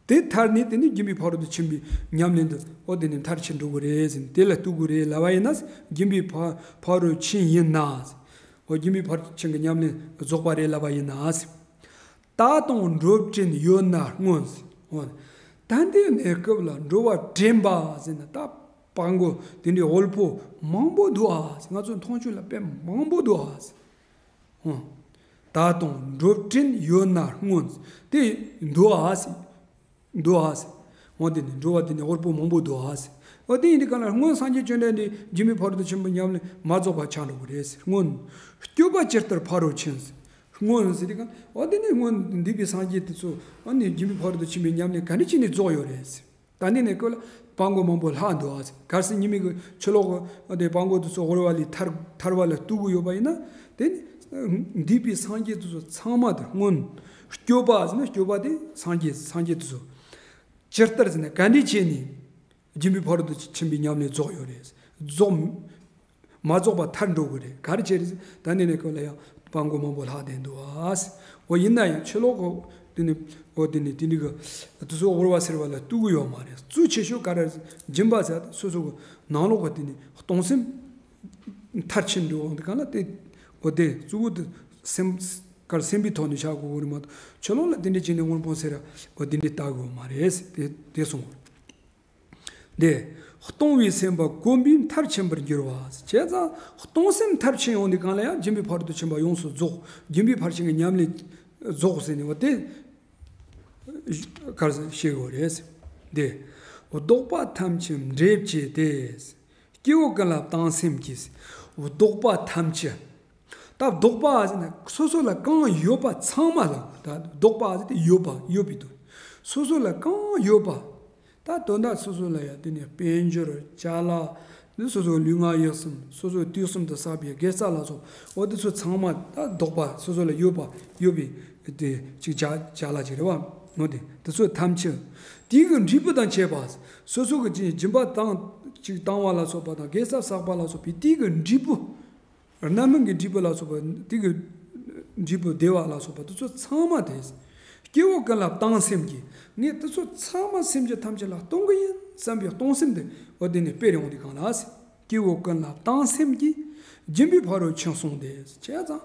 དེ་ཐར་ནི་དེ་ནི་སྦྱིན་པའི་ཕ་རོལ་ཏུ་ཕྱིན་པའི་ཉམས་ལེན་དུ་འོ་དེ་ནི་མཐར་ཕྱིན་འགྲོ་གི་རེད་ཟེར་ནས་དེ་ལ་ལྟོས་དགོས་རེད་ལབ་པ་ཡིན་ན། སྦྱིན་པའི་ཕ་ཕ་རོལ་ཕྱིན་ཡིན་ན་ཟེར། འོ་སྦྱིན་པའི་ཕར་ཕྱིན་གྱི་ཉམས་ལེན་རྫོགས་པ་རེད་ལབ་པ་ཡིན་ན་ཟེར། ད་དུང་འགྲོ་དྲན་ཡོད་ན་སྔོན། འོ། ད་ལྟའི་གནས་སྐབས་ལ་འགྲོ་བ་དྲན་པ་ཟེར་ན་ད་བ་མགོ་དེ་འདྲའི་དབོལ་པོ་མང་པོ་འདུག་ཨ་ཟེར། ང་ཚོ་མཐོང་ཆོས་ལ་དཔེ་མང་པོ་འདུག་ཨ་ཟེར། འོ། ད་དུང་འགྲོ་དྲན་ཡོད་ན་སྔོན། དེ་འདུག་ཨ་ཟེར། འདུག་ཨ་ཟེར། འོ་དེ་ནི་འགྲོ་བ་དེ་ནི་དབོལ་པོ་མང་པོ་འདུག་ཨ་ཟེར། འོ་དེ་ཡིན་དུས་གང་ལ་སྔོན་སངས་རྒྱས་བཅོམ་ལྡན་འདས་སྦྱིན་པའི་ཕ་རོལ་ཏུ་ཕྱིན་པའི་ཉམས་ལེན་མ་རྫོགས་པ་ཆགས་འགྲོ་གི་རེད་ཟེར། སྔོན། སྐྱོབ་པ་ཇི་ལྟར་ཕ་རོལ་ཕྱིན་ཟེར། སྔོན་ཟེར་དུས་གང་། འོ་དེ་ནི་སྔོན་འདས་པའི་སངས་རྒྱས་དེ་ཚོ་ཨ་ནི་སྦྱིན་པའི་ཕ་རོལ་ཏུ་ཕྱིན་པའི་ཉམས་ལེན་ག་འདྲ་བྱས་ནས་རྫོགས་ཡོད་རེད་ཟེར། ད་ནི་ནས་ཀོ་ལ་བ་མགོ་མང་པོ་ལྷག་འདུག་ཨ་ཟེར། གལ་སྲིད་ཉི་མའི་གི་ཕྱི་ལོགས་གི་དེ་བ་མགོ་དེ་ཚོ་དབོར་བ་ལས་ཐར་ཐར་བ་ལ་ལྟོས་གི་ཡོད་པ་ཡིན་ན། དེ་ནི་འདས་པའི་སངས་རྒྱས་དེ་ཚོ་ཚང་མ་དེ་སྔོན། སྐྱོབ་པ་ཟེར་ན་སྐྱོབ་པ་དེ་སངས་རྒྱས་སངས་རྒྱས་དེ་ཚོ། ཇི་ལྟར་ཟེར་ན་ག་འདྲ་བྱས་ནས་སྦྱིན་པའི་ཕ་རོལ་ཏུ་ཕྱིན་པའི་ཉམས་ལེན་རྫོགས་ཡོད་རེད། རྫོགས། མ་རྫོགས་པ་ཐར་འགྲོ་གི་རེད། ག་རེ་བྱས་རེད་ཟེར། ད་ནི་ནས་ཀོ་ལ་ཡང་བ་མགོ་མང་པོ་ལྷག་བསྡད་འདུག་ཨ་ཟེར། འོ་ཡིན་ན་ཡང་ཕྱི་ལོགས་གི་དེ་ནི་འོ་དེ་ནི་དེ་འདྲ་གི་དེ་ཚོ་དབོར་བ་ཟེར་བ་ལ་ལྟོས་གི་ཡོད་མ་རེད། གཙོ་ཆེ་ཤོས་ག་རེ་རེད་ཟེར། སྦྱིན་པ་ཟེར་དེ་སོ་སོ་གི་ནང་ལོགས་གི་དེ་ནི་གཏོང་སེམས་མཐར་ཕྱིན་འགྲོ་འོང་དེ་གང་ལ་དེ་འོ་དེ་གཙོ་བོ་དེ་སེམས་གར་སེམས་པའི་ཐོག་ནས་བཞག་དགོས་གི་རེད་མ་གཏོགས་ཕྱི་ལོགས་ལ་དེ་འདྲ་བྱས་ནས་དབོལ་ཕོངས་ཟེར་ཡ་འོ་དེ་འདྲ་ལྟ་གི་ཡོད་མ་རེད་ཟེར། དེ་དེ་གསུངས། འདི། གཏོང་བའི་སེམས་པ་གོམས་པས་མཐར་ཕྱིན་པར་འགྱུར་བ། བྱས་ཙང་གཏོང་སེམས་མཐར་ཕྱིན་ཡོང་དུས་གང་ལ་ཡང་སྦྱིན་པའི་ཕ་རོལ་ཏུ་ཕྱིན་པ་ཡོངས་སུ་རྫོགས། སྦྱིན་པའི་ཕར་ཕྱིན་གྱི་ཉམས་ལེན་རྫོགས་ཟེར་ནས་འོ་དེ་གར་ཞིག་ཤེས་དགོས་རེད། འདི། བདོག་པ་ཐམས་ཅད་འབྲས་བཅས་ཏེ། སྐྱེ་བོ་ཀུན་ལ་བཏང་སེམས་ཀྱིས། བདོག་པ་ཐམས་ཅད། ད་བདོག་པ་ཟེར་ན་སོ་སོ་ལ་གང་ཡོད་པ་ཚང་མ་ལ་ད་བདོག་པ་ཟེར་ཏེ་ཡོད་པ་ཡོད་པའི་དོན། སོ་སོ་ལ་གང་ཡོད་པ། ད་དོན་དག་སོ་སོ་ལ་ཡང་དེ་ནས་དཔལ་འབྱོར་ཅ་ལག་འདི་སོ་སོའི་ལུས་ངག་ཡིད་གསུམ་སོ་སོའི་དུས་གསུམ་དུ་བསགས་པའི་དགེ་རྩ་ལ་སོགས་འོ་དེ་ཚོ་ཚང་མ་ད་བདོག་པ་སོ་སོ་ལ་ཡོད་པ་ཡོད་པའི་དེ་ཅིག་ཅ་ཅ་ལག་ཅིག་རེད་བ། འོ་དེ་དེ་ཚོ་ཐམས་ཅད་དེའི་གི་འབྲས་བུ་དང་བཅས་པ། སོ་སོ་གི་སྦྱིན་པ་བཏང་ཅིག་བཏང་བ་ལ་སོགས་པ་དང་དགེ་རྩ་བསགས་པ་ལ་སོགས་པའི་དེའི་གི་འབྲས་བུ། རྣམ་སྨིན་གྱི་འབྲས་བུ་ལ་སོགས་པ་དེ་གི་འབྲས་བུ་བདེ་བ་ལ་སོགས་པ་དེ་ཚོ་ཚང་མ་དེ། སྐྱེ་བོ་ཀུན་ལ་བཏང་སེམས་ཀྱིས་ངས་དེ་ཚོ་ཚང་མ་སེམས་ཅན་ཐམས་ཅད་ལ་གཏོང་གི་ཡིན་བསམ་པའི་གཏོང་སེམས་དེ་འོ་དེ་ནས་སྤེལ་ཡོང་དུས་གང་ལ། སྐྱེ་བོ་ཀུན་ལ་བཏང་སེམས་ཀྱིས་སྦྱིན་པའི་ཕ་རོལ་ཕྱིན་སོང་སྟེ། བྱས་ཙང་།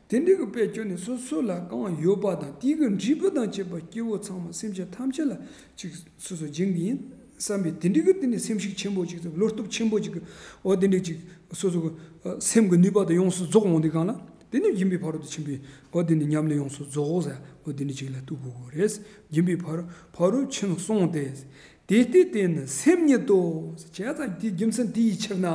དེ་འདྲའི་གི་དཔེ་བསྐྱོན་ནས་སོ་སོ་ལ་གང་ཡོད་པ་དང་དེའི་གི་འབྲས་བུ་དང་བཅས་པ་སྐྱེ་བོ་ཚང་མ་སེམས་ཅན་ཐམས་ཅད་ལ་ཅིག་སོ་སོ་སྦྱིན་གི་ཡིན་བསམ་པའི་དེ་འདྲའི་གི་དེ་ནི་སེམས་ཤུགས་ཆེན་པོ་ཅིག་བློ་སྟོབས་ཆེན་པོ་ཅིག་གི་འོ་དེ་འདྲའི་ཅིག་སོ་སོ་གི་སེམས་ཀྱི་ནུས་པ་དེ་ཡོངས་སུ་རྫོགས་འོང་དུས་གང་ལ་དེ་ནི་སྦྱིན་པའི་ཕ་རོལ་ཏུ་ཕྱིན་པའི་འོ་དེ་ནི་ཉམས་ལེན་ཡོངས་སུ་རྫོགས་ཟེར་འོ་དེ་འདྲའི་ཅིག་ལ་ཐུག་དགོས་དགོས་རེད། སྦྱིན་པའི་ཕ་རོལ་ཕ་རོལ་ཕྱིན་སོང་སྟེ། དེ་ལྟས་དེ་ནི་སེམས་ཉིད་དོ། བྱས་ཙང་དེའི་རྒྱུ་མཚན་དེ་ཡི་ཕྱིར་ན།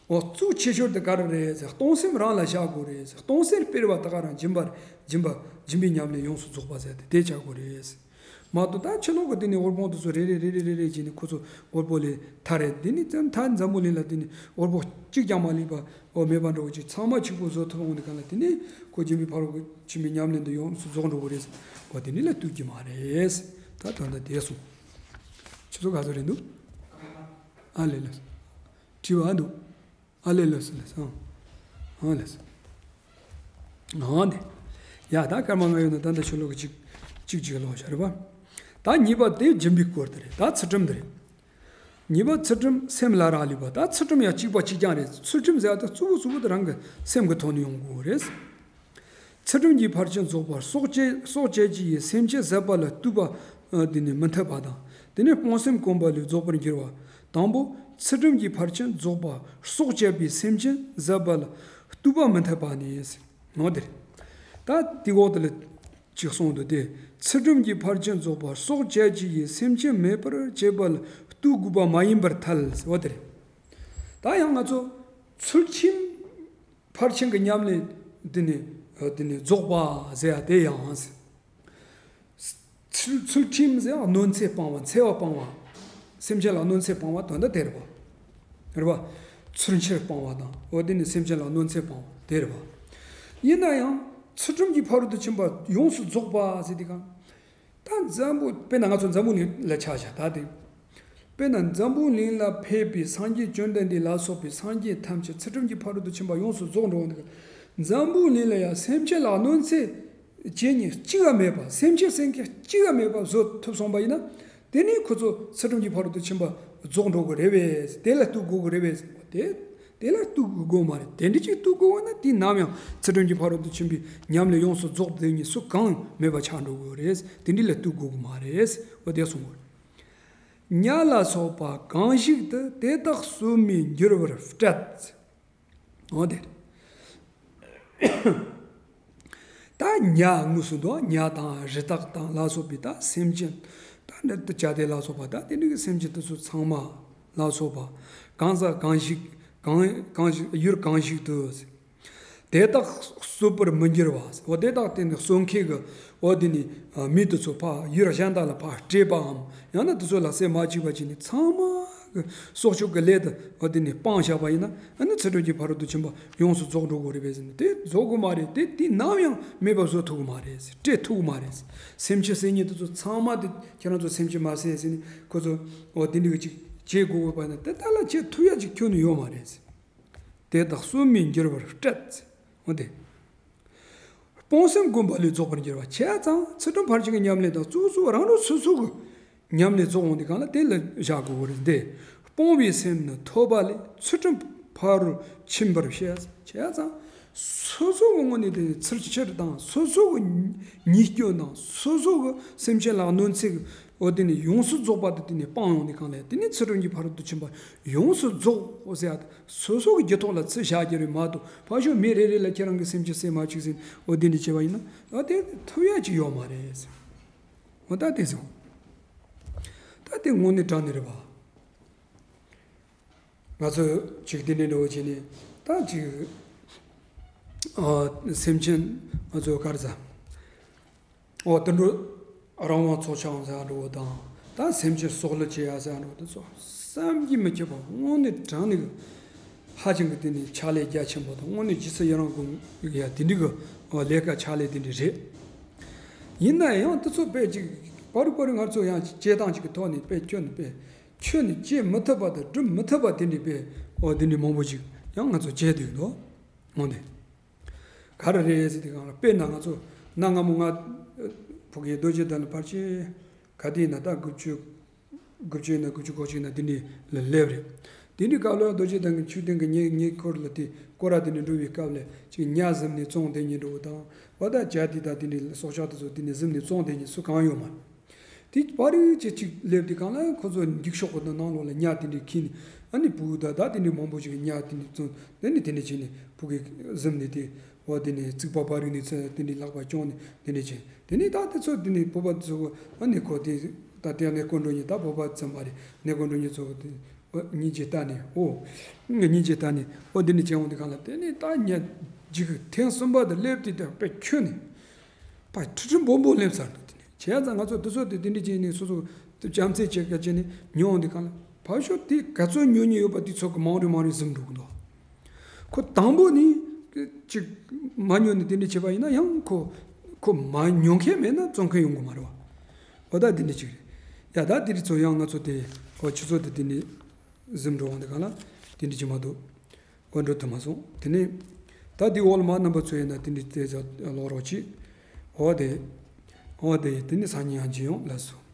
འོ་གཙོ་ཆེ་ཤོས་དེ་ག་རེ་རེད་ཟེར་གཏོང་སེམས་རང་ལ་བཞག་དགོས་རེད་ཟེར་གཏོང་སེམས་སྤེལ་བ་ད་ག་རང་སྦྱིན་པར་སྦྱིན་པ་སྦྱིན་པའི་ཉམས་ལེན་ཡོངས་སུ་རྫོགས་པ་ཟེར་ཏེ་དེ་བྱ་དགོས་རེད་ཟེར། མ་གཏོགས་ད་ཕྱི་ལོགས་ཀྱི་དེ་ནས་དབུལ་ཕོངས་དེ་ཚོ་རེ་རེ་རེ་རེ་རེ་རེ་བྱས་ནས་ཁོ་ཚོ་དབུལ་པོ་ལས་ཐར་རེད། དེ་ནས་ད་འཛམ་བུ་གླིང་ལ་དེ་ནས་དབུལ་ཕོངས་གཅིག་ཀྱང་མ་ལུས་པ་འོ་མེད་པ་འགྲོ་གི་ཅིག་ཚང་མ་གཅིག་པུ་བཟོ་ཐུབ་འོང་དུས་གང་ལ་དེ་ནས་ཁོ་སྦྱིན་པའི་ཕ་རོལ་ཕྱིན་པའི་ཉམས་ལེན་དུ་ཡོངས་སུ་རྫོགས་འགྲོ་གི་རེད་ཟེར་འོ་དེ་ནས་ལ་ཐུག་གི་མ་རེད། ད་ད་ལྟ་དེ་སོང་། ཁྱེད་ཚོ་ག་ཚོད་རེད་འདུག་ཨ་ལེ་ལེ། དྲི་བ་འདུག་ཨ་ལེ་ལེ་སི་ལེ་སི། ཨ་ལེ་སི། ཨ་ནི། ཡ་ད་སྐར་མ་ལྔ་ཡོད་ན་ད་ལྟ་ཕྱི་ལོགས་ཀྱི་གཅིག་གཅིག་གཅིག་ལོག་བྱ་རེད་པ། ད་གཉིས་པ་དེ་སྦྱིན་པའི་སྐོར་དེ་རེད། ད་ཚུལ་ཁྲིམས་དེ་རེད། གཉིས་པ་ཚུལ་ཁྲིམས་སེམས་ལ་རག་ལས་པ་ད་ཚུལ་ཁྲིམས་ཡང་གཅིག་པ་གཅིག་རྐྱང་རེད། ཚུལ་ཁྲིམས་ཟེར་བ་ད་གཙོ་བོ་གཙོ་བོ་དེ་རང་གི་སེམས་ཀྱི་ཐོག་ནས་ཡོང་དགོས་རེད། ཚུལ་ཁྲིམས་ཀྱི་ཕར་ཕྱིན་རྫོགས་པར་སྲོག་བཅད་སྲོག་བཅད་ཀྱི་ཡི་སེམས་ཅན་ཟད་པ་ལ་ལྟོས་པ་དེ་ནི་མི་འཐད་པ་དང་། དེ་ནི་སྤོང་སེམས་གོམས་པ་ལས་རྫོགས་པར་འགྱུར་བ། དང་པོ། ཚུལ་ཁྲིམས་ཀྱི་ཕར་ཕྱིན་རྫོགས་པ་སྲོག་བཅད་པའི་སེམས་ཅན་ཟད་པ་ལ་ལྟོས་པ་མི་འཐད་པ་ནི། ངོ་དེར། ད་དེ་འོག་དེ་ལ་ཅིག་གསུངས་འདུག་སྟེ། ཚུལ་ཁྲིམས་ཀྱི་ཕར་ཕྱིན་རྫོགས་པ་སྲོག་བཅད་ཀྱི་ཡི་སེམས་ཅན་མེད་པར་བྱེད་པ་ལ་ལྟོས་དགོས་པ་མ་ཡིན་པར་ཐལ། འོ་དེར། ད་ཡང་ང་ཚོ་ཚུལ་ཁྲིམས། ཕར་ཕྱིན་གྱི་ཉམས་ལེན་འདི་ནི་འདི་ནི་རྫོགས་པ་ཟེར་ཡ་དེ་ཡང་། ཚུལ་ཚུལ་ཁྲིམས་ཟེར་ཡ་གནོད་འཚེ་སྤང་བ་འཚེ་བ་སྤང་བ། སེམས་ཅན་ལ་གནོད་འཚེ་སྤང་བ་དོན་དག་དེ་རེད་པ། རེད་པ། ཚུལ་འཆལ་སྤང་བ་དང་འོ་དེ་ནི་སེམས་ཅན་ལ་གནོད་འཚེ་སྤང་བ་དེ་རེད་པ། ཡིན་ན་ཡང་ཚུལ་ཁྲིམས་ཀྱི་ཕ་རོལ་ཏུ་ཕྱིན་པ་ཡོངས་སུ་རྫོགས་པ་ཟེར་དེ་གང་། ད་འཛམ་བུ་དཔེར་ན་ང་ཚོ་འཛམ་བུ་གླིང་ལ་ཆ་བཞག་ད་དེ། དཔེར་ན་འཛམ་བུ་གླིང་ལ་ཕེབས་པའི་སངས་རྒྱས་བཅོམ་ལྡན་འདས་ལ་སོགས་པའི་སངས་རྒྱས་ཐམས་ཅད་ཚུལ་ཁྲིམས་ཀྱི་ཕ་རོལ་ཏུ་ཕྱིན་པ་ཡོངས་སུ་རྫོགས་འགྲོ་འདུག་འཛམ་བུ་གླིང་ལ་ཡང་སེམས་ཅན་ལ་གནོད་འཚེ་བྱེད་མཁན་གཅིག་ཀ་མེད་པ་སེམས་ཅན་སེམས་མཁན་གཅིག་ཀ་མེད་པ་བཟོ་ཐུབ་སོང་པ་ཡིན་ན་དེ་ནི་ཁོ་ཚོ་ཚུལ་ཁྲིམས་ཀྱི་ཕ་རོལ་ཏུ་ཕྱིན་པ་རྫོགས་འགྲོ་གི་རེད་བས་དེ་ལ་ལྟོས་དགོས་གི་རེད་བས་དེ། དེ་ལ་ལྟོས་དགོས་མ་རེད། དེ་འདྲ་ཅིག་ལྟོས་དགོས་ན་དེ་ནམ་ཡང་ཚུལ་ཁྲིམས་ཀྱི་ཕ་རོལ་ཏུ་ཕྱིན་པའི་ཉམས་ལེན་ཡོངས་སུ་རྫོགས་དེ་ཉིད་སུ་གང་མེད་པ་ཆགས་འགྲོ་དགོས་རེད། དེ་འདྲ་ལ་ལྟོས་དགོས་མ་རེད། འོ་དེ་གསུངས་པ་རེད། ཉ་ལ་སོགས་པ་གང་ཞིག་ཏུ་དེ་དག་གསོད་མི་འགྱུར་བར་སྤྲད། འོ་དེ་རེད། ད་ཉ་དངོས་སུ་འདུག་ཉ་དང་རི་དྭགས་དང་ལ་སོགས་པའི་ད་སེམས་ཅན་ད་འདི་ལྟ་བྱ་དེ་ལ་སོགས་པ་ད་དེ་འདྲ་གི་སེམས་ཅན་དེ་ཚོ་ཚང་མ་ལ་སོགས་པ་གང་ཟག་གང་ཞིག་གང་གང་ཞིག་ཡུལ་གང་ཞིག་ཏུ་དེ་དག་གསོད་པར་མི་འགྱུར་བ། འོ་དེ་དག་དེ་ནི་གསོད་མཁན་གི་འོ་དེ་ནི་མི་དེ་ཚོ་ཕར་ཡུལ་གཞན་དག་ལ་ཕར་སྤྲད་པའམ་ཡང་ན་དེ་ཚོ་ལ་སེམས་མ་སྐྱིད་པ་བྱས་ནས་ཚང་མ་གི་སྲོག་སྐྱོབ་ཀྱི་ལས་དེ་འོ་དེ་ནི་སྤངས་བཞག་པ་ཡིན་ན་ཨ་ནི་ཚུལ་ཁྲིམས་ཀྱི་ཕ་རོལ་ཏུ་ཕྱིན་པ་ཡོངས་སུ་རྫོགས་འགྲོ་དགོས་རེད་པས་ཟེར་ནས་དེ་རྫོགས་དགོས་མ་རེད། དེ་དེ་ནམ་ཡང་མེད་པ་བཟོ་ཐུབ་ཀྱི་མ་རེད། སྤྲད་ཐུབ་ཀྱི་མ་རེད། སེམས་ཅན་ཟེར་མཁན་དེ་ཚོ་ཚང་མ་དེ་ཁྱེད་རང་ཚོ་སེམས་ཅན་མ་ཟེར་ཟེར་ནས་ཁོ་ཚོ་འོ་དེ་འདྲ་གི་ཅིག་བྱེད་དགོས་དགོས་པ་ན་དེ་ལྟ་ལ་བྱེད་ཐུབ་ཡ་ཅིག་ཁྱོན་ནས་ཡོད་མ་རེད། དེ་དག་གསོད་མི་འགྱུར་བར་སྤྲད། འོ་དེ། སྤོང་སེམས་གོམས་པ་ལས་རྫོགས་པར་འགྱུར་བ། བྱས་ཙང་ཚུལ་ཁྲིམས་ཕར་ཕྱིན་གྱི་ཉམས་ལེན་དང་གཙོ་བོ་གཙོ་བོ་རང་རང་སོ་སོ་གི་ཉམས་ལེན་རྫོགས་འོང་དུས་གང་ལ་དེ་ལ་བཞག་དགོས་ཀྱི་རེད་དེ། སྤོང་བའི་སེམས་ནི་ཐོབ་པ་ལས་ཚུལ་ཁྲིམས་ཕ་རོལ་ཕྱིན་པར་བཤད། བྱས་ཙང་སོ་སོ་གི་ངོས་ནས་དེ་ཚུལ་འཆལ་དང་སོ་སོ་གི་ཉེས་སྐྱོན་དང་སོ་སོ་གི་སེམས་ཅན་ལ་གནོད་འཚེ་གི་ འོ་དེ་ནི་ཡོངས་སུ་རྫོགས་པ་དེ་དེ་ནི་སྤངས་ཡོང་དུས་གང་ལས་དེ་ནི་ཚུལ་ཁྲིམས་ཀྱི་ཕ་རོལ་ཏུ་ཕྱིན་པ་ཡོངས་སུ་རྫོགས་ཟེར་ཡ་དེ་སོ་སོ་གི་རྒྱུད་ཐོག་ལ་ཚུར་བཞག་རྒྱུ་རེད་མ་གཏོགས་ཕར་ཕྱོགས་མི་རེ་རེ་ལ་ཁྱེད་རང་གི་སེམས་ཅན་སེམས་མ་གཅིག་ཟིན་འོ་དེ་ནི་བྱས་པ་ཡིན་ན་ཨ་དེ་ཐུབ་ཡ་ཅིག་ཡོད་མ་རེད་ཟེར། འོ་ད་དེ་ཟེར། ད་དེ་དངོས་གནས་དྲང་གནས་རེད་པ། ང་ཚོས་ཅིག་དེ་འདྲའི་འགྲོ་བ་བྱས་ནས་ད་ཅིག་ཨ་སེམས་ཅན་ང་ཚོ་ག་རེ་ཟ། འོ་དུད་འགྲོ་རང་དབང་ཚོགས་ཆུང་ཟེར་འགྲོ་བ་དང་ད་སེམས་ཅན་སྲོག་བླུ་བྱེད་ཡ་ཟེར་འགྲོ་བ་དེ་ཚོ་བསམ་གྱིས་མི་ཁྱབ་པ་དངོས་གནས་དྲང་གནས་ཀྱི་ཧ་ཅང་གི་དེ་ནི་ཕྱག་ལས་རྒྱ་ཆེན་པོ་དང་དངོས་གནས་ཇི་སྲིད་ཡུན་རིང་དགོས་ཡ་དེ་འདྲའི་གི་ལས་ཀ་ཕྱག་ལས་དེ་འདྲའི་རེད། ཡིན་ན་ཡང་དེ་ཚོ་དཔེ་ཅིག་པར་རིས་པར་རིས་ང་ཚོ་ཡང་བྱེད་སྟངས་ཅིག་གི་ཐོག་ནས་དཔེ་ཁྱོན་ནས་དཔེ། ཁྱོད་ནི་བྱེད་མི་ཐུབ་པ་དང་སྒྲུབ་མི་ཐུབ་པ་དེ་འདྲའི་དཔེ་འོ་དེ་འདྲའི་མང་པོ་ཞིག་ཡང་ང་ཚོ་བྱས་འདུག་འདུག་འོང་དེ། ག་རེ་རེད་ཟེར་དུས་གང་ལ་དཔེར་ན་ང་ཚོ་གནའ་སྔ་མོ་ང་ཕ་གིའི་རྡོ་རྗེ་གདན་ལ་ཕར་ཆེ་ག་དེ་ཡིན་ན་ད་དགུ་བཅུ་དགུ་བཅུ་ཡིན་ན་དགུ་བཅུ་གོ་གཅིག་ན་དེ་འདྲའི་ལ་སླེབས་རེད། དེ་འདྲའི་སྐབས་ལ་རྡོ་རྗེ་གདན་གྱི་མཆོད་རྟེན་གྱི་ཉེ་ཉེ་འཁོར་ལ་དེ་སྐོར་ར་དེ་འདྲ་འགྲོ་བའི་སྐབས་ལ་ཅིག་ཉ་གཟིམ་ནས་བཙོང་དེ་ཉིད་འགྲོ་བ་དང་བ་ད་བྱ་དེ་ད་དེ་འདྲའི་སྲོག་ཆགས་དེ་ཚོ་དེ་ནས་གཟིམ་ནས་བཙོང་དེ་ཉིད་སུ་གང་ཡོད་མ་རེད། དེ་པར་རིས་ཅིག་ཅིག་སླེབས་དུས་གང་ལ་ཁོ་ཚོ་འགྱིག་ཤོག་གི་ནང་ལོགས་ལ་ཉ་དེ་འདྲའི་ཁྱེར་ནས་ཨ་ནི་བུ་ད་ད་དེ་འདྲའི་མང་པོ་ཞིག་གི་ཉ་དེ་འདྲའི་བཙོང་དེ་ནས་དེ་འདྲ་བྱས་ནས་ཕ་གི་གཟིམ་ནས་དེ་འོ་དེ་ནས་རྩིག་པ་པར་རིས་ནས་ཚུར་དེ་འདྲའི་ལག་པ་བརྐྱངས་ནས་དེ་འདྲ་བྱས་དེ་ནས་ད་དེ་ཚོ་དེ་ནས་བོད་པ་ཚོ་ཨ་ནི་ཁོ་དེ་ད་དེ་གནས་སྐོར་འགྲོ་མཁན་ད་བོད་པ་ཙམ་པ་རེད། གནས་སྐོར་འགྲོ་མཁན་ཚོ་དེ་འོ་སྙིང་རྗེ་ལྟ་ནས་འོ་སྙིང་རྗེ་ལྟ་ནས་འོ་དེ་འདྲ་བྱས་འོང་དུས་གང་ལ་དེ་ནས་ད་ཉ་འགྱིག་ཐེངས་གསུམ་པ་དེ་སླེབས་དུས་ད་དཔེ་ཁྱོན་ནས། ཕར་ཁྲི་ཁྲི་འབུམ་འབུམ་སླེབས་ཚར་འདུག་དེ་ནས་བྱས་ཙང་ང་ཚོ་དེ་ཚོ་དེ་དེ་འདྲ་བྱས་ནས་སོ་སོ་དེ་བྱམས་བརྩེ་བྱེད་དགའ་བྱས་ནས་ཉོ་འོང་དུས་གང་ལ་ཕར་ཕྱོགས་དེ་ག་ཚོད་ཉོ་མྱོང་ཡོད་པ་དེ་ཚོ་གི་མང་རུ་མང་རུ་ཟིན་འགྲོ་གི་འདུག་ཁོ་དང་པོ་ནི་ཅིག་མ་ཉོ་ནས་དེ་འདྲ་བྱས་པ་ཡིན་ན་ཡང་ཁོ་ཁོ་མ་ཉོ་མཁན་མེད་ན་བཙོང་མཁན་ཡོང་གི་མ་རེད་བ། འོ་ད་དེ་འདྲ་ཅིག་རེད། ཡ་ད་དེ་རིགས་ཚོ་ཡང་ང་ཚོ་དེ་ཁོ་ཆུ་ཚོད་དེ་དེ་འདྲ་ཟིན་འགྲོ་འོང་དུས་གང་ལ་དེ་འདྲ་ཅིག་མ་འདུག་འོ་འགྲོ་ཐུབ་མ་སོང་། དེ་ནས་ད་འདི་འོག་ལ་མ་རྣམ་པ་ཚོ་ཡིན་ན་དེ་འདྲའི་དེ་ཚོ་ཀློག་རོགས་གྱིས། འོ་དེ། འོ་དེ་དེ་ནས་སང་ཉིན་ཡང་མཇལ་ཡོང་ལགས་སོ།